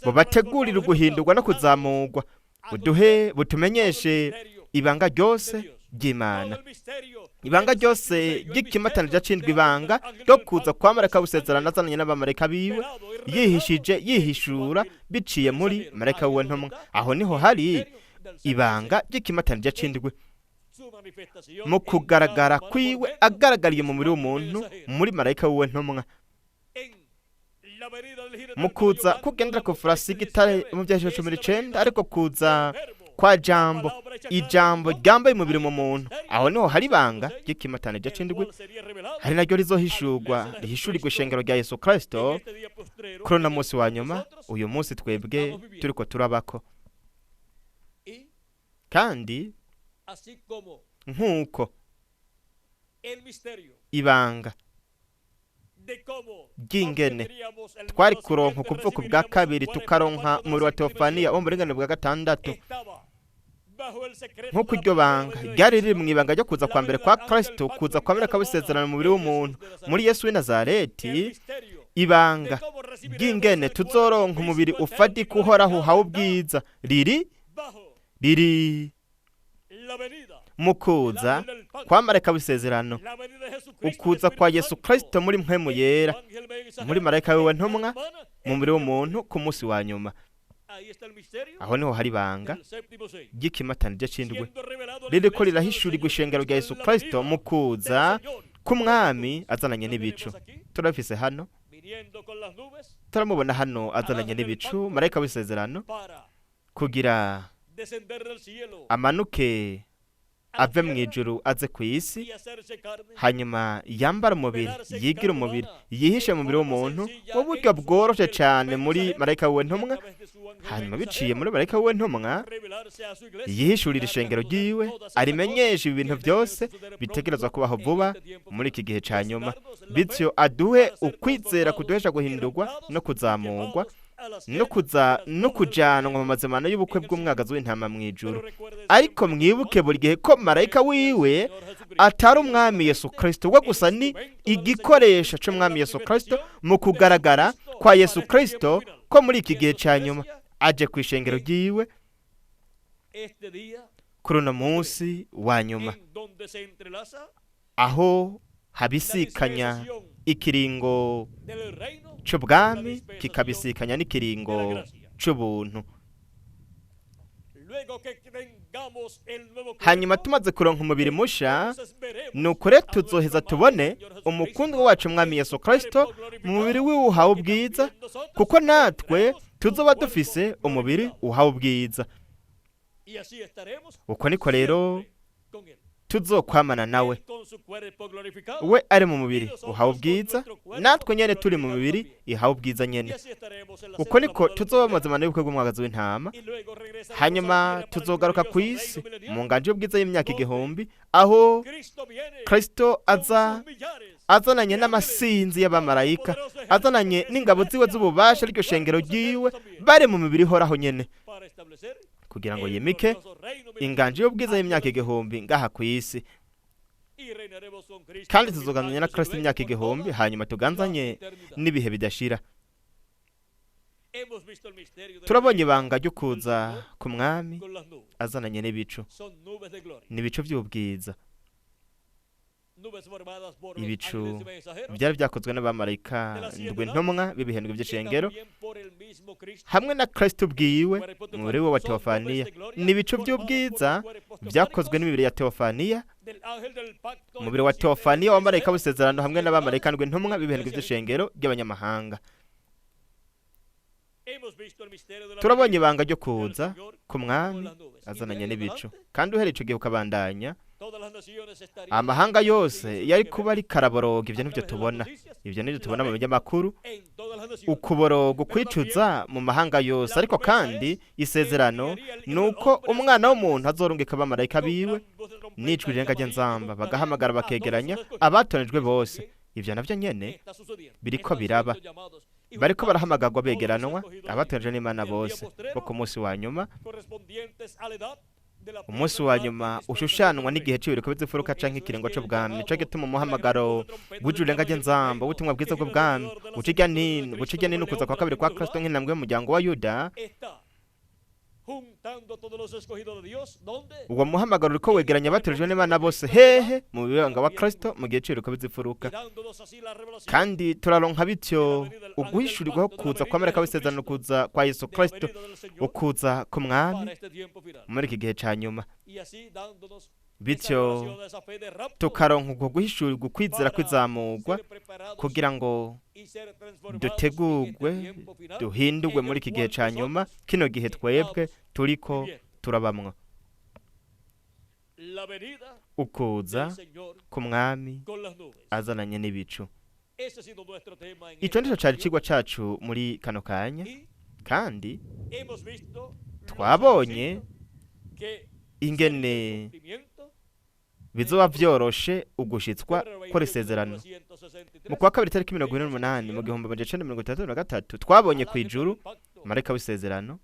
bubategurira uguhindurwa no kuzamurwa. Buduhe, butumenyeshe ibanga ryose ry'Imana, ibanga ryose ry'ikimatanija c'indwi, ibanga ryo kuza kwa marayika w'isezerano azananye n'abamarayika biwe, yihishije, yihishura biciye muri marayika wiwe ntumwa. Aho niho hari ibanga ry'ikimatanija c'indwi, mu kugaragara kwiwe agaragariye mu mubiri w'umuntu muri marayika wiwe ntumwa, mu kuza kugendera ku farasi y'igitare mu byahishije 19, ariko kuza kwa Jambo, ijambo ryambaye umubiri mu muntu. Aho niho hari ibanga ry'ikimatanija c'indwi, hari naryo rizohishurwa, rihishurirwa ishengero rya Yesu Kristo kuri uno munsi wa nyuma, uyu munsi twebwe turiko turabako. Kandi nk'uko ibanga ry'ingene twari kuronka ukuvuko bwa kabiri, tukaronka umubiri wa teofaniya wo mu buringanire bwa gatandatu, nk'uko iryo banga ryari riri mu ibanga ryo kuza kwa mbere kwa Kristo, kuza kwa mbere kw'abisezerano mu mubiri w'umuntu muri Yesu w'i Nazareti, ibanga ry'ingene tuzoronka umubiri ufatika uhoraho uhawe ubwiza riri mu kuza kwa marayika w'isezerano, ukuza kwa Yesu Kristo muri mpwemu yera, muri marayika wiwe ntumwa, mu mubiri w'umuntu ku munsi wa nyuma. Aho niho hari ibanga ry'ikimatanije c'indwi ririko rirahishurirwa ishengero rya Yesu Kristo mu kuza k'umwami azananye n'ibicu. Turabifise hano, turamubona hano azananye n'ibicu, marayika w'isezerano, kugira amanuke ave mu ijuru aze ku isi, hanyuma yambara umubiri, yigire umubiri, yihishe mu mubiri w'umuntu mu buryo bworoshe cyane muri marayika wiwe ntumwa, hanyuma biciye muri marayika wiwe ntumwa yihishurira ishengero ryiwe, arimenyesha ibintu byose bitegerezwa kubaho vuba muri iki gihe cya nyuma, bityo aduhe ukwizera kuduhesha guhindurwa no kuzamurwa no kujanwa mu mazimano y'ubukwe bw'umwagazi w'intama mu ijuru. Ariko mwibuke buri gihe ko marayika wiwe atari umwami Yesu Kristo, we gusa ni igikoresho c'umwami Yesu Kristo mu kugaragara kwa Yesu Kristo ko muri iki gihe cya nyuma aje ku ishengero ryiwe kuri uno munsi wa nyuma, aho habisikanya ikiringo c'ubwami kikabisikanya n'ikiringo c'ubuntu. Hanyuma tumaze kuronka umubiri musha, nukure tuzoheza tubone umukundwa wacu umwami Yesu Kristo mu mubiri wiwe uhawe ubwiza, kuko natwe tuzoba dufise umubiri uhawe ubwiza. Uko niko rero tuzokwamana nawe, we ari mu mubiri uhawe ubwiza, natwe nyene turi mu mubiri ihawe ubwiza nyene. Uko niko tuzoba mazimano y'ubukwe bw'umwagazi w'intama. Hanyuma tuzogaruka ku isi mu nganje y'ubwiza y'imyaka 1000, aho Kristo aza azananye n'amasinzi y'abamarayika, azananye n'ingabo ziwe z'ububasha, iryo shengero ryiwe, bari mu mibiri ihoraho nyene, kugira ngo yimike inganje y'ubwiza y'imyaka 1000 ngaha ku isi. Kandi tuzoganzanya na Kristo imyaka 1000, hanyuma tuganzanye n'ibihe bidashira. Turabonye ibanga ryo kuza ku mwami azananye n'ibicu, n'ibicu by'ubwiza, ibicu byari byakozwe n'abamarayika ndwi ntumwa b'ibihembwe by'ishengero hamwe na Kristo ubwiwe muri we wa Teofaniya. Ni ibicu by'ubwiza byakozwe n'imibiri ya Teofaniya, umubiri wa Teofaniya wa marayika w'isezerano hamwe n'abamarayika ndwi ntumwa b'ibihembwe by'ishengero ry'abanyamahanga. Turabonye ibanga ryo kuza ku mwami azananye n'ibicu, kandi uhereye ico gihe ukabandanya, amahanga yose yari kuba ari karaboroga. Ibyo nibyo tubona, ibyo nibyo tubona mu binyamakuru, ukuboroga, ukwicuza mu mahanga yose. Ariko kandi isezerano ni uko umwana w'umuntu azorungika abamarayika biwe n'ijwi rirenga ry'inzamba, bagahamagara bakegeranya abatonejwe bose. Ibyo navyo nyene biriko biraba, bariko barahamagarwa begeranwa abatonejwe n'Imana bose bo ku munsi wa nyuma, umunsi wa nyuma ushushanwa n'igihe c'ibiriko biz'ifuruka canke ikiringo c'ubwami. Nico gituma umuhamagaro w'ijwi rirenga ry'inzamba w'ubutumwa bwiza bw'ubwami buca irya nino, buca irya nino ukuza kwa kabiri kwa Kristo nk'intambwe y'umuryango wa Yuda. Uwo muhamagaro uriko wegeranya abatorejwe n'Imana bose hehe? Mu bibanga wa Kristo mu gihe c'ibiruko bizipfuruka. Kandi turaronka bityo uguhishurirwaho kuza kwa marayika w'isezerano, kuza kwa Yesu Kristo, ukuza k'umwami muri iki gihe ca nyuma. Bityo tukaronka ubwo guhishurirwa ukwizera kwizamurwa kugira ngo dutegurwe duhindurwe muri iki gihe ca nyuma, kino gihe twebwe turiko turabamwo. Ukuza k'umwami azananye n'ibicu. Ico nico cari icigwa cacu muri kano kanya, kandi twabonye ingene bizoba vyoroshe ugushitswa kw'isezerano. Mu kwa kabiri tariki 48 mu 1963 twabonye kw'ijuru marayika w'isezerano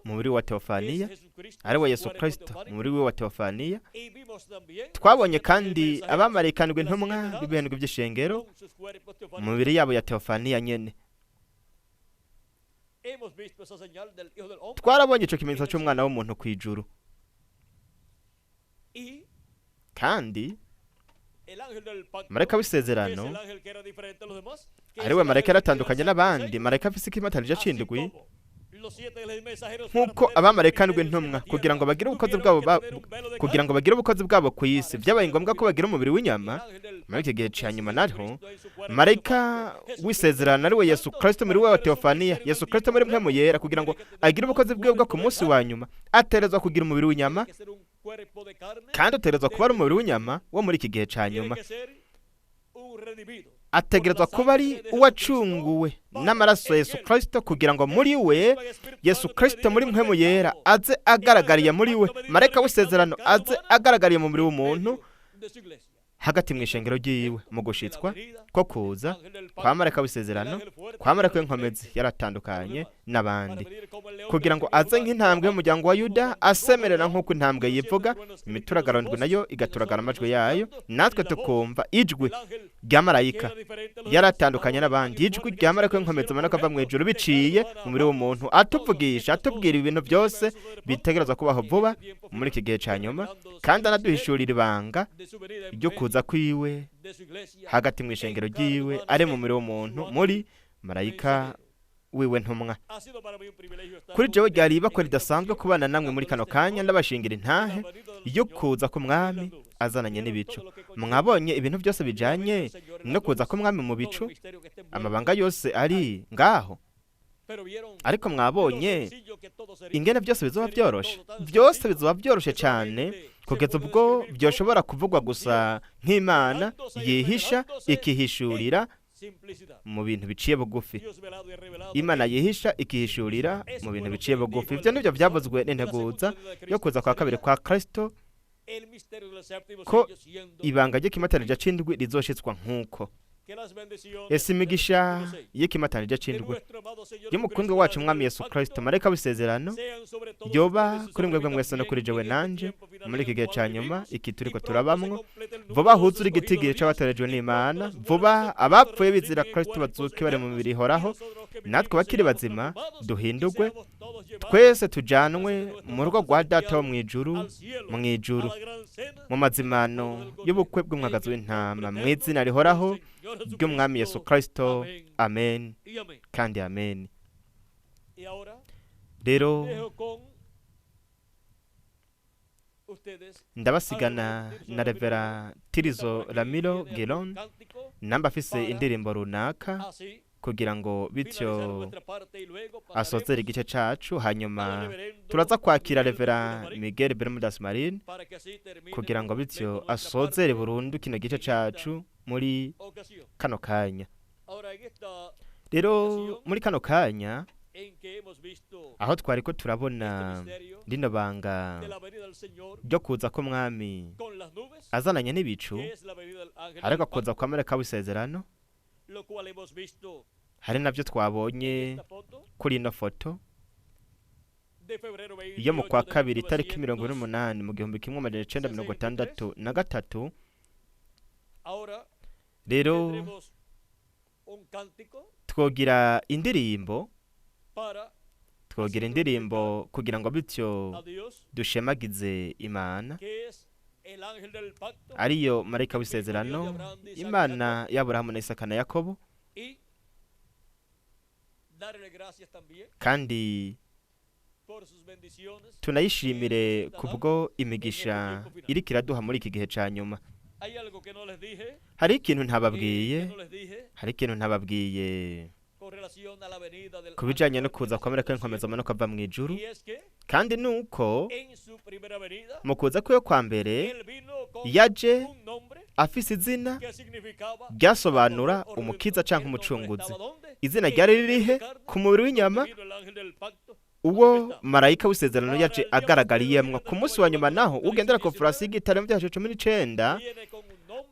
mu mubiri wa Teofaniya, ari we Yesu Kristo mu mubiri we wa Teofaniya. Twabonye kandi abamarayika ndwi intumwa b'ibihindwe vy'ishengero mu mibiri yabo ya Teofaniya nyene. Twarabonye ico kimenyetso c'umwana w'umuntu kw'ijuru. Kandi marayika w'isezerano ariwe marayika yaratandukanye n'abandi, marayika afise ikimatanije c'indwi, nk'uko abamarayika ndwi intumwa kugira ngo bagire ubukozi bwabo kugira ngo bagire ubukozi bwabo ku isi vyabaye ngombwa ko bagira umubiri w'inyama. Muri iki gihe ca nyuma naho marayika w'isezerano ariwe Yesu Kristo muri we wa Teofaniya, Yesu Kristo muri mpwemu yera, kugira ngo agire ubukozi bwiwe bwo ku munsi wa nyuma aterezwa kugira umubiri w'inyama, kandi uterezwa kuba ari umubiri w'inyama wo muri iki gihe ca nyuma. Ategerezwa kuba ari uwacunguwe n'amaraso ya Yesu Kristo kugira ngo muri we Yesu Kristo muri mpwemu yera aze agaragariye muri we, marayika w'isezerano aze agaragariye mu mubiri w'umuntu hagati mu ishengero ryiwe mu gushitswa ko kuza kwa marayika w'isezerano, kwa marayika w'inkomezi yaratandukanye n'abandi, kugira ngo aze nk'intambwe y'umuryango wa Yuda asemerera nk'uko intambwe yivuga, imituragaro ndwi nayo igaturagara amajwi yayo, natwe tukumva ijwi rya marayika yaratandukanye n'abandi, ijwi rya marayika w'inkomezi amanuka ava mu ijuru biciye mu mubiri w'umuntu, atuvugisha atubwira ibintu byose bitegerezwa kubaho vuba muri iki gihe ca nyuma, kandi anaduhishurira ibanga ryo kuza kwiwe hagati mu ishengero ryiwe ari mu mubiri w'umuntu muri marayika wiwe ntumwa. Kuri jewe ryari ibakwe ridasanzwe kubana namwe muri kano kanya, ndabashingira intahe yo kuza k'umwami azananye n'ibicu. Mwabonye ibintu byose bijanye no kuza k'umwami mu bicu, amabanga yose ari ngaho, ariko mwabonye ingene byose bizoba byoroshe, byose bizoba byoroshe cyane kugeza ubwo byoshobora kuvugwa gusa nk'Imana yihisha ikihishurira mu bintu biciye bugufi. Imana yihisha ikihishurira mu bintu biciye bugufi. Ivyo nivyo vyavuzwe n'integuza yo kuza kwa kabiri kwa Kristo, ko ibanga ry'ikimatanije c'indwi rizoshitswa nk'uko ese imigisha y'ikimatanije c'indwi y'umukundwa wacu mwami Yesu Kristo marayika w'isezerano yoba kuri mwebwe mwese no kuri jewe nanje muri iki gihe ca nyuma iki turiko turabamwo. Vuba huzure igitigiri c'abatorejwe n'Imana, vuba abapfuye bizira Kristo bazuke bari mu mibiri ihoraho, natwe bakiri bazima duhindurwe twese tujanwe mu rugo rwa Data wo mw'ijuru, mw'ijuru mu mazimano y'ubukwe bw'umwagazi w'intama, mu izina rihoraho ry'umwami Yesu Kristo. Amen kandi amen. Rero ndabasigana na Revera Tirizo Ramiro Giron namba afise indirimbo runaka kugira ngo bityo asozere igice cacu, hanyuma turaza kwakira Revera Miguel Bermudas Marin kugira ngo bityo asozere burundu kino gice cacu muri kano kanya. Rero muri kano kanya aho twariko turabona rino banga ryo kuza k'umwami azananye n'ibicu, ariko kuza kwa marayika w'isezerano, hari navyo twabonye kuri ino foto iyo mu kwa kabiri itariki 28 mu 1963. Rero twogira indirimbo Twogira indirimbo kugira ngo bityo dushemagize Imana, ariyo marayika w'isezerano, Imana y'Aburahamu na Isaka na Yakobo, kandi tunayishimire kubwo imigisha iriko iraduha muri iki gihe ca nyuma. Hari ikintu ntababwiye, hari ikintu ntababwiye ku bijanye no kuza kwa marayika w'inkomezi amanuka ava mu ijuru, kandi nuko mu kuza kwiwe kwa mbere yaje afise izina ryasobanura umukiza canke umucunguzi. Izina ryari ririhe ku mubiri w'inyama uwo marayika w'isezerano yaje agaragariyemwo. Ku munsi wa nyuma naho ugendera ku farasi y'igitare mu vyacu 19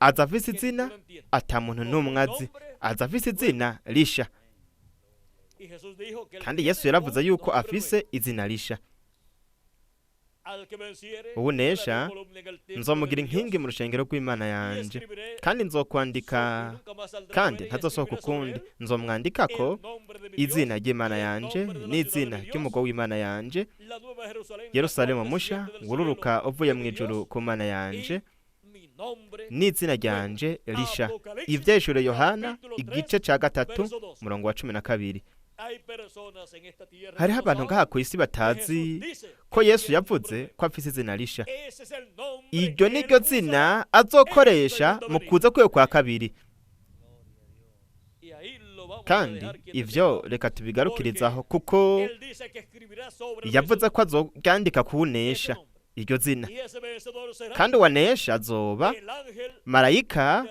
aza afise izina ata muntu n'umwe azi, aza afise izina risha. Kandi Yesu yaravuze yuko afise izina risha. Uwunesha nzomugira inkingi mu rushengero rw'Imana yanje, kandi nzokwandika, kandi ntazosohoka ukundi, nzomwandikako izina ry'Imana yanje n'izina ry'umugwa w'Imana yanje, Yerusalemu musha wururuka uvuye mu ijuru ku Mana yanje, n'izina ryanje risha. Ivyahishuriwe Yohana igice ca 3 umurongo wa 12. Hariho abantu ngaha ku isi batazi ko Yesu yavuze ko afise izina risha. Iryo ni ryo zina azokoresha mu kuza kwiwe kwa kabiri. Kandi ivyo reka tubigarukirizaho, kuko yavuze ko azoryandika kuwunesha iryo zina, kandi uwanesha azoba marayika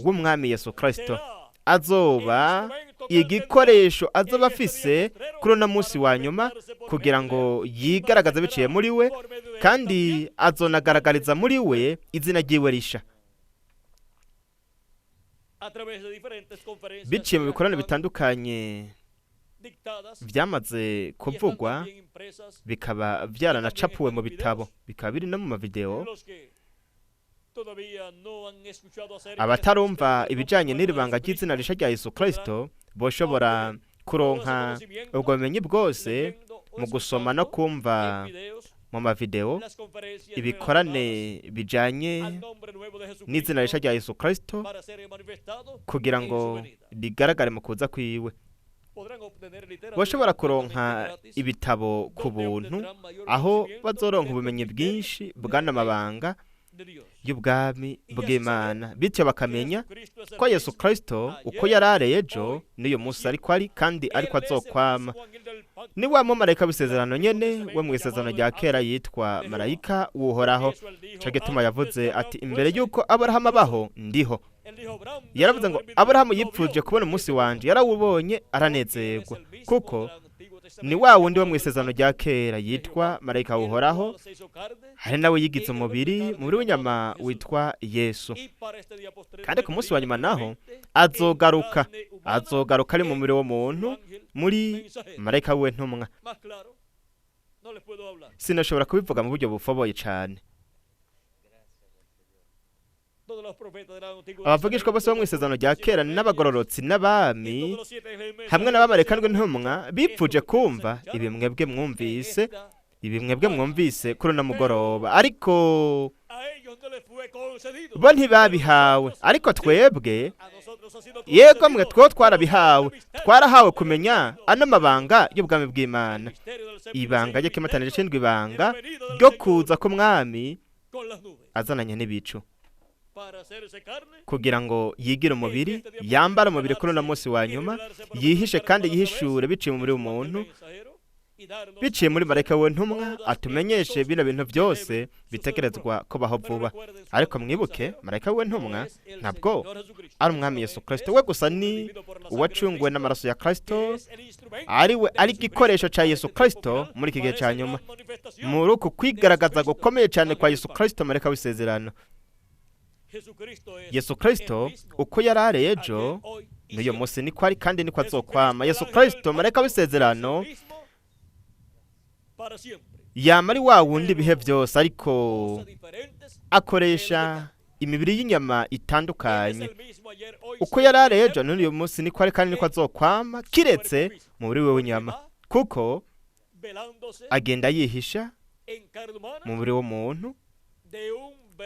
w'umwami Yesu Kristo, azoba igikoresho azoba afise kuri uno munsi wa nyuma kugira ngo yigaragaze biciye muri we, kandi azonagaragariza muri we izina ryiwe risha. Biciye mu bikorane bitandukanye vyamaze kuvugwa, bikaba vyaranacapuwe mu bitabo, bikaba biri no mu mavideo. Abatarumva ibijanye n'iri banga ry'izina risha rya Yesu Kristo boshobora kuronka ubwo bumenyi bwose mu gusoma no kumva mu mavideo ibikorane bijanye n'izina risha rya Yesu Kristo kugira ngo rigaragare mu kuza kwiwe. Boshobora kuronka ibitabo ku buntu, aho bazoronka ubumenyi bwinshi bw'anamabanga y'ubwami bw'Imana, bityo bakamenya ko Yesu Kristo uko yarareye ejo n'uyu munsi ariko ari, kandi ariko azokwama. Ni wa mumarayika w'isezerano nyene wo mu isezerano rya kera yitwa marayika w'Uhoraho. Ico gituma yavuze ati imbere y'uko Aburahamu abaho ndiho. Yaravuze ngo Aburahamu yipfuje kubona umunsi wanje, yarawubonye aranezerwa, kuko ni wa wundi wo mu isezerano rya kera yitwa marayika w'Uhoraho, hari nawe yigize umubiri w'inyama witwa Yesu. Kandi ku munsi wa nyuma naho azogaruka, azogaruka ari mu mubiri w'umuntu muri marayika wiwe ntumwa. Sinashobora kubivuga mu buryo bufoboye cane. Abavugishwa bose bo mu isezerano rya kera n'abagororotsi n'abami hamwe n'abamarayika n'intumwa bipfuje kumva ibi mwebwe mwumvise, ibi mwebwe mwumvise kuri uno mugoroba, ariko bo ntibabihawe. Ariko twebwe, yego mwe two twarabihawe, twarahawe kumenya ano mabanga y'ubwami bw'Imana, ibanga ry'ikimatanije c'indwi, ibanga ryo kuza k'umwami azananye n'ibicu kugira ngo yigire umubiri, yambare umubiri kuri uno munsi wa nyuma, yihishe kandi yihishure biciye mu mubiri w'umuntu, biciye muri marayika w'intumwa, atumenyeshe bino bintu byose bitegerezwa kubaho vuba. Ariko mwibuke, marayika w'intumwa ntabwo ari umwami Yesu Kristo we gusa, ni uwacunguwe n'amaraso ya Kristo, ari we ari igikoresho ca Yesu Kristo muri iki gihe ca nyuma, muri uku kwigaragaza gukomeye cyane kwa Yesu Kristo marayika w'isezerano. Yesu Kristo uko yarareye ejo n'uyu munsi niko ari, kandi niko azokwama. Yesu Kristo marayika w'isezerano yama ari wa wundi ibihe byose, ariko akoresha imibiri y'inyama itandukanye. Uko yarareye ejo n'uyu munsi niko ari, kandi niko azokwama, kiretse mu mubiri we w'inyama, kuko Agenda yihisha mu mubiri w'umuntu,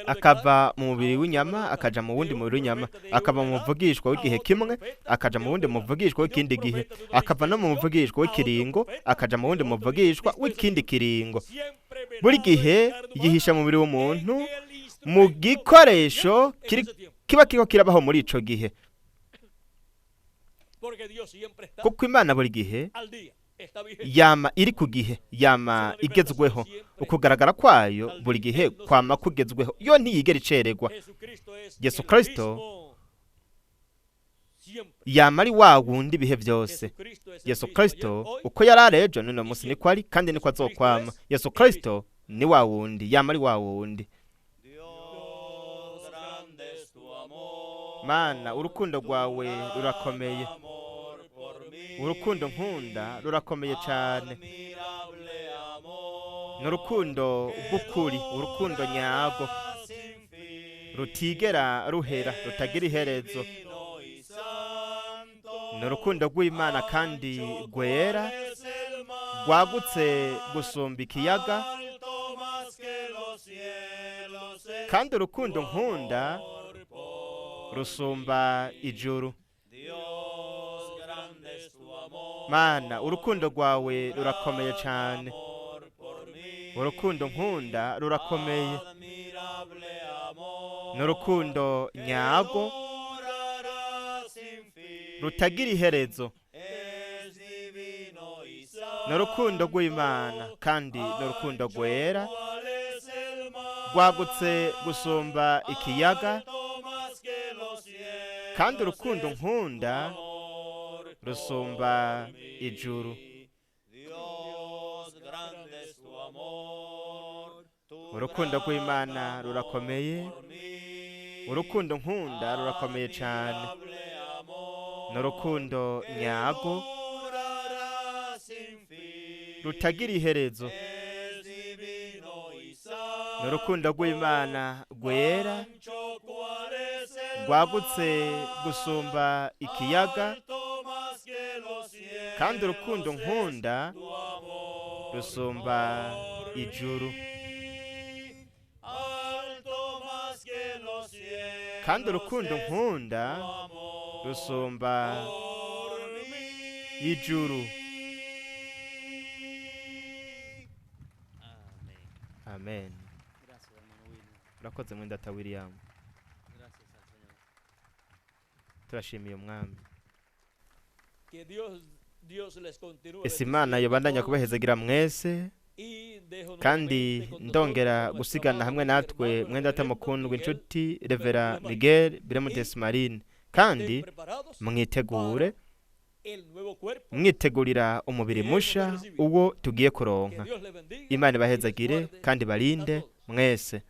akava mu mubiri w'inyama akaja mu wundi mubiri w'inyama, akava mu muvugishwa w'igihe kimwe akaja mu wundi muvugishwa w'ikindi gihe, akava no mu muvugishwa w'ikiringo akaja mu wundi muvugishwa w'ikindi kiringo. Buri gihe yihisha mu mubiri w'umuntu mu gikoresho kiba kiriko kirabaho muri ico gihe, kuko Imana buri gihe yama iri ku gihe, yama igezweho. Ukugaragara kwayo buri gihe kwama kugezweho, yo ntiyigera icererwa. Yesu Kristo yama ari wa wundi ibihe byose. Yesu Kristo uko yari ari ejo, n'uno munsi niko ari, kandi niko azokwama. Yesu Kristo ni wa wundi, yama ari wa wundi. Mana, urukundo rwawe rurakomeye, urukundo nkunda rurakomeye cyane. Ni urukundo rw'ukuri, urukundo nyarwo rutigera ruhera, rutagira iherezo. Ni urukundo rw'Imana kandi rwera, rwagutse gusumba ikiyaga, kandi urukundo nkunda rusumba ijuru. Mana, urukundo rwawe rurakomeye cyane, urukundo nkunda rurakomeye. Ni urukundo nyarwo rutagira iherezo. Ni urukundo rw'Imana kandi ni urukundo rwera, rwagutse gusumba ikiyaga, kandi urukundo nkunda rusumba ijuru. Urukundo rw'Imana rurakomeye, urukundo nkunda rurakomeye cyane. Ni urukundo nyarwo rutagira iherezo. Ni urukundo rw'Imana rwera, rwagutse gusumba ikiyaga, kandi urukundo nkunda rusumba ijuru. Kandi urukundo nkunda rusumba ijuru. Amen. Urakoze mwendata William, turashimiye Umwami. Ese Imana yobandanya kubahezagira mwese, kandi ndongera gusigana hamwe natwe mwendata mukundwa inshuti Revera Miguel Bermudez Marine, kandi mwitegure, mwitegurira umubiri musha uwo tugiye kuronka. Imana ibahezagire kandi barinde mwese.